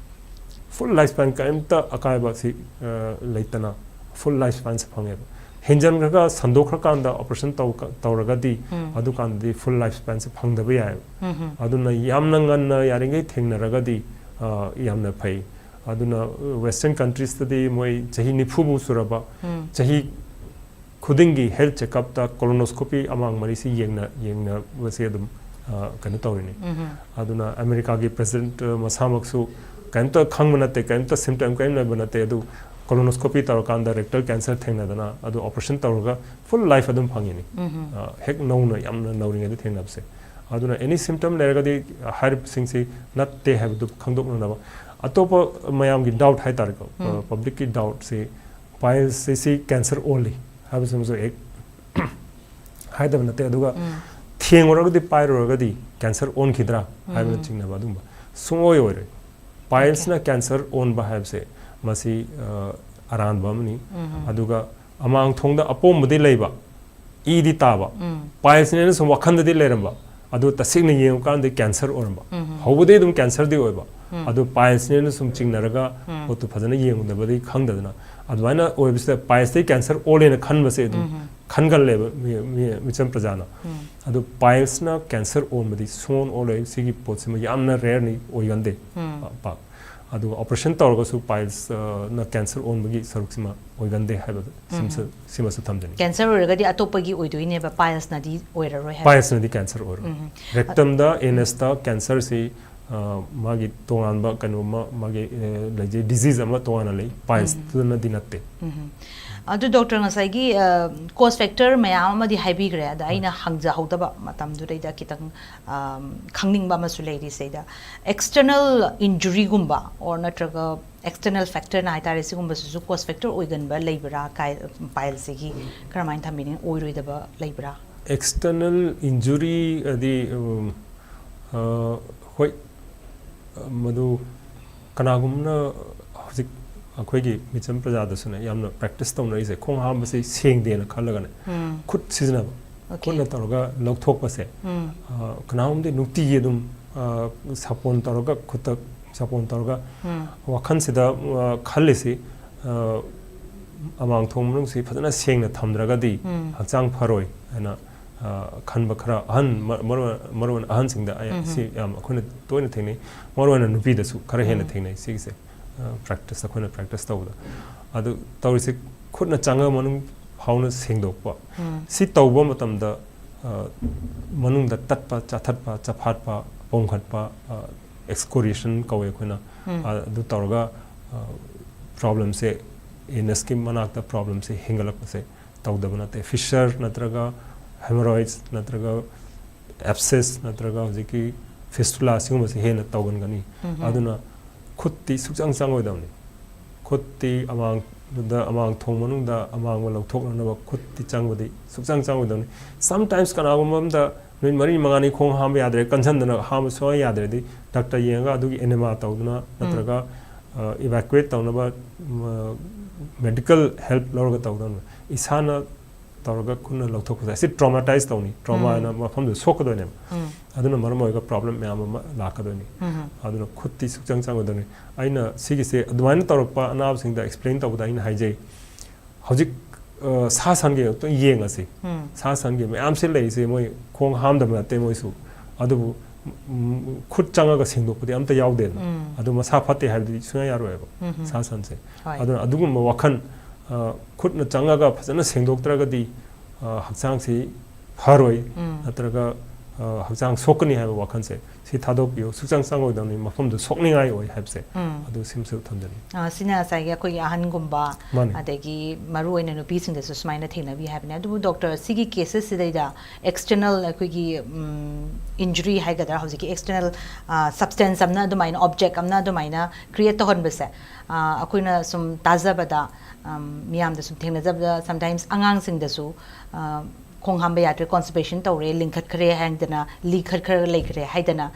ꯐꯨꯜ ꯂꯥꯏꯐ ꯁ꯭ꯄꯦꯟ ꯀꯔꯤꯝꯇ ꯑꯀꯥꯏꯕ ꯁꯤ ꯂꯩꯇꯅ ꯐꯨꯜ ꯂꯥꯏꯐ ꯁ꯭ꯄꯦꯟꯁꯦ ꯐꯪꯉꯦꯕ꯫ ꯍꯦꯟꯖꯟꯈ꯭ꯔꯒ ꯁꯟꯗꯣꯛꯈ꯭ꯔꯀꯥꯟꯗ ꯑꯣꯄꯔꯦꯁꯟ ꯇꯧ ꯇꯧꯔꯒꯗꯤ ꯎꯝ. ꯑꯗꯨꯀꯥꯟꯗꯗꯤ ꯐꯨꯜ ꯂꯥꯏꯐ ꯁ꯭ꯄꯦꯟꯁꯦ ꯐꯪꯗꯕ ꯌꯥꯏꯑꯕ꯫ ꯎꯝ. ꯑꯗꯨꯅ ꯌꯥꯝꯅ ꯉꯟꯅ ꯌꯥꯔꯤꯉꯩ ꯊꯦꯡꯅꯔꯒꯗꯤ ꯑ, ꯌꯥꯝꯅ ꯐꯩ꯫ ꯑꯗꯨꯅ ꯋꯦꯁꯇꯔꯟ ꯀꯟꯇ꯭ꯔꯤꯁꯇꯗꯤ ꯃꯣꯏ ꯆꯍꯤ ꯅꯤꯐꯨꯕꯨ ꯁꯨꯔꯕ ꯎꯝ. ꯆꯍꯤ ꯈꯨꯗꯤꯡꯒꯤ ꯍꯦꯜꯊ ꯆꯦꯛꯑꯞꯇ ꯀꯣꯂꯣꯅꯣꯁꯀꯣꯄꯤ ꯑꯃꯥꯡ ꯃꯔꯤꯁꯤ ꯌꯦꯡꯅ ꯌꯦꯡꯅꯕꯁꯦ ꯑꯗꯨꯝ ꯑ, ꯀꯩꯅꯣ ꯇꯧꯔꯤꯅꯤ꯫ ꯎꯝ. ꯑꯗꯨꯅ ꯑꯃꯦꯔꯤꯀꯥꯒꯤ ꯄ꯭ꯔꯦꯁꯤꯗꯦꯟꯠ ꯃꯁꯥꯃꯛꯁꯨ ꯀꯔꯤꯝꯇ ꯈꯪꯕ ꯅꯠꯇꯦ, ꯀꯔꯤꯝꯇ ꯁꯤꯝꯇꯝ ꯀꯔꯤꯝ ꯂꯩꯕ ꯅꯠꯇꯦ, ꯑꯗꯨ ꯀꯣꯂꯣꯅꯣꯁꯀꯣꯄꯤ ꯇꯧꯔꯀꯥꯟꯗ ꯔꯦꯛꯇꯜ ꯀꯦꯟꯁꯔ ꯊꯦꯡꯅꯗꯅ ꯑꯗꯨ ꯑꯣꯄꯔꯦꯁꯟ ꯇꯧꯔꯒ ꯐꯨꯜ ꯂꯥꯏꯐ ꯑꯗꯨꯝ ꯐꯪꯉꯤꯅꯤ꯫ ꯎꯝ. ꯑ, ꯍꯦꯛ ꯅꯧꯅ ꯌꯥꯝꯅ ꯅꯧꯔꯤꯉꯩꯗ ꯊꯦꯡꯅꯕꯁꯦ꯫ ꯑꯗꯨꯅ ꯑꯦꯅꯤ ꯁꯤꯝꯇꯝ ꯂꯩꯔꯒꯗꯤ ꯍꯥꯏꯔꯤꯕꯁꯤꯡꯁꯤ ꯅꯠꯇꯦ ꯍꯥꯏꯕꯗꯨ ꯈꯪꯗꯣꯛꯅꯅꯕ ꯑꯇꯣꯞꯄ ꯃꯌꯥꯝꯒꯤ ꯗꯥꯎꯠ ꯍꯥꯏꯇꯥꯔꯦꯀꯣ꯫ ꯎꯝ. ꯄꯕ꯭ꯂꯤꯛꯀꯤ ꯗꯥꯎꯠꯁꯤ ꯄꯥꯏꯜꯁꯁꯤ ꯁꯤ ꯀꯦꯟꯁꯔ ꯑꯣꯜꯂꯤ ꯍꯥꯏꯕꯁꯤꯃꯁꯨ ꯍꯦꯛ ꯍꯥꯏꯗꯕ ꯅꯠꯇꯦ꯫ ꯑꯗꯨꯒ ꯎꯝ. ꯊꯦꯡꯉꯨꯔꯒꯗꯤ ꯄꯥꯏꯔꯨꯔꯒꯗꯤ ꯀꯦꯟꯁꯔ ꯑꯣꯟꯈꯤꯗ꯭ꯔꯥ ꯍꯥꯏꯕꯅ ꯎꯝ. ꯆꯤꯡꯅꯕ ꯑꯗꯨꯒꯨꯝꯕ ꯁꯨꯡꯑꯣꯏ ꯑꯣꯏꯔꯣꯏ꯫ ꯄꯥꯏꯜꯁꯅ ꯀꯦꯟꯁꯔ ꯑꯣꯟꯕ ꯍꯥꯏꯕꯁꯦ ꯃꯁꯤ ꯑ, ꯑꯔꯥꯟꯕ ꯑꯃꯅꯤ꯫ ꯎꯝ. ꯑꯗꯨꯒ ꯑꯃꯥꯡ ꯊꯣꯡꯗ ꯑꯄꯣꯝꯕꯗꯤ ꯂꯩꯕ, ꯏꯗꯤ ꯇꯥꯕ, ꯎꯝ. ꯄꯥꯏꯜꯁꯅꯦꯅ ꯁꯨꯝ ꯋꯥꯈꯜꯗꯗꯤ ꯂꯩꯔꯝꯕ, ꯑꯗꯨ ꯇꯁꯦꯡꯅ ꯌꯦꯡꯉꯨꯀꯥꯟꯗ ꯀꯦꯟꯁꯔ ꯑꯣꯏꯔꯝꯕ꯫ ꯎꯝ. ꯍꯧꯕꯗꯩ ꯑꯗꯨꯝ ꯀꯦꯟꯁꯔꯗꯤ ꯑꯣꯏꯕ, ꯎꯝ. ꯑꯗꯨ ꯄꯥꯏꯜꯁꯅꯦꯅ ꯁꯨꯝ ꯆꯤꯡꯅꯔꯒ ꯎꯝ. ꯄꯣꯠꯇꯨ ꯐꯖꯅ ꯌꯦꯡꯉꯨꯗꯕꯗꯤ ꯈꯪꯗꯗꯅ ꯑꯗꯨꯃꯥꯏꯅ ꯑꯣꯏꯕꯁꯤꯗ ꯄꯥꯏꯜꯁꯇꯩ ꯀꯦꯟꯁꯔ ꯑꯣꯜꯂꯦꯅ ꯈꯟꯕꯁꯦ ꯑꯗꯨꯝ ꯎꯝ. ꯈꯟꯒꯜꯂꯦꯕ ꯃꯤ- ꯃꯤ- ꯃꯤꯆꯝ ꯄ꯭ꯔꯖꯥꯅ꯫ ꯎꯝ. ꯑꯗꯨ ꯄꯥꯏꯜꯁꯅ ꯀꯦꯟꯁꯔ ꯑꯣꯟꯕꯗꯤ ꯁꯨꯡꯑꯣꯟ ꯑꯣꯜꯂꯣꯏ꯫ ꯁꯤꯒꯤ ꯄꯣꯠꯁꯤꯃ ꯌꯥꯝꯅ ꯔꯦꯌꯔꯅꯤ, ꯑꯣꯏꯒꯟꯗꯦ꯫ ꯎꯝ. ꯑ, ꯄꯥꯛ꯫ ꯑꯗꯨꯒ ꯑꯣꯄꯔꯦꯁꯟ ꯇꯧꯔꯒꯁꯨ ꯄꯥꯏꯜꯁꯅ ꯀꯦꯟꯁꯔ ꯑꯣꯟꯕꯒꯤ ꯁꯔꯨꯛꯁꯤꯃ ꯑꯣꯏꯒꯟꯗꯦ ꯍꯥꯏꯕꯗ ꯁꯤꯃꯁꯨ- ꯁꯤꯃꯁꯨ ꯊꯝꯖꯅꯤꯡꯉꯤ꯫ ꯀꯦꯟꯁꯔ ꯑꯣꯏꯔꯒꯗꯤ ꯑꯇꯣꯞꯄꯒꯤ ꯑꯣꯏꯗꯣꯏꯅꯦꯕ, ꯄꯥꯏꯜꯁꯅꯗꯤ ꯑꯣꯏꯔꯔꯣꯏ ꯍꯥꯏꯕ꯫ ꯄꯥꯏꯜꯁꯅꯗꯤ ꯀꯦꯟꯁꯔ ꯑꯣꯏꯔꯣꯏ꯫ ꯎꯝ. ꯔꯦꯛꯇꯝꯗ, ꯑꯦꯅꯁꯇ ꯀꯦꯟꯁꯔꯁꯤ ꯑ, ꯃꯥꯒꯤ ꯇꯣꯉꯥꯟꯕ ꯀꯩꯅꯣꯝꯃ, ꯃꯥꯒꯤ ꯑ, ꯂꯩꯖꯩ, ꯗꯤꯖꯤꯖ ꯑꯃ ꯇꯣꯉꯥꯟꯅ ꯂꯩ, ꯄꯥꯏꯜꯁꯇꯨꯅꯗꯤ ꯅꯠꯇꯦ꯫ ꯎꯝ. ꯑꯗꯨ ꯗꯣꯛꯇꯔ, ꯉꯁꯥꯏꯒꯤ ꯀꯣꯁ ꯐꯦꯛꯇꯔ ꯃꯌꯥꯝ ꯑꯃꯗꯤ ꯍꯥꯏꯕꯤꯈ꯭ꯔꯦ, ꯑꯗ ꯑꯩꯅ ꯍꯪꯖꯍꯧꯗꯕ ꯃꯇꯝꯗꯨꯗꯩꯗ ꯈꯤꯇꯪ ꯑ, ꯈꯪꯅꯤꯡꯕ ꯑꯃꯁꯨ ꯂꯩꯔꯤ ꯁꯤꯗꯩꯗ꯫ ꯑꯦꯛꯁꯇꯔꯅꯦꯜ ꯏꯟꯖꯨꯔꯤꯒꯨꯝꯕ ꯑꯣꯔ ꯅꯠꯇ꯭ꯔꯒ ꯑꯦꯛꯁꯇꯔꯅꯦꯜ ꯐꯦꯛꯇꯔꯅ ꯍꯥꯏꯇꯥꯔꯦ, ꯁꯤꯒꯨꯝꯕꯁꯤꯁꯨ ꯀꯣꯁ ꯐꯦꯛꯇꯔ ꯑꯣꯏꯒꯟꯕ ꯂꯩꯕ꯭ꯔꯥ? ꯀꯥꯏ ꯄꯥꯏꯜꯁꯤꯒꯤ ꯀꯔꯝꯍꯥꯏꯅ ꯊꯝꯕꯤꯅꯤꯡ ꯑꯣꯏꯔꯣꯏꯗꯕ ꯂꯩꯕ꯭ꯔꯥ? ꯑꯦꯛꯁꯇꯔꯅꯦꯜ ꯏꯟꯖꯨꯔꯤ ꯑꯗꯤ ꯎꯝ, ꯑ, ꯍꯣꯏ, ꯑ, ꯃꯗꯨ ꯀꯅꯥꯒꯨꯝꯕꯅ ꯍꯧꯖꯤꯛ ꯑꯩꯈꯣꯏꯒꯤ ꯃꯤꯆꯝ ꯄ꯭ꯔꯖꯥꯗꯁꯨꯅꯦ ꯌꯥꯝꯅ ꯄ꯭ꯔꯦꯛꯇꯤꯁ ꯇꯧꯅꯔꯤꯁꯦ, ꯈꯣꯡ ꯍꯥꯝꯕꯁꯤ ꯁꯦꯡꯗꯦꯅ ꯈꯜꯂꯒꯅꯦ ꯎꯝ. ꯈꯨꯠ ꯁꯤꯖꯤꯟꯅꯕ, Okay. ꯈꯨꯠꯅ ꯇꯧꯔꯒ ꯂꯧꯊꯣꯛꯄꯁꯦ꯫ ꯎꯝ. ꯑ, ꯀꯅꯥꯒꯨꯝꯕꯗꯤ ꯅꯨꯡꯇꯤꯒꯤ ꯑꯗꯨꯝ ꯑ, ꯁꯥꯄꯣꯟ ꯇꯧꯔꯒ, ꯈꯨꯠꯇ ꯁꯥꯄꯣꯟ ꯇꯧꯔꯒ ꯎꯝ. ꯋꯥꯈꯜꯁꯤꯗ ꯑ, ꯈꯜꯂꯤꯁꯤ ꯑ, ꯑꯃꯥꯡ ꯊꯣꯡ ꯃꯅꯨꯡꯁꯤ ꯐꯖꯅ ꯁꯦꯡꯅ ꯊꯝꯗ꯭ꯔꯒꯗꯤ ꯍꯛꯆꯥꯡ ꯐꯔꯣꯏ ꯍꯥꯏꯅ, ꯑ, ꯈꯟꯕ ꯈꯔ ꯑꯍꯟ, ꯃ-, ꯃꯔꯨ-, ꯃꯔꯨ ꯑꯣꯏꯅ ꯑꯍꯟꯁꯤꯡꯗ ꯑꯩ ꯁꯤ ꯌꯥꯝ ꯑꯩꯈꯣꯏꯅ ꯇꯣꯏꯅ ꯊꯦꯡꯅꯩ, ꯃꯔꯨ ꯑꯣꯏꯅ ꯅꯨꯄꯤꯗꯁꯨ ꯈꯔ ꯍꯦꯟꯅ ꯊꯦꯡꯅꯩ ꯁꯤꯒꯤꯁꯦ꯫ ꯑ, practice, ꯑꯩꯈꯣꯏꯅ practice ꯇꯧꯕꯗ꯫ ꯑꯗꯨ ꯇꯧꯔꯤꯁꯦ, ꯈꯨꯠꯅ ꯆꯪꯉ ꯃꯅꯨꯡ ꯐꯥꯎꯅ ꯁꯦꯡꯗꯣꯛꯄ꯫ ꯁꯤ ꯇꯧꯕ ꯃꯇꯝꯗ, ꯑ, ꯃꯅꯨꯡꯗ ꯇꯠꯄ, ꯆꯥꯊꯠꯄ, ꯆꯐꯥꯠꯄ, ꯄꯣꯝꯈꯠꯄ, ꯑ, excoriation ꯀꯧꯋꯦ ꯑꯩꯈꯣꯏꯅ꯫ ꯑ, ꯑꯗꯨ ꯇꯧꯔꯒ, ꯑ, problemꯁꯦ, anusꯀꯤ ꯃꯅꯥꯛꯇ problemꯁꯦ ꯍꯦꯟꯒꯠꯂꯛꯄꯁꯦ ꯇꯧꯗꯕ ꯅꯠꯇꯦ꯫ Fissure ꯅꯠꯇ꯭ꯔꯒ hemorrhoids ꯅꯠꯇ꯭ꯔꯒ abscess ꯅꯠꯇ꯭ꯔꯒ ꯍꯧꯖꯤꯛꯀꯤ fistula ꯁꯤꯒꯨꯝꯕꯁꯦ ꯍꯦꯟꯅ ꯇꯧꯒꯟꯒꯅꯤ꯫ ꯑꯗꯨꯅ ꯈꯨꯠꯇꯤ ꯁꯨꯛꯆꯪ ꯆꯪꯉꯣꯏꯗꯕꯅꯤ꯫ ꯈꯨꯠꯇꯤ ꯑꯃꯥꯡꯗ, ꯑꯃꯥꯡ ꯊꯣꯡ ꯃꯅꯨꯡꯗ ꯑꯃꯥꯡꯕ ꯂꯧꯊꯣꯛꯅꯅꯕ ꯈꯨꯠꯇꯤ ꯆꯪꯕꯗꯤ ꯁꯨꯛꯆꯪ ꯆꯪꯉꯣꯏꯗꯕꯅꯤ꯫ Sometimes ꯀꯅꯥꯒꯨꯝꯕ ꯑꯝꯗ ꯅꯨꯃꯤꯠ ꯃꯔꯤ ꯃꯉꯥꯅꯤ ꯈꯣꯡ ꯍꯥꯝꯕ ꯌꯥꯗ꯭ꯔꯦ, ꯀꯟꯁꯤꯟꯗꯅ ꯍꯥꯝꯕ ꯁꯨꯡꯌꯥ ꯌꯥꯗ꯭ꯔꯗꯤ, doctor ꯌꯦꯡꯉꯒ ꯑꯗꯨꯒꯤ enema ꯇꯧꯗꯅ ꯅꯠꯇ꯭ꯔꯒ, ꯑ, evacuate ꯇꯧꯅꯕ, ꯃ-, medical help ꯂꯧꯔꯒ ꯇꯧꯗꯧꯅꯤ꯫ ꯏꯁꯥꯅ ꯇꯧꯔꯒ ꯈꯨꯠꯅ ꯂꯧꯊꯣꯛꯄꯁꯦ, ꯑꯁꯤ traumatize ꯇꯧꯅꯤ꯫ Trauma ꯍꯥꯏꯅ ꯃꯐꯝꯗꯨ ꯁꯣꯛꯀꯗꯣꯏꯅꯦꯕ꯫ ꯑꯗꯨꯅ ꯃꯔꯝ ꯑꯣꯏꯔꯒ problem ꯃꯌꯥꯝ ꯑꯃ ꯂꯥꯛꯀꯗꯣꯏꯅꯤ꯫ ꯑꯗꯨꯅ ꯈꯨꯠꯇꯤ ꯁꯨꯛꯆꯪ ꯆꯪꯉꯣꯏꯗꯕꯅꯤ꯫ ꯑꯩꯅ ꯁꯤꯒꯤꯁꯦ ꯑꯗꯨꯃꯥꯏꯅ ꯇꯧꯔꯛꯄ ꯑꯅꯥꯕꯁꯤꯡꯗ explain ꯇꯧꯕꯗ ꯑꯩꯅ ꯍꯥꯏꯖꯩ, ꯍꯧꯖꯤꯛ, ꯑ, ꯁꯥ ꯁꯟꯒꯤ ꯑꯃꯨꯛꯇꯪ ꯌꯦꯡꯉꯁꯤ꯫ ꯁꯥ ꯁꯟꯒꯤ ꯃꯌꯥꯝꯁꯦ ꯂꯩꯔꯤꯁꯦ ꯃꯣꯏ ꯈꯣꯡ ꯍꯥꯝꯗꯕ ꯅꯠꯇꯦ ꯃꯣꯏꯁꯨ, ꯑꯗꯨꯕꯨ, ꯎꯝ, ꯈꯨꯠ ꯆꯪꯉꯒ ꯁꯦꯡꯗꯣꯛꯄꯗꯤ ꯑꯝꯇ ꯌꯥꯎꯗꯦꯗꯅ꯫ ꯑꯗꯨ ꯃꯁꯥ ꯐꯠꯇꯦ ꯍꯥꯏꯕꯗꯤ ꯁꯨꯡꯌꯥ ꯌꯥꯔꯣꯏꯕ, ꯁꯥ ꯁꯟꯁꯦ꯫ ꯍꯣꯏ꯫ ꯑꯗꯨꯅ ꯑꯗꯨꯒꯨꯝꯕ ꯋꯥꯈꯜ, ꯑ, ꯈꯨꯠꯅ ꯆꯪꯉꯒ ꯐꯖꯅ ꯁꯦꯡꯗꯣꯛꯇ꯭ꯔꯒꯗꯤ, ꯑ, ꯍꯛꯆꯥꯡꯁꯤ ꯐꯔꯣꯏ, ꯅꯠꯇ꯭ꯔꯒ, ꯑ, ꯍꯛꯆꯥꯡ ꯁꯣꯛꯀꯅꯤ ꯍꯥꯏꯕ ꯋꯥꯈꯜꯁꯦ ꯁꯤ ꯊꯥꯗꯣꯛꯄꯤꯌꯨ꯫ ꯁꯨꯛꯆꯪ ꯆꯪꯉꯣꯏꯗꯕꯅꯤ, ꯃꯐꯝꯗꯨ ꯁꯣꯛꯅꯤꯡꯉꯥꯏ ꯑꯣꯏ ꯍꯥꯏꯕꯁꯦ ꯑꯗꯨ ꯁꯤꯃꯁꯨ ꯊꯝꯖꯅꯤꯡꯉꯤ꯫ ꯑ, ꯁꯤꯅ ꯉꯁꯥꯏꯒꯤ ꯑꯩꯈꯣꯏꯒꯤ ꯑꯍꯟꯒꯨꯝꯕ, ꯃꯥꯅꯤ꯫ ꯑꯗꯒꯤ ꯃꯔꯨꯑꯣꯏꯅ ꯅꯨꯄꯤꯁꯤꯡꯗꯁꯨ ꯁꯨꯃꯥꯏꯅ ꯊꯦꯡꯅꯕꯤ ꯍꯥꯏꯕꯅꯦ꯫ ꯑꯗꯨꯕꯨ doctor, ꯁꯤꯒꯤ cases ꯁꯤꯗꯩꯗ external ꯑꯩꯈꯣꯏꯒꯤ, ꯎꯝ, injury ꯍꯥꯏꯒꯗ꯭ꯔꯥ, ꯍꯧꯖꯤꯛꯀꯤ external, ꯑ, substance ꯑꯃꯅ ꯑꯗꯨꯃꯥꯏꯅ, object ꯑꯃꯅ ꯑꯗꯨꯃꯥꯏꯅ create ꯇꯧꯍꯟꯕꯁꯦ, ꯑ, ꯑꯩꯈꯣꯏꯅ ꯁꯨꯝ ꯇꯥꯖꯕꯗ, ꯎꯝ, ꯃꯤꯌꯥꯝꯗ ꯁꯨꯝ ꯊꯦꯡꯅꯖꯕꯗ sometimes ꯑꯉꯥꯡꯁꯤꯡꯗꯁꯨ, ꯑ, ꯈꯣꯡ ꯍꯥꯝꯕ ꯌꯥꯗ꯭ꯔꯦ, ꯀꯣꯟꯁꯇꯤꯄꯦꯁꯟ ꯇꯧꯔꯦ, ꯂꯤꯡꯈꯠꯈ꯭ꯔꯦ ꯍꯥꯏꯗꯅ, ꯂꯤꯈꯠꯈ꯭ꯔꯒ ꯂꯩꯈ꯭ꯔꯦ ꯍꯥꯏꯗꯅ,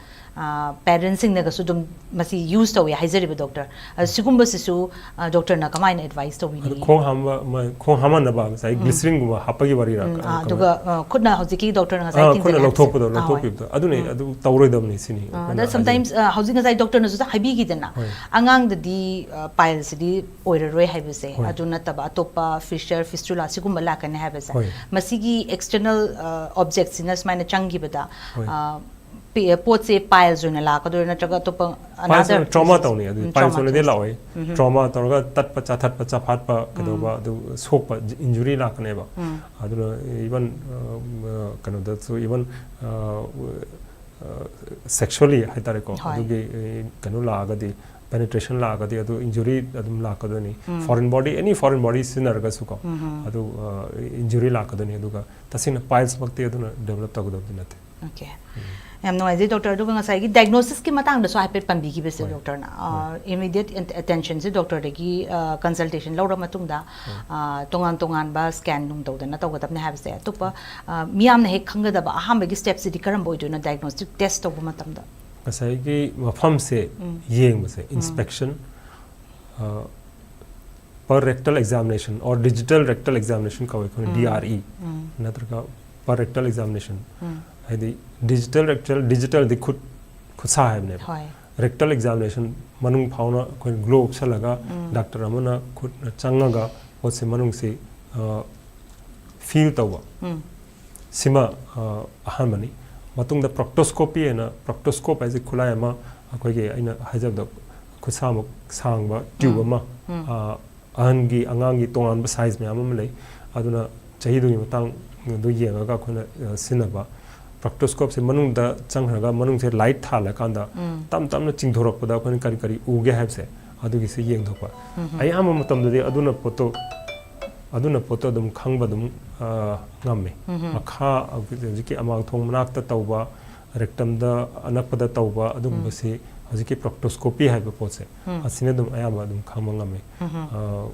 ꯄꯦꯔꯦꯟꯁꯤꯡꯅꯒꯁꯨ ꯑꯗꯨꯝ ꯃꯁꯤ ꯌꯨꯁ ꯇꯧꯋꯦ ꯍꯥꯏꯖꯔꯤꯕ ꯗꯣꯛꯇꯔ꯫ ꯑ, ꯁꯤꯒꯨꯝꯕꯁꯤꯁꯨ ꯑ, ꯗꯣꯛꯇꯔꯅ ꯀꯃꯥꯏꯅ ꯑꯦꯗꯚꯥꯏꯁ ꯑꯗꯨ ꯇꯧꯕꯤꯅꯤꯡꯉꯤ? ꯈꯣꯡ ꯍꯥꯝꯕ ꯃ- ꯈꯣꯡ ꯍꯥꯝꯍꯟꯅꯕ ꯉꯁꯥꯏ ꯎꯝ. ꯒ꯭ꯂꯤꯁꯔꯤꯟꯒꯨꯝꯕ ꯍꯥꯞꯄꯒꯤ ꯋꯥꯔꯤꯔꯥ? ꯎꯝ, ꯀ- ꯑꯥ, ꯀꯃꯥꯏ- ꯑꯗꯨꯒ ꯑ, ꯈꯨꯠꯅ ꯍꯧꯖꯤꯛꯀꯤ ꯗꯣꯛꯇꯔꯅ ꯉꯁꯥꯏ ꯑꯥ, ꯊꯤꯟꯖꯤꯜꯂꯦ ꯈꯨꯠꯅ ꯍꯥꯏꯕꯁꯦ꯫ ꯂꯧꯊꯣꯛꯄꯗꯣ ꯑꯥ, ꯍꯣꯏ. ꯂꯧꯊꯣꯛꯄꯤꯕꯗꯣ ꯑꯗꯨꯅꯦ ꯎꯝ. ꯑꯗꯨ ꯇꯧꯔꯣꯏꯗꯕꯅꯤ ꯁꯤꯅꯤ ꯑ, ꯑꯩꯈꯣꯏꯅ ꯑꯗ sometimes ꯍꯥꯏꯖꯔꯤꯁꯦ. ꯑ, ꯍꯧꯖꯤꯛ ꯉꯁꯥꯏ ꯗꯣꯛꯇꯔꯅꯁꯨ ꯍꯥꯏꯕꯤꯈꯤꯗꯅ, ꯍꯣꯏ. ꯑꯉꯥꯡꯗꯗꯤ ꯑ, ꯄꯥꯏꯜꯁꯤꯗꯤ ꯑꯣꯏꯔꯔꯣꯏ ꯍꯥꯏꯕꯁꯦ, ꯍꯣꯏ. ꯑꯗꯨ ꯅꯠꯇꯕ ꯑꯇꯣꯞꯄ ꯐꯤꯁꯔ, ꯐꯤꯁꯇꯨꯂꯥ ꯁꯤꯒꯨꯝꯕ ꯂꯥꯛꯀꯅꯤ ꯍꯥꯏꯕꯁꯦ, ꯍꯣꯏ. ꯃꯁꯤꯒꯤ ꯑꯦꯛꯁꯇꯔꯅꯦꯜ ꯑꯣꯕꯖꯦꯛꯁꯤꯅ ꯁꯨꯃꯥꯏꯅ ꯆꯪꯈꯤꯕꯗ ꯍꯣꯏ. ꯑ, ꯄꯤ- ꯄꯣꯠꯁꯦ ꯄꯥꯏꯜꯁ ꯑꯣꯏꯅ ꯂꯥꯛꯀꯗꯣꯏꯔꯥ ꯅꯠꯇ꯭ꯔꯒ ꯑꯇꯣꯞꯄ ꯄꯥꯏꯜꯁ another ꯇ꯭ꯔꯣꯃꯥ disease? ꯇꯧꯅꯤ ꯑꯗꯨꯗꯤ ꯎꯝ, ꯄꯥꯏꯜꯁ trauma ꯑꯣꯏꯅꯗꯤ case. ꯂꯥꯛꯑꯣꯏ. ꯎꯝ. ꯇ꯭ꯔꯣꯃꯥ ꯇꯧꯔꯒ ꯇꯠꯄ ꯆꯥꯊꯠꯄ ꯆꯥꯐꯥꯠꯄ ꯀꯩꯗꯧꯕ ꯑꯗꯨ ꯁꯣꯛꯄ ꯏꯟꯖꯨꯔꯤ ꯂꯥꯛꯀꯅꯦꯕ. ꯎꯝ. ꯑꯗꯨꯅ ꯏꯚꯟ ꯀꯩꯅꯣꯗꯁꯨ ꯏꯚꯟ ꯁꯦꯛꯁꯨꯋꯦꯜꯂꯤ ꯍꯥꯏꯇꯥꯔꯦꯀꯣ. ꯍꯣꯏ. ꯑꯗꯨꯒꯤ ꯑ, ꯀꯩꯅꯣ ꯂꯥꯛꯑꯒꯗꯤ ꯄꯦꯅꯤꯇ꯭ꯔꯦꯁꯟ ꯂꯥꯛꯑꯒꯗꯤ ꯑꯗꯨ ꯏꯟꯖꯨꯔꯤ ꯑꯗꯨꯝ ꯂꯥꯛꯀꯗꯣꯏꯅꯤ. ꯎꯝ. ꯐꯣꯔꯤꯟ ꯕꯣꯗꯤ ꯑꯦꯅꯤ ꯐꯣꯔꯤꯟ ꯕꯣꯗꯤ ꯁꯤꯖꯤꯟꯅꯔꯒꯁꯨꯀꯣ ꯎꯝ. ꯑꯗꯨ ꯏꯟꯖꯨꯔꯤ ꯂꯥꯛꯀꯗꯣꯏꯅꯤ. ꯑꯗꯨꯒ ꯇꯁꯦꯡꯅ ꯄꯥꯏꯜꯁꯃꯛꯇꯤ ꯑꯗꯨꯅ ꯗꯦꯕꯂꯞ ꯇꯧꯒꯗꯕꯗꯤ ꯅꯠꯇꯦ. ꯑꯣꯀꯦ. ꯌꯥꯝ ꯅꯨꯡꯉꯥꯏꯖꯩ ꯗꯣꯛꯇꯔ꯫ ꯑꯗꯨꯒ ꯉꯁꯥꯏꯒꯤ ꯗꯥꯏꯒꯅꯣꯁꯤꯁꯀꯤ ꯃꯇꯥꯡꯗꯁꯨ ꯍꯥꯏꯐꯦꯠ ꯄꯟꯕꯤꯈꯤꯕꯁꯦ ꯍꯣꯏ. ꯗꯣꯛꯇꯔꯅ, ꯏꯃꯤꯗꯤꯌꯦꯠ ꯑꯦꯇꯦꯟꯁꯟꯁꯦ ꯗꯣꯛꯇꯔꯗꯒꯤ ꯀꯟꯁꯜꯇꯦꯁꯟ ꯂꯧꯔ ꯃꯇꯨꯡꯗ ꯑ, ꯇꯣꯉꯥꯟ ꯇꯣꯉꯥꯟꯕ ꯁ꯭ꯀꯦꯟ ꯅꯨꯡ ꯇꯧꯗꯅ ꯇꯧꯒꯗꯕꯅꯦ ꯍꯥꯏꯕꯁꯦ꯫ ꯑꯇꯣꯞꯄ ꯑ, ꯃꯤꯌꯥꯝꯅ ꯍꯦꯛ ꯈꯪꯒꯗꯕ ꯑꯍꯥꯟꯕꯒꯤ ꯁ꯭ꯇꯦꯞꯁꯤꯗꯤ ꯀꯔꯝꯕ ꯑꯣꯏꯗꯣꯏꯅꯣ ꯗꯥꯏꯒꯅꯣꯁꯇꯤꯛ ꯇꯦꯁ ꯇꯧꯕ ꯃꯇꯝꯗ? ꯉꯁꯥꯏꯒꯤ ꯃꯐꯝꯁꯦ ꯎꯝ. ꯌꯦꯡꯕꯁꯦ, inspection, per rectal examination or digital rectal examination ꯀꯧꯋꯦ ꯑꯩꯈꯣꯏꯅ, ꯎꯝ. ꯗꯤ ꯑꯥꯔ ꯏ ꯎꯝ. ꯅꯠꯇ꯭ꯔꯒ ꯄꯔ ꯔꯦꯛꯇꯜ ꯑꯦꯛꯖꯥꯃꯤꯅꯦꯁꯟ, ꯎꯝ. ꯍꯥꯏꯗꯤ ꯗꯤꯖꯤꯇꯦꯜ ꯔꯦꯛꯇꯜ, ꯗꯤꯖꯤꯇꯦꯜꯗꯤ ꯈꯨꯠ ꯈꯨꯠꯁꯥ ꯍꯥꯏꯕꯅꯦꯕ. ꯍꯣꯏ. ꯔꯦꯛꯇꯜ ꯑꯦꯛꯖꯥꯃꯤꯅꯦꯁꯟ ꯃꯅꯨꯡ ꯐꯥꯎꯅ ꯑꯩꯈꯣꯏ ꯒ꯭ꯂꯣ ꯎꯞꯁꯜꯂꯒ ꯎꯝ. ꯗꯥꯛꯇꯔ ꯑꯃꯅ ꯈꯨꯠꯅ ꯆꯪꯉꯒ ꯄꯣꯠꯁꯦ ꯃꯅꯨꯡꯁꯤ ꯐꯤꯜ ꯇꯧꯕ, ꯎꯝ. ꯁꯤꯃ ꯑ, ꯑꯍꯥꯟꯕꯅꯤ. ꯃꯇꯨꯡꯗ ꯄ꯭ꯔꯣꯛꯇꯣꯁꯀꯣꯄꯤ ꯍꯥꯏꯅ, ꯄ꯭ꯔꯣꯛꯇꯣꯁꯀꯣꯞ ꯍꯥꯏꯁꯦ ꯈꯨꯠꯂꯥꯏ ꯑꯃ, ꯑꯩꯈꯣꯏꯒꯤ ꯑꯩꯅ ꯍꯥꯏꯖꯕꯗꯣ ꯈꯨꯠꯁꯥꯃꯨꯛ ꯁꯥꯡꯕ ꯇ꯭ꯌꯨꯕ ꯎꯝ. ꯑꯃ, ꯎꯝ. ꯑ, ꯑꯍꯟꯒꯤ, ꯑꯉꯥꯡꯒꯤ ꯇꯣꯉꯥꯟꯕ ꯁꯥꯏꯖ ꯃꯌꯥꯝ ꯑꯃ ꯂꯩ. ꯑꯗꯨꯅ ꯆꯍꯤꯗꯨꯒꯤ ꯃꯇꯥꯡ ꯑꯗꯨ ꯌꯦꯡꯉꯒ ꯑꯩꯈꯣꯏꯅ ꯑ, ꯁꯤꯖꯤꯟꯅꯕ. ꯄ꯭ꯔꯣꯛꯇꯣꯁꯀꯣꯞꯁꯦ ꯃꯅꯨꯡꯗ ꯆꯪꯈ꯭ꯔꯒ ꯃꯅꯨꯡꯁꯦ ꯂꯥꯏꯠ ꯊꯥꯜꯂꯀꯥꯟꯗ ꯎꯝ. ꯇꯞ ꯇꯞꯅ ꯆꯤꯡꯊꯣꯔꯛꯄꯗ ꯑꯩꯈꯣꯏꯅ ꯀꯔꯤ ꯀꯔꯤ ꯎꯒꯦ ꯍꯥꯏꯕꯁꯦ ꯑꯗꯨꯒꯤꯁꯦ ꯌꯦꯡꯊꯣꯛꯄ. ꯎꯝ. ꯑꯌꯥꯝꯕ ꯃꯇꯝꯗꯗꯤ ꯑꯗꯨꯅ ꯄꯣꯠꯇꯣ ꯑꯗꯨꯅ ꯄꯣꯠꯇꯣ ꯑꯗꯨꯝ ꯈꯪꯕ ꯑꯗꯨꯝ ꯑ, ꯉꯝꯃꯤ. ꯎꯝ. ꯃꯈꯥ ꯍꯧꯖꯤꯛꯀꯤ ꯑꯃꯥꯡꯊꯣꯡ ꯃꯅꯥꯛꯇ ꯇꯧꯕ, ꯔꯦꯛꯇꯝꯗ ꯑꯅꯛꯄꯗ ꯇꯧꯕ ꯑꯗꯨꯒꯨꯝꯕꯁꯤ ꯍꯧꯖꯤꯛꯀꯤ ꯄ꯭ꯔꯣꯛꯇꯣꯁꯀꯣꯄꯤ ꯍꯥꯏꯕ ꯄꯣꯠꯁꯦ ꯎꯝ. ꯑꯁꯤꯅ ꯑꯗꯨꯝ ꯑꯌꯥꯝꯕ ꯑꯗꯨꯝ ꯈꯪꯕ ꯉꯝꯃꯤ. ꯎꯝ.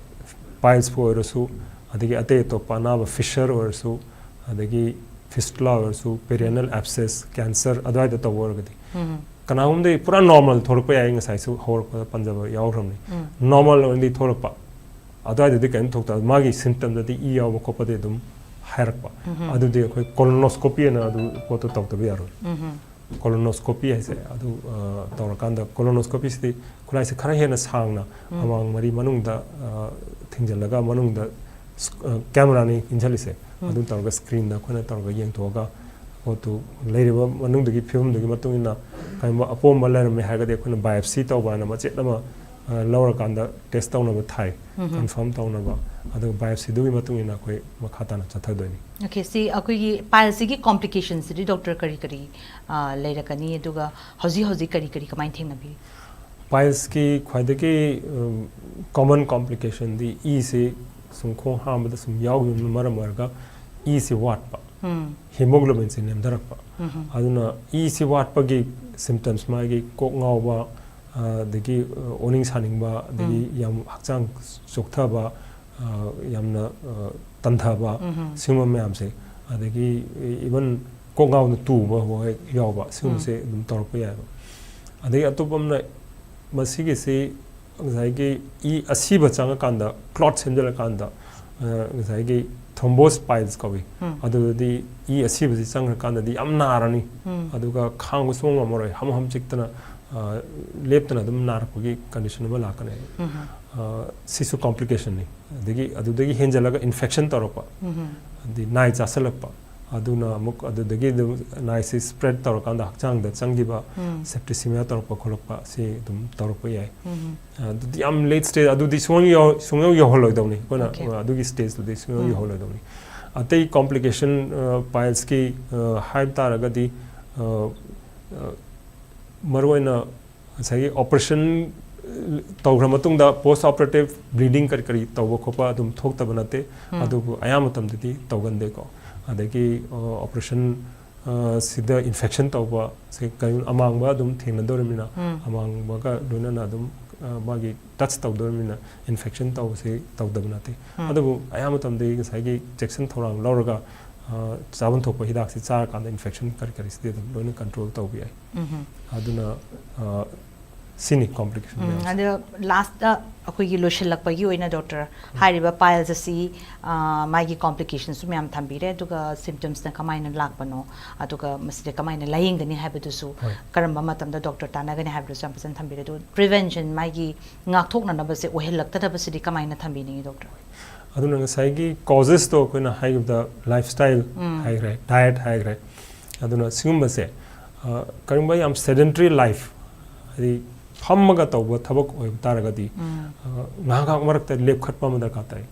ꯄꯥꯏꯜꯁꯄꯨ ꯑꯣꯏꯔꯁꯨ, ꯑꯗꯒꯤ ꯑꯇꯩ ꯑꯇꯣꯞꯄ ꯑꯅꯥꯕ ꯐꯤꯁꯔ ꯑꯣꯏꯔꯁꯨ, ꯑꯗꯒꯤ fistula ꯑꯣꯏꯔꯁꯨ, perianal abscess, cancer ꯑꯗꯨꯋꯥꯏꯗ ꯇꯧꯕ ꯑꯣꯏꯔꯒꯗꯤ, ꯎꯝ꯫ ꯀꯅꯥꯒꯨꯝꯕꯗꯤ ꯄꯨꯔꯥ normal ꯊꯣꯛꯂꯛꯄ ꯌꯥꯏ, ꯉꯁꯥꯏꯁꯨ ꯍꯧꯔꯛꯄꯗ ꯄꯟꯖꯕ ꯌꯥꯎꯈ꯭ꯔꯕꯅꯤ꯫ ꯎꯝ꯫ Normal ꯑꯣꯏꯅꯗꯤ ꯊꯣꯛꯂꯛꯄ, ꯑꯗꯨꯋꯥꯏꯗꯗꯤ ꯀꯔꯤꯝ ꯊꯣꯛꯇꯕ, ꯃꯥꯒꯤ symptomꯗꯗꯤ ꯏ ꯌꯥꯎꯕ ꯈꯣꯠꯄꯗꯤ ꯑꯗꯨꯝ ꯍꯥꯏꯔꯛꯄ꯫ ꯎꯝ꯫ ꯑꯗꯨꯗꯤ ꯑꯩꯈꯣꯏ colonoscopy ꯑꯅ ꯑꯗꯨ ꯄꯣꯠꯇꯣ ꯇꯧꯗꯕ ꯌꯥꯔꯣꯏ꯫ ꯎꯝ꯫ Colonoscopy ꯍꯥꯏꯁꯦ ꯑꯗꯨ, ꯑ, ꯇꯧꯔꯀꯥꯟꯗ, colonoscopyꯁꯤꯗꯤ ꯈꯨꯠꯂꯥꯏꯁꯦ ꯈꯔ ꯍꯦꯟꯅ ꯁꯥꯡꯅ, ꯎꯝ꯫ ꯑꯃꯥꯡ ꯃꯔꯤ ꯃꯅꯨꯡꯗ, ꯑ, ꯊꯤꯡꯖꯤꯜꯂꯒ, ꯃꯅꯨꯡꯗ ꯁ-, ꯑ, cameraꯅꯤ ꯏꯟꯁꯤꯜꯂꯤꯁꯦ꯫ ꯎꯝ꯫ ꯑꯗꯨ ꯇꯧꯔꯒ screenꯗ ꯑꯩꯈꯣꯏꯅ ꯇꯧꯔꯒ ꯌꯦꯡꯊꯣꯛꯑꯒ, ꯄꯣꯠꯇꯨ ꯂꯩꯔꯤꯕ ꯃꯅꯨꯡꯗꯨꯒꯤ ꯐꯤꯕꯝꯗꯨꯒꯤ ꯃꯇꯨꯡ ꯏꯟꯅ ꯀꯔꯤꯒꯨꯝꯕ ꯑꯄꯣꯝꯕ ꯂꯩꯔꯝꯃꯦ ꯍꯥꯏꯔꯒꯗꯤ, ꯑꯩꯈꯣꯏꯅ biopsy ꯇꯧꯕ ꯍꯥꯏꯅ ꯃꯆꯦꯠ ꯑꯃ, ꯑ, ꯂꯧꯔꯀꯥꯟꯗ test ꯇꯧꯅꯕ ꯊꯥꯏ, ꯎꯝ꯫ Confirm ꯇꯧꯅꯕ꯫ ꯑꯗꯨꯒ biopsyꯗꯨꯒꯤ ꯃꯇꯨꯡ ꯏꯟꯅ ꯑꯩꯈꯣꯏ ꯃꯈꯥ ꯇꯥꯅ ꯆꯠꯊꯗꯣꯏꯅꯤ꯫ Okay, ꯁꯤ ꯑꯩꯈꯣꯏꯒꯤ pileꯁꯤꯒꯤ complicationꯁꯤꯗꯤ doctor ꯀꯔꯤ ꯀꯔꯤ, ꯑ, ꯂꯩꯔꯛꯀꯅꯤ, ꯑꯗꯨꯒ ꯍꯧꯖꯤꯛ ꯍꯧꯖꯤꯛ ꯀꯔꯤ ꯀꯔꯤ ꯀꯃꯥꯏꯅ ꯊꯦꯡꯅꯕꯤ? Pilesꯀꯤ ꯈ꯭ꯋꯥꯏꯗꯒꯤ, ꯎꯝ, common complicationꯗꯤ ꯏꯁꯤ ꯁꯨꯝ ꯈꯣꯡ ꯍꯥꯝꯕꯗ ꯁꯨꯝ ꯌꯥꯎꯈꯤꯕꯅ ꯃꯔꯝ ꯑꯣꯏꯔꯒ ꯏꯁꯤ ꯋꯥꯠꯄ, ꯎꯝ꯫ Hemoglobinꯁꯤ ꯅꯦꯝꯊꯔꯛꯄ꯫ ꯎꯝ꯫ ꯑꯗꯨꯅ ꯏꯁꯤ ꯋꯥꯠꯄꯒꯤ symptoms ꯃꯥꯒꯤ ꯀꯣꯛ ꯉꯥꯎꯕ, ꯑ, ꯑꯗꯒꯤ, ꯑ, ꯑꯣꯅꯤꯡ ꯁꯥꯅꯤꯡꯕ, ꯑꯗꯒꯤ ꯎꯝ꯫ ꯌꯥꯝ ꯍꯛꯆꯥꯡ ꯆꯣꯛꯊꯕ, ꯑ, ꯌꯥꯝꯅ, ꯑ, ꯇꯟꯊꯕ, ꯎꯝ꯫ ꯁꯤꯒꯨꯝꯕ ꯃꯌꯥꯝꯁꯦ, ꯑꯗꯒꯤ even ꯀꯣꯛ ꯉꯥꯎꯅ ꯇꯨꯕ ꯍꯣꯏ ꯌꯥꯎꯕ, ꯁꯤꯒꯨꯝꯕꯁꯦ ꯎꯝ꯫ ꯑꯗꯨꯝ ꯇꯧꯔꯛꯄ ꯌꯥꯏꯑꯕ꯫ ꯑꯗꯒꯤ ꯑꯇꯣꯞꯄ ꯑꯃꯅ, ꯃꯁꯤꯒꯤꯁꯤ ꯉꯁꯥꯏꯒꯤ ꯏ ꯑꯁꯤꯕ ꯆꯪꯉꯀꯥꯟꯗ, clot ꯁꯦꯝꯖꯤꯜꯂꯀꯥꯟꯗ, ꯑ, ꯉꯁꯥꯏꯒꯤ thrombus piles ꯀꯧꯏ꯫ ꯎꯝ꯫ ꯑꯗꯨꯗꯗꯤ ꯏ ꯑꯁꯤꯕꯁꯤ ꯆꯪꯈ꯭ꯔꯀꯥꯟꯗꯗꯤ ꯌꯥꯝ ꯅꯥꯔꯅꯤ꯫ ꯎꯝ꯫ ꯑꯗꯨꯒ ꯈꯥꯡꯕ ꯁꯨꯡꯉꯝ ꯉꯝꯃꯔꯣꯏ, ꯍꯝ ꯍꯝ ꯆꯤꯛꯇꯅ, ꯑ, ꯂꯦꯞꯇꯅ ꯑꯗꯨꯝ ꯅꯥꯔꯛꯄꯒꯤ condition ꯑꯃ ꯂꯥꯛꯀꯅꯤ꯫ ꯎꯝ꯫ ꯑ, ꯁꯤꯁꯨ complicationꯅꯤ꯫ ꯑꯗꯒꯤ ꯑꯗꯨꯗꯒꯤ ꯍꯦꯟꯖꯜꯂꯒ infection ꯇꯧꯔꯛꯄ, ꯎꯝ꯫ ꯑꯗꯩ ꯅꯥꯏ ꯆꯥꯁꯜꯂꯛꯄ, ꯑꯗꯨꯅ ꯑꯃꯨꯛ ꯑꯗꯨꯗꯒꯤ ꯑꯗꯨꯝ ꯅꯥꯏꯁꯤ spread ꯇꯧꯔꯀꯥꯟꯗ ꯍꯛꯆꯥꯡꯗ ꯆꯪꯈꯤꯕ, ꯎꯝ꯫ Septicemia ꯇꯧꯔꯛꯄ ꯈꯣꯠꯂꯛꯄ, ꯁꯤ ꯑꯗꯨꯝ ꯇꯧꯔꯛꯄ ꯌꯥꯏ꯫ ꯎꯝ꯫ ꯑꯗꯨꯗꯤ ꯌꯥꯝ late stage, ꯑꯗꯨꯗꯤ ꯁꯨꯡꯌꯧ ꯌꯧ-, ꯁꯨꯡꯌꯧ ꯌꯧꯍꯜꯂꯣꯏꯗꯧꯅꯤ ꯑꯩꯈꯣꯏꯅ, Okay. ꯑꯗꯨꯒꯤ stageꯇꯨꯗꯤ ꯁꯨꯡꯌꯧ ꯎꯝ꯫ ꯌꯧꯍꯜꯂꯣꯏꯗꯧꯅꯤ꯫ ꯑꯇꯩ complication, ꯑ, pilesꯀꯤ, ꯑ, ꯍꯥꯏꯕ ꯇꯥꯔꯒꯗꯤ, ꯑ, ꯑ, ꯃꯔꯨꯑꯣꯏꯅ ꯉꯁꯥꯏꯒꯤ operation ꯇꯧꯈ꯭ꯔ ꯃꯇꯨꯡꯗ post operative bleeding ꯀꯔꯤ ꯀꯔꯤ ꯇꯧꯕ ꯈꯣꯠꯄ ꯑꯗꯨꯝ ꯊꯣꯛꯇꯕ ꯅꯠꯇꯦ, ꯎꯝ꯫ ꯑꯗꯨꯕꯨ ꯑꯌꯥꯝꯕ ꯃꯇꯝꯗꯗꯤ ꯇꯧꯒꯟꯗꯦꯀꯣ꯫ ꯑꯗꯒꯤ, ꯑ, operation, ꯑ, ꯁꯤꯗ infection ꯇꯧꯕ, ꯁꯤ ꯀꯔꯤ ꯑꯃꯥꯡꯕ ꯑꯗꯨꯝ ꯊꯦꯡꯅꯗꯧꯔꯤꯕꯅꯤꯅ, ꯎꯝ꯫ ꯑꯃꯥꯡꯕꯒ ꯂꯣꯏꯅꯅ ꯑꯗꯨꯝ, ꯑ, ꯃꯥꯒꯤ touch ꯇꯧꯗꯧꯔꯤꯕꯅꯤꯅ infection ꯇꯧꯕꯁꯤ ꯇꯧꯗꯕ ꯅꯠꯇꯦ꯫ ꯎꯝ꯫ ꯑꯗꯨꯕꯨ ꯑꯌꯥꯝꯕ ꯃꯇꯝꯗꯗꯤ ꯉꯁꯥꯏꯒꯤ ꯆꯦꯛꯁꯤꯟ ꯊꯧꯔꯥꯡ ꯂꯧꯔꯒ, ꯆꯥꯐꯝ ꯊꯣꯛꯄ ꯍꯤꯗꯥꯛꯁꯤ ꯆꯥꯔꯀꯥꯟꯗ ꯏꯟꯐꯦꯛꯁꯟ ꯀꯔꯤ ꯀꯔꯤꯁꯤꯗꯤ ꯑꯗꯨꯝ ꯂꯣꯏꯅ ꯀꯟꯇ꯭ꯔꯣꯜ ꯇꯧꯕ ꯌꯥꯏ꯫ ꯎꯝ ꯑꯗꯨꯅ ꯁꯤꯅꯤ ꯀꯣꯝꯄ꯭ꯂꯤꯀꯦꯁꯟ ꯃꯌꯥꯝꯁꯦ꯫ ꯑꯗꯣ ꯂꯥꯁꯇ ꯑꯩꯈꯣꯏꯒꯤ ꯂꯣꯏꯁꯤꯜꯂꯛꯄꯒꯤ ꯑꯣꯏꯅ ꯗꯣꯛꯇꯔ, ꯍꯥꯏꯔꯤꯕ ꯄꯥꯏꯜꯁ ꯑꯁꯤ ꯃꯥꯒꯤ ꯀꯣꯝꯄ꯭ꯂꯤꯀꯦꯁꯟꯁꯨ ꯃꯌꯥꯝ ꯊꯝꯕꯤꯔꯦ, ꯑꯗꯨꯒ ꯁꯤꯝꯇꯝꯁꯅ ꯀꯃꯥꯏꯅ ꯂꯥꯛꯄꯅꯣ, ꯑꯗꯨꯒ ꯃꯁꯤꯗ ꯀꯃꯥꯏꯅ ꯂꯥꯏꯌꯦꯡꯒꯅꯤ ꯍꯥꯏꯕꯗꯨꯁꯨ, ꯍꯣꯏ꯫ ꯀꯔꯝꯕ ꯃꯇꯝꯗ ꯗꯣꯛꯇꯔ ꯇꯥꯟꯅꯒꯅꯤ ꯍꯥꯏꯕꯗꯨꯁꯨ ꯌꯥꯝ ꯐꯖꯅ ꯊꯝꯕꯤꯔꯦ꯫ ꯑꯗꯣ ꯄ꯭ꯔꯤꯚꯦꯟꯁꯟ, ꯃꯥꯒꯤ ꯉꯥꯛꯊꯣꯛꯅꯅꯕꯁꯦ ꯑꯣꯏꯍꯜꯂꯛꯇꯅꯕꯁꯤꯗꯤ ꯀꯃꯥꯏꯅ ꯊꯝꯕꯤꯅꯤꯡꯉꯤ ꯗꯣꯛꯇꯔ? ꯑꯗꯨꯅ ꯉꯁꯥꯏꯒꯤ ꯀꯣꯖꯦꯁꯇꯣ ꯑꯩꯈꯣꯏꯅ ꯍꯥꯏꯈꯤꯕꯗ ꯂꯥꯏꯐ ꯁ꯭ꯇꯥꯏꯜ ꯍꯥꯏꯈ꯭ꯔꯦ, ꯗꯥꯏꯠ ꯍꯥꯏꯈ꯭ꯔꯦ꯫ ꯑꯗꯨꯅ ꯁꯤꯒꯨꯝꯕꯁꯦ, ꯀꯔꯤꯒꯨꯝꯕ ꯌꯥꯝ ꯁꯦꯗꯦꯟꯇꯔꯤ ꯂꯥꯏꯐ, ꯍꯥꯏꯗꯤ ꯐꯝꯃꯒ ꯇꯧꯕ ꯊꯕꯛ ꯑꯣꯏꯕ ꯇꯥꯔꯒꯗꯤ, ꯉꯥꯏꯍꯥꯛ ꯉꯥꯏꯍꯥꯛ ꯃꯔꯛꯇ ꯂꯦꯞꯈꯠꯄ ꯑꯃ ꯗꯔꯀꯥꯔ ꯇꯥꯏ꯫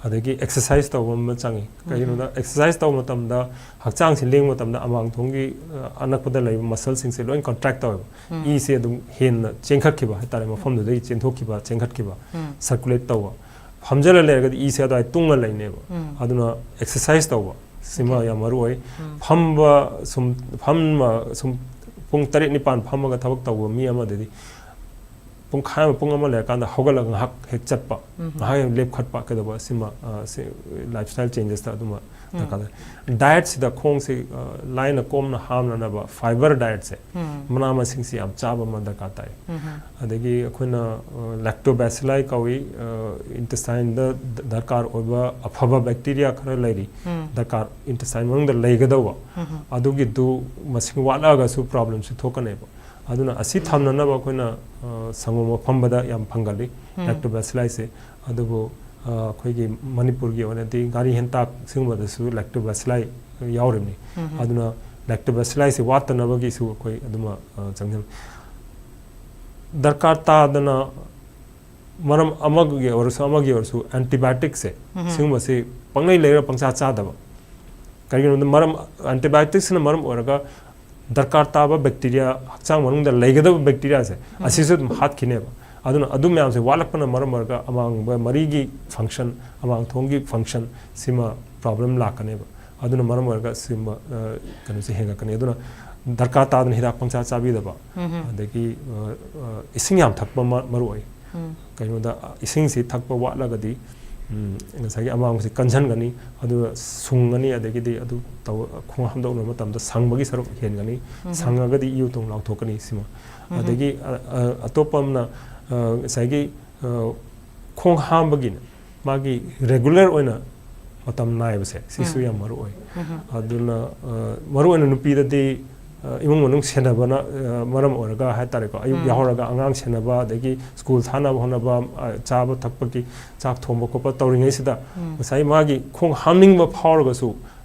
ꯑꯗꯒꯤ ꯑꯦꯛꯁꯔꯁꯥꯏꯁ ꯇꯧꯕ ꯑꯃ ꯆꯪꯉꯤ꯫ ꯀꯩꯒꯤꯅꯣꯗ, ꯑꯦꯛꯁꯔꯁꯥꯏꯁ ꯇꯧꯕ ꯃꯇꯝꯗ ꯍꯛꯆꯥꯡꯁꯤ ꯂꯦꯡꯕ ꯃꯇꯝꯗ ꯑꯃꯥꯡꯊꯣꯡꯒꯤ ꯑꯅꯛꯄꯗ ꯂꯩꯕ ꯃꯁꯜꯁꯤꯡꯁꯦ ꯂꯣꯏ ꯀꯟꯇ꯭ꯔꯦꯛ ꯇꯧꯋꯦꯕ꯫ ꯏꯁꯦ ꯑꯗꯨꯝ ꯍꯦꯟꯅ ꯆꯦꯟꯈꯠꯈꯤꯕ ꯍꯥꯏꯇꯥꯔꯦ, ꯃꯐꯝꯗꯨꯗꯒꯤ ꯆꯦꯟꯊꯣꯛꯈꯤꯕ, ꯆꯦꯟꯈꯠꯈꯤꯕ, ꯁꯔꯀꯨꯂꯦꯠ ꯇꯧꯕ꯫ ꯐꯝꯖꯜꯂ ꯂꯩꯔꯒꯗꯤ ꯏꯁꯦ ꯑꯗꯨꯋꯥꯏ ꯇꯨꯡꯉ ꯂꯩꯅꯦꯕ꯫ ꯑꯗꯨꯅ ꯑꯦꯛꯁꯔꯁꯥꯏꯁ ꯇꯧꯕ ꯁꯤꯃ ꯌꯥꯝ ꯃꯔꯨ ꯑꯣꯏ꯫ ꯐꯝꯕ ꯁꯨꯝ, ꯐꯝꯃ ꯁꯨꯝ ꯄꯨꯡ ꯇꯔꯦꯠ ꯅꯤꯄꯥꯟ ꯐꯝꯃꯒ ꯊꯕꯛ ꯇꯧꯕ ꯃꯤ ꯑꯃꯗꯗꯤ ꯄꯨꯡꯈꯥꯏ ꯑꯃ, ꯄꯨꯡ ꯑꯃ ꯂꯩꯔꯀꯥꯟꯗ ꯍꯧꯒꯠꯂꯒ ꯉꯥꯏꯍꯥꯛ ꯍꯦꯛ ꯆꯠꯄ, ꯉꯥꯏꯍꯥꯛ ꯍꯦꯛ ꯂꯦꯞꯈꯠꯄ ꯀꯩꯗꯧꯕ, ꯁꯤꯃ, ꯁꯤ ꯂꯥꯏꯐ ꯁ꯭ꯇꯥꯏꯜ ꯆꯦꯟꯖꯦꯁꯇ ꯑꯗꯨꯃ ꯗꯔꯀꯥꯔ ꯇꯥꯏ꯫ ꯗꯥꯏꯠꯁꯤꯗ ꯈꯣꯡꯁꯤ ꯂꯥꯏꯅ ꯀꯣꯝꯅ ꯍꯥꯝꯅꯅꯕ ꯐꯥꯏꯕꯔ ꯗꯥꯏꯠꯁꯦ, ꯃꯅꯥ ꯃꯁꯤꯡꯁꯤ ꯌꯥꯝ ꯆꯥꯕ ꯑꯃ ꯗꯔꯀꯥꯔ ꯇꯥꯏ꯫ ꯑꯗꯒꯤ ꯑꯩꯈꯣꯏꯅ ꯂꯦꯛꯇꯣꯕꯦꯁꯤꯂꯥꯏ ꯀꯧꯏ, ꯏꯟꯇꯦꯁꯇꯥꯏꯟꯗ ꯗꯔꯀꯥꯔ ꯑꯣꯏꯕ ꯑꯐꯕ ꯕꯦꯛꯇꯤꯔꯤꯌꯥ ꯈꯔ ꯂꯩꯔꯤ, ꯗꯔꯀꯥꯔ ꯏꯟꯇꯦꯁꯇꯥꯏꯟ ꯃꯅꯨꯡꯗ ꯂꯩꯒꯗꯧꯕ, ꯑꯗꯨꯒꯤꯗꯨ ꯃꯁꯤꯡ ꯋꯥꯠꯂꯛꯑꯒꯁꯨ ꯄ꯭ꯔꯣꯕ꯭ꯂꯦꯝꯁꯤ ꯊꯣꯛꯀꯅꯦꯕ꯫ ꯑꯗꯨꯅ ꯑꯁꯤ ꯊꯝꯅꯅꯕ ꯑꯩꯈꯣꯏꯅ ꯁꯪꯒꯣꯝ ꯑꯐꯝꯕꯗ ꯌꯥꯝ ꯐꯪꯒꯜꯂꯤ, ꯂꯦꯛꯇꯣꯕꯦꯁꯤꯂꯥꯏꯁꯦ꯫ ꯑꯗꯨꯕꯨ ꯑꯩꯈꯣꯏꯒꯤ ꯃꯅꯤꯄꯨꯔꯒꯤ ꯑꯣꯏꯅꯗꯤ ꯉꯥꯔꯤ ꯍꯦꯟꯇꯥꯛ ꯁꯤꯒꯨꯝꯕꯗꯁꯨ ꯂꯦꯛꯇꯣꯕꯦꯁꯤꯂꯥꯏ ꯌꯥꯎꯔꯤꯕꯅꯤ꯫ ꯑꯗꯨꯅ ꯂꯦꯛꯇꯣꯕꯦꯁꯤꯂꯥꯏꯁꯦ ꯋꯥꯠꯇꯅꯕꯒꯤꯁꯨ ꯑꯩꯈꯣꯏ ꯑꯗꯨꯃ ꯆꯪꯖꯜꯂꯤ꯫ ꯗꯔꯀꯥꯔ ꯇꯥꯗꯅ ꯃꯔꯝ ꯑꯃꯒꯤ ꯑꯣꯏꯔꯁꯨ ꯑꯃꯒꯤ ꯑꯣꯏꯔꯁꯨ ꯑꯦꯟꯇꯤꯕꯥꯌꯣꯇꯤꯛꯁꯦ, ꯁꯤꯒꯨꯝꯕꯁꯤ ꯄꯪꯂꯩ ꯂꯩꯔ ꯄꯪꯆꯥ ꯆꯥꯗꯕ꯫ ꯀꯩꯒꯤꯅꯣꯗ ꯃꯔꯝ, ꯑꯦꯟꯇꯤꯕꯥꯌꯣꯇꯤꯛꯁꯤꯅ ꯃꯔꯝ ꯑꯣꯏꯔꯒ ꯗꯔꯀꯥꯔ ꯇꯥꯕ ꯕꯦꯛꯇꯤꯔꯤꯌꯥ, ꯍꯛꯆꯥꯡ ꯃꯅꯨꯡꯗ ꯂꯩꯒꯗꯕ ꯕꯦꯛꯇꯤꯔꯤꯌꯥꯁꯦ, ꯑꯁꯤꯁꯨ ꯑꯗꯨꯝ ꯍꯥꯠꯈꯤꯅꯦꯕ꯫ ꯑꯗꯨꯅ ꯑꯗꯨ ꯃꯌꯥꯝꯁꯦ ꯋꯥꯠꯂꯛꯄꯅ ꯃꯔꯝ ꯑꯣꯏꯔꯒ ꯑꯃꯥꯡꯕ ꯃꯔꯤꯒꯤ ꯐꯪꯁꯟ, ꯑꯃꯥꯡꯊꯣꯡꯒꯤ ꯐꯪꯁꯟ ꯁꯤꯃ ꯄ꯭ꯔꯣꯕ꯭ꯂꯦꯝ ꯂꯥꯛꯀꯅꯦꯕ꯫ ꯑꯗꯨꯅ ꯃꯔꯝ ꯑꯣꯏꯔꯒ ꯁꯤꯒꯨꯝꯕ ꯀꯩꯅꯣꯁꯦ ꯍꯦꯟꯒꯠꯀꯅꯤ꯫ ꯑꯗꯨꯅ ꯗꯔꯀꯥꯔ ꯇꯥꯗꯅ ꯍꯤꯗꯥꯛ ꯄꯪꯆꯥ ꯆꯥꯕꯤꯗꯕ, ꯑꯗꯒꯤ ꯏꯁꯤꯡ ꯌꯥꯝ ꯊꯛꯄ ꯃꯔꯨ ꯑꯣꯏ꯫ ꯀꯩꯅꯣꯗ ꯏꯁꯤꯡꯁꯤ ꯊꯛꯄ ꯋꯥꯠꯂꯒꯗꯤ ꯎꯝ, ꯉꯁꯥꯏꯒꯤ ꯑꯃꯥꯡꯕꯁꯤ ꯀꯟꯁꯤꯟꯒꯅꯤ, ꯑꯗꯨꯒ ꯁꯨꯡꯒꯅꯤ, ꯑꯗꯒꯤꯗꯤ ꯑꯗꯨ ꯇꯧ-, ꯈꯣꯡ ꯍꯥꯝꯗꯣꯛꯅꯕ ꯃꯇꯝꯗ ꯁꯪꯕꯒꯤ ꯁꯔꯨꯛ ꯍꯦꯟꯒꯅꯤ, ꯎꯝ꯫ ꯁꯪꯉꯒꯗꯤ ꯏ ꯎꯇꯣꯡ ꯂꯥꯎꯊꯣꯛꯀꯅꯤ ꯁꯤꯃ꯫ ꯎꯝ꯫ ꯑꯗꯒꯤ ꯑ-, ꯑ-, ꯑꯇꯣꯞꯄ ꯑꯃꯅ, ꯑ, ꯉꯁꯥꯏꯒꯤ, ꯑ, ꯈꯣꯡ ꯍꯥꯝꯕꯒꯤ ꯃꯥꯒꯤ regular ꯑꯣꯏꯅ ꯃꯇꯝ ꯅꯥꯏꯕꯁꯦ ꯁꯤꯁꯨ ꯎꯝ꯫ ꯌꯥꯝ ꯃꯔꯨ ꯑꯣꯏ꯫ ꯎꯝ꯫ ꯑꯗꯨꯅ, ꯑ, ꯃꯔꯨ ꯑꯣꯏꯅ ꯅꯨꯄꯤꯗꯗꯤ, ꯑ, ꯏꯃꯨꯡ ꯃꯅꯨꯡ ꯁꯦꯟꯅꯕꯅ, ꯑ, ꯃꯔꯝ ꯑꯣꯏꯔꯒ ꯍꯥꯏꯇꯥꯔꯦꯀꯣ, ꯑꯌꯨꯛ ꯎꯝ꯫ ꯌꯥꯍꯧꯔꯒ ꯑꯉꯥꯡ ꯁꯦꯟꯅꯕ, ꯑꯗꯒꯤ ꯁ꯭ꯀꯨꯜ ꯊꯥꯅꯕ ꯍꯣꯠꯅꯕ, ꯑ, ꯆꯥꯕ ꯊꯛꯄꯒꯤ ꯆꯥꯛ ꯊꯣꯡꯕ ꯈꯣꯠꯄ ꯇꯧꯔꯤꯉꯩꯁꯤꯗ ꯎꯝ꯫ ꯉꯁꯥꯏ ꯃꯥꯒꯤ ꯈꯣꯡ ꯍꯥꯝꯅꯤꯡꯕ ꯐꯥꯎꯔꯒꯁꯨ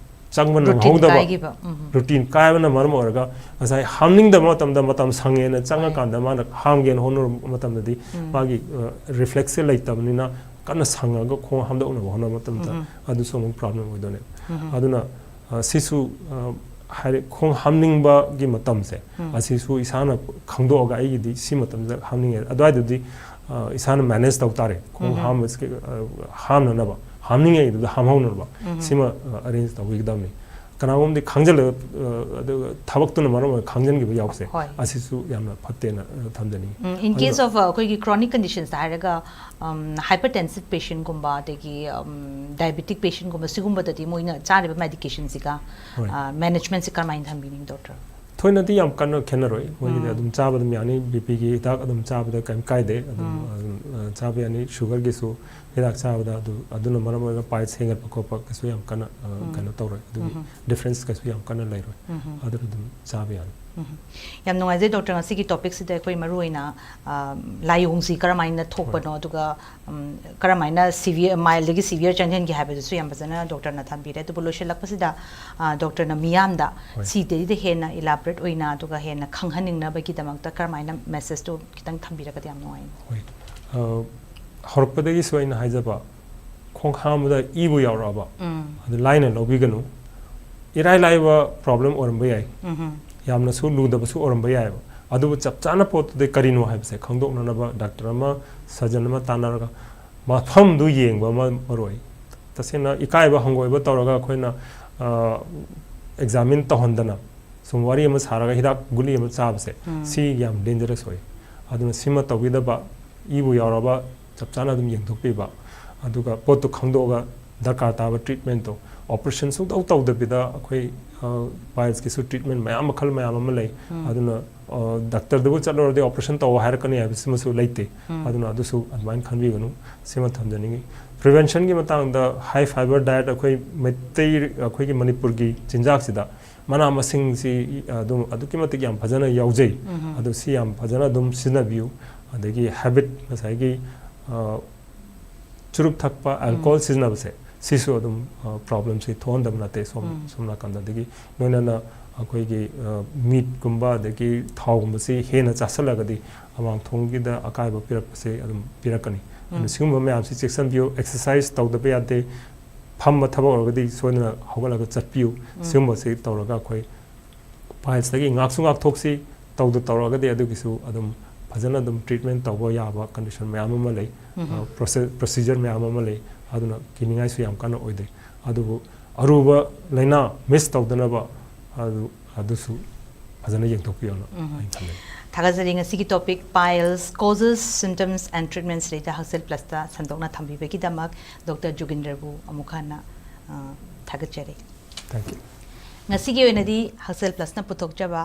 ꯆꯪꯕ routine ꯅꯪꯍꯧꯗꯕ, ꯀꯥꯏꯈꯤꯕ꯫ ꯎꯝ꯫ Routine ꯀꯥꯏꯕꯅ ꯃꯔꯝ ꯑꯣꯏꯔꯒ ꯉꯁꯥꯏ ꯍꯥꯝꯅꯤꯡꯗꯕ ꯃꯇꯝꯗ ꯃꯇꯝ ꯁꯪꯉꯦꯅ ꯆꯪꯉꯀꯥꯟꯗ ꯃꯥꯅ ꯍꯥꯝꯒꯦꯅ ꯍꯣꯠꯅꯔꯨꯕ ꯃꯇꯝꯗꯗꯤ ꯎꯝ꯫ ꯃꯥꯒꯤ, ꯑ, reflexꯁꯦ ꯂꯩꯇꯕꯅꯤꯅ ꯀꯟꯅ ꯁꯪꯉꯒ ꯈꯣꯡ ꯍꯥꯝꯗꯣꯛꯅꯕ ꯍꯣꯠꯅꯕ ꯃꯇꯝꯗ ꯎꯝ꯫ ꯑꯗꯨꯁꯨ ꯑꯃꯨꯛ problem ꯑꯣꯏꯗꯣꯏꯅꯦ꯫ ꯎꯝ꯫ ꯑꯗꯨꯅ, ꯑ, ꯁꯤꯁꯨ, ꯑ, ꯍꯥꯏꯗꯤ ꯈꯣꯡ ꯍꯥꯝꯅꯤꯡꯕꯒꯤ ꯃꯇꯝꯁꯦ ꯎꯝ꯫ ꯑꯁꯤꯁꯨ ꯏꯁꯥꯅ ꯈꯪꯗꯣꯛꯑꯒ ꯑꯩꯒꯤꯗꯤ ꯁꯤ ꯃꯇꯝꯗ ꯍꯥꯝꯅꯤꯡꯉꯦ, ꯑꯗꯨꯋꯥꯏꯗꯗꯤ, ꯑ, ꯏꯁꯥꯅ manage ꯇꯧ ꯇꯥꯔꯦ꯫ ꯈꯣꯡ ꯎꯝ꯫ ꯍꯥꯝꯕꯁꯤ, ꯑ, ꯍꯥꯝꯅꯅꯕ, ꯍꯥꯝꯅꯤꯡꯉꯩꯗꯨꯗ ꯍꯥꯝꯍꯧꯅꯅꯕ ꯎꯝ꯫ ꯁꯤꯃ, ꯑ, arrange ꯇꯧꯕꯤꯒꯗꯕꯅꯤ꯫ ꯀꯅꯥꯒꯨꯝꯕꯗꯤ ꯈꯪꯖꯤꯜꯂꯒ, ꯑ, ꯑꯗꯨꯒ ꯊꯕꯛꯇꯨꯅ ꯃꯔꯝ ꯑꯣꯏꯔꯒ ꯈꯪꯖꯤꯟꯈꯤꯕ ꯌꯥꯎꯁꯦ꯫ ꯍꯣꯏ꯫ ꯑꯁꯤꯁꯨ ꯌꯥꯝꯅ ꯐꯠꯇꯦꯅ, ꯑ, ꯊꯝꯖꯅꯤꯡꯉꯤ꯫ ꯎꯝ, in case ꯑꯗꯨꯒ of, ꯑ, ꯑꯩꯈꯣꯏꯒꯤ chronic conditions ꯍꯥꯏꯔꯒ, ꯎꯝ, hypertensive patientꯀꯨꯝꯕ ꯑꯗꯒꯤ, ꯎꯝ, diabetic patientꯀꯨꯝꯕ ꯁꯤꯒꯨꯝꯕꯗꯗꯤ ꯃꯣꯏꯅ ꯆꯥꯔꯤꯕ medicationꯁꯤꯒ, ꯍꯣꯏ꯫ ꯑ, managementꯁꯤ ꯀꯔꯝꯍꯥꯏꯅ ꯊꯝꯕꯤꯅꯤꯡꯉꯤ, doctor? ꯊꯣꯏꯅꯗꯤ ꯌꯥꯝ ꯀꯟꯅ ꯈꯦꯠꯅꯔꯣꯏ꯫ ꯃꯣꯏꯒꯤꯗꯤ ꯎꯝ꯫ ꯑꯗꯨꯝ ꯆꯥꯕ ꯑꯗꯨꯝ ꯌꯥꯅꯤ꯫ BPꯒꯤ ꯍꯤꯗꯥꯛ ꯑꯗꯨꯝ ꯆꯥꯕꯗ ꯀꯔꯤꯝ ꯀꯥꯏꯗꯦ꯫ ꯑꯗꯨꯝ, ꯎꯝ꯫ ꯑꯗꯨꯝ, ꯑ, ꯆꯥꯕ ꯌꯥꯅꯤ꯫ Sugarꯒꯤꯁꯨ ꯍꯤꯗꯥꯛ ꯆꯥꯕꯗ ꯑꯗꯨ, ꯑꯗꯨꯅ ꯃꯔꯝ ꯑꯣꯏꯔꯒ piles ꯍꯦꯟꯒꯠꯄ ꯈꯣꯠꯄ ꯀꯩꯁꯨ ꯌꯥꯝ ꯀꯟꯅ, ꯑ, ꯎꯝ꯫ ꯀꯩꯅꯣ ꯇꯧꯔꯣꯏ꯫ ꯑꯗꯨꯒꯤ ꯎꯝ꯫ Difference ꯀꯩꯁꯨ ꯌꯥꯝ ꯀꯟꯅ ꯂꯩꯔꯣꯏ꯫ ꯎꯝ꯫ ꯑꯗꯨꯅ ꯑꯗꯨꯝ ꯆꯥꯕ ꯌꯥꯅꯤ꯫ ꯎꯝ꯫ ꯌꯥꯝ ꯅꯨꯡꯉꯥꯏꯖꯩ, doctor, ꯉꯁꯤꯒꯤ topicꯁꯤꯗ ꯑꯩꯈꯣꯏ ꯃꯔꯨ ꯑꯣꯏꯅ, ꯑ, ꯂꯥꯏꯑꯣꯡꯁꯤ ꯀꯔꯝꯍꯥꯏꯅ ꯊꯣꯛꯄꯅꯣ, ꯍꯣꯏ꯫ ꯑꯗꯨꯒ, ꯎꯝ, ꯀꯔꯝꯍꯥꯏꯅ severe, mildꯗꯒꯤ severe ꯆꯪꯁꯤꯟꯒꯦ ꯍꯥꯏꯕꯗꯨꯁꯨ ꯌꯥꯝ ꯐꯖꯅ doctorꯅ ꯊꯝꯕꯤꯔꯦ꯫ ꯑꯗꯨꯕꯨ ꯂꯣꯏꯁꯤꯜꯂꯛꯄꯁꯤꯗ, ꯑ, doctorꯅ ꯃꯤꯌꯥꯝꯗ ꯍꯣꯏ꯫ ꯁꯤꯗꯩꯗ ꯍꯦꯟꯅ elaborate ꯑꯣꯏꯅ ꯑꯗꯨꯒ ꯍꯦꯟꯅ ꯈꯪꯍꯟꯅꯤꯡꯅꯕꯒꯤꯗꯃꯛꯇ ꯀꯔꯝꯍꯥꯏꯅ messageꯇꯨ ꯈꯤꯇꯪ ꯊꯝꯕꯤꯔꯒꯗꯤ ꯌꯥꯝ ꯅꯨꯡꯉꯥꯏꯅꯤ꯫ ꯍꯣꯏ꯫ ꯑ, ꯍꯧꯔꯛꯄꯗꯒꯤꯁꯨ ꯑꯩꯅ ꯍꯥꯏꯖꯕ, ꯈꯣꯡ ꯍꯥꯝꯕꯗ ꯏꯕꯨ ꯌꯥꯎꯔꯛꯑꯕ, ꯎꯝ꯫ ꯑꯗꯨ ꯂꯥꯏꯅ ꯂꯧꯕꯤꯒꯅꯨ꯫ ꯏꯔꯥꯏ ꯂꯥꯏꯕ problem ꯑꯣꯏꯔꯝꯕ ꯌꯥꯏ꯫ ꯎꯝꯍꯨꯝ꯫ ꯌꯥꯝꯅꯁꯨ ꯂꯨꯗꯕꯁꯨ ꯑꯣꯏꯔꯝꯕ ꯌꯥꯏꯑꯕ꯫ ꯑꯗꯨꯕꯨ ꯆꯞ ꯆꯥꯅ ꯄꯣꯠꯇꯨꯗꯤ ꯀꯔꯤꯅꯣ ꯍꯥꯏꯕꯁꯦ ꯈꯪꯗꯣꯛꯅꯅꯕ doctor ꯑꯃ, surgeon ꯑꯃ ꯇꯥꯟꯅꯔꯒ ꯃꯐꯝꯗꯨ ꯌꯦꯡꯕ ꯑꯃ ꯃꯔꯨ ꯑꯣꯏ꯫ ꯇꯁꯦꯡꯅ ꯏꯀꯥꯏꯕ ꯍꯪꯒꯣꯏꯕ ꯇꯧꯔꯒ ꯑꯩꯈꯣꯏꯅ, ꯑ, examine ꯇꯧꯍꯟꯗꯅ ꯁꯨꯝ ꯋꯥꯔꯤ ꯑꯃ ꯁꯥꯔꯒ ꯍꯤꯗꯥꯛ ꯒꯨꯂꯤ ꯑꯃ ꯆꯥꯕꯁꯦ, ꯎꯝ꯫ ꯁꯤ ꯌꯥꯝ dangerous ꯑꯣꯏ꯫ ꯑꯗꯨꯅ ꯁꯤꯃ ꯇꯧꯕꯤꯗꯕ, ꯏꯕꯨ ꯌꯥꯎꯔꯕ ꯆꯞ ꯆꯥꯅ ꯑꯗꯨꯝ ꯌꯦꯡꯊꯣꯛꯄꯤꯕ꯫ ꯑꯗꯨꯒ ꯄꯣꯠꯇꯨ ꯈꯪꯗꯣꯛꯑꯒ ꯗꯔꯀꯥꯔ ꯇꯥꯕ ꯇ꯭ꯔꯤꯠꯃꯦꯟꯇꯣ, ꯑꯣꯄꯔꯦꯁꯟ ꯁꯨꯡꯇꯧ ꯇꯧꯗꯕꯤꯗ ꯑꯩꯈꯣꯏ ꯄꯥꯏꯜꯁꯀꯤꯁꯨ ꯇ꯭ꯔꯤꯠꯃꯦꯟ ꯃꯌꯥꯝ, ꯃꯈꯜ ꯃꯌꯥꯝ ꯑꯃ ꯂꯩ꯫ ꯑꯗꯨꯅ ꯗꯥꯛꯇꯔꯗꯕꯨ ꯆꯠꯂꯨꯔꯗꯤ ꯑꯣꯄꯔꯦꯁꯟ ꯇꯧ ꯍꯥꯏꯔꯛꯀꯅꯤ ꯍꯥꯏꯕꯁꯤꯃꯁꯨ ꯂꯩꯇꯦ꯫ ꯑꯗꯨꯅ ꯑꯗꯨꯁꯨ ꯑꯗꯨꯃꯥꯏꯅ ꯈꯟꯕꯤꯒꯅꯨ꯫ ꯁꯤꯃ ꯊꯝꯖꯅꯤꯡꯉꯤ꯫ ꯄ꯭ꯔꯤꯚꯦꯟꯁꯟꯒꯤ ꯃꯇꯥꯡꯗ ꯍꯥꯏ ꯐꯥꯏꯕꯔ ꯗꯥꯏꯠ, ꯑꯩꯈꯣꯏ ꯃꯩꯇꯩ, ꯑꯩꯈꯣꯏꯒꯤ ꯃꯅꯤꯄꯨꯔꯒꯤ ꯆꯤꯟꯖꯥꯛꯁꯤꯗ ꯃꯅꯥ ꯃꯁꯤꯡꯁꯤ ꯑꯗꯨꯝ ꯑꯗꯨꯛꯀꯤ ꯃꯇꯤꯛ ꯌꯥꯝ ꯐꯖꯅ ꯌꯥꯎꯖꯩ꯫ ꯑꯗꯨ ꯁꯤ ꯌꯥꯝ ꯐꯖꯅ ꯑꯗꯨꯝ ꯁꯤꯖꯤꯟꯅꯕꯤꯌꯨ꯫ ꯑꯗꯒꯤ ꯍꯦꯕꯤꯠ, ꯉꯁꯥꯏꯒꯤ ꯑ, ꯆꯨꯔꯨꯞ ꯊꯛꯄ, ꯑꯦꯜꯀꯣꯍꯣꯜ ꯁꯤꯖꯤꯟꯅꯕꯁꯦ, ꯁꯤꯁꯨ ꯑꯗꯨꯝ ꯄ꯭ꯔꯣꯕ꯭ꯂꯦꯝꯁꯤ ꯊꯣꯛꯍꯟꯗꯕ ꯅꯠꯇꯦ꯫ ꯁꯣꯝ ꯁꯣꯝ ꯅꯥꯀꯟꯗ ꯑꯗꯒꯤ ꯂꯣꯏꯅꯅ ꯑꯩꯈꯣꯏꯒꯤ ꯃꯤꯠꯀꯨꯝꯕ ꯑꯗꯒꯤ ꯊꯥꯎꯒꯨꯝꯕꯁꯤ ꯍꯦꯟꯅ ꯆꯥꯁꯤꯜꯂꯒꯗꯤ ꯑꯃꯥꯡ ꯊꯣꯡꯒꯤꯗ ꯑꯀꯥꯏꯕ ꯄꯤꯔꯛꯄꯁꯦ ꯑꯗꯨꯝ ꯄꯤꯔꯛꯀꯅꯤ꯫ ꯑꯗꯨꯅ ꯁꯤꯒꯨꯝꯕ ꯃꯌꯥꯝꯁꯤ ꯆꯦꯛꯁꯤꯟꯕꯤꯌꯨ꯫ ꯑꯦꯛꯁꯔꯁꯥꯏꯁ ꯇꯧꯗꯕ ꯌꯥꯗꯦ꯫ ꯐꯝꯕ ꯊꯕꯛ ꯑꯣꯏꯔꯒꯗꯤ ꯁꯣꯏꯗꯅ ꯍꯧꯒꯠꯂꯒ ꯆꯠꯄꯤꯌꯨ꯫ ꯁꯤꯒꯨꯝꯕꯁꯤ ꯇꯧꯔꯒ ꯑꯩꯈꯣꯏ ꯄꯥꯏꯜꯁꯇꯒꯤ ꯉꯥꯛꯁꯨ ꯉꯥꯛꯊꯣꯛꯁꯤ꯫ ꯇꯧꯗ ꯇꯧꯔꯒꯗꯤ ꯑꯗꯨꯒꯤꯁꯨ ꯑꯗꯨꯝ ꯐꯖꯅ ꯑꯗꯨꯝ ꯇ꯭ꯔꯤꯠꯃꯦꯟ ꯇꯧꯕ ꯌꯥꯕ ꯀꯟꯗꯤꯁꯟ ꯃꯌꯥꯝ ꯑꯃ ꯂꯩ꯫ ꯄ꯭ꯔꯣꯁꯤꯖꯔ ꯃꯌꯥꯝ ꯑꯃ ꯂꯩ꯫ ꯑꯗꯨꯅ ꯀꯤꯅꯤꯡꯉꯥꯏꯁꯨ ꯌꯥꯝ ꯀꯟꯅ ꯑꯣꯏꯗꯦ꯫ ꯑꯗꯨꯕꯨ ꯑꯔꯨꯕ ꯂꯥꯏꯅꯥ ꯃꯤꯁ ꯇꯧꯗꯅꯕ ꯑꯗꯨ, ꯑꯗꯨꯁꯨ ꯐꯖꯅ ꯌꯦꯡꯊꯣꯛꯄꯤꯌꯣꯅ ꯑꯩꯅ ꯈꯜꯂꯤ꯫ ꯊꯥꯒꯠꯆꯔꯤ꯫ ꯉꯁꯤꯒꯤ ꯇꯣꯄꯤꯛ ꯄꯥꯏꯜꯁ, ꯀꯣꯖꯦꯁ, ꯁꯤꯝꯇꯝꯁ ꯑꯦꯟ ꯇ꯭ꯔꯤꯠꯃꯦꯟꯁ ꯁꯤꯗꯩꯗ ꯍꯛꯁꯦꯜ ꯄ꯭ꯂꯁꯇ ꯁꯟꯗꯣꯛꯅ ꯊꯝꯕꯤꯕꯒꯤꯗꯃꯛ ꯗꯣꯛꯇꯔ ꯖꯨꯒꯤꯟꯗ꯭ꯔꯕꯨ ꯑꯃꯨꯛ ꯍꯟꯅ ꯑ, ꯊꯥꯒꯠꯆꯔꯤ꯫ Thank you. ꯉꯁꯤꯒꯤ ꯑꯣꯏꯅꯗꯤ ꯍꯛꯁꯦꯜ ꯄ꯭ꯂꯁꯅ ꯄꯨꯊꯣꯛꯆꯕ,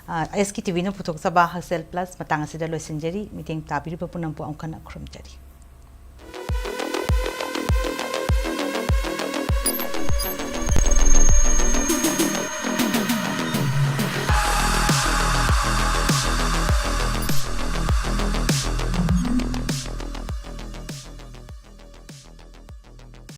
ꯑ, ꯑꯦꯁ ꯀꯦ ꯇꯤ ꯚꯤꯅ ꯄꯨꯊꯣꯛꯆꯕ ꯍꯛꯁꯦꯜ ꯄ꯭ꯂꯁ ꯃꯇꯥꯡ ꯑꯁꯤꯗ ꯂꯣꯏꯁꯤꯟꯖꯔꯤ꯫ ꯃꯤꯠꯌꯦꯡ ꯇꯥꯕꯤꯔꯤꯕ ꯄꯨꯝꯅꯃꯛꯄꯨ ꯑꯃꯨꯛ ꯍꯟꯅ ꯈꯨꯔꯨꯝꯖꯔꯤ꯫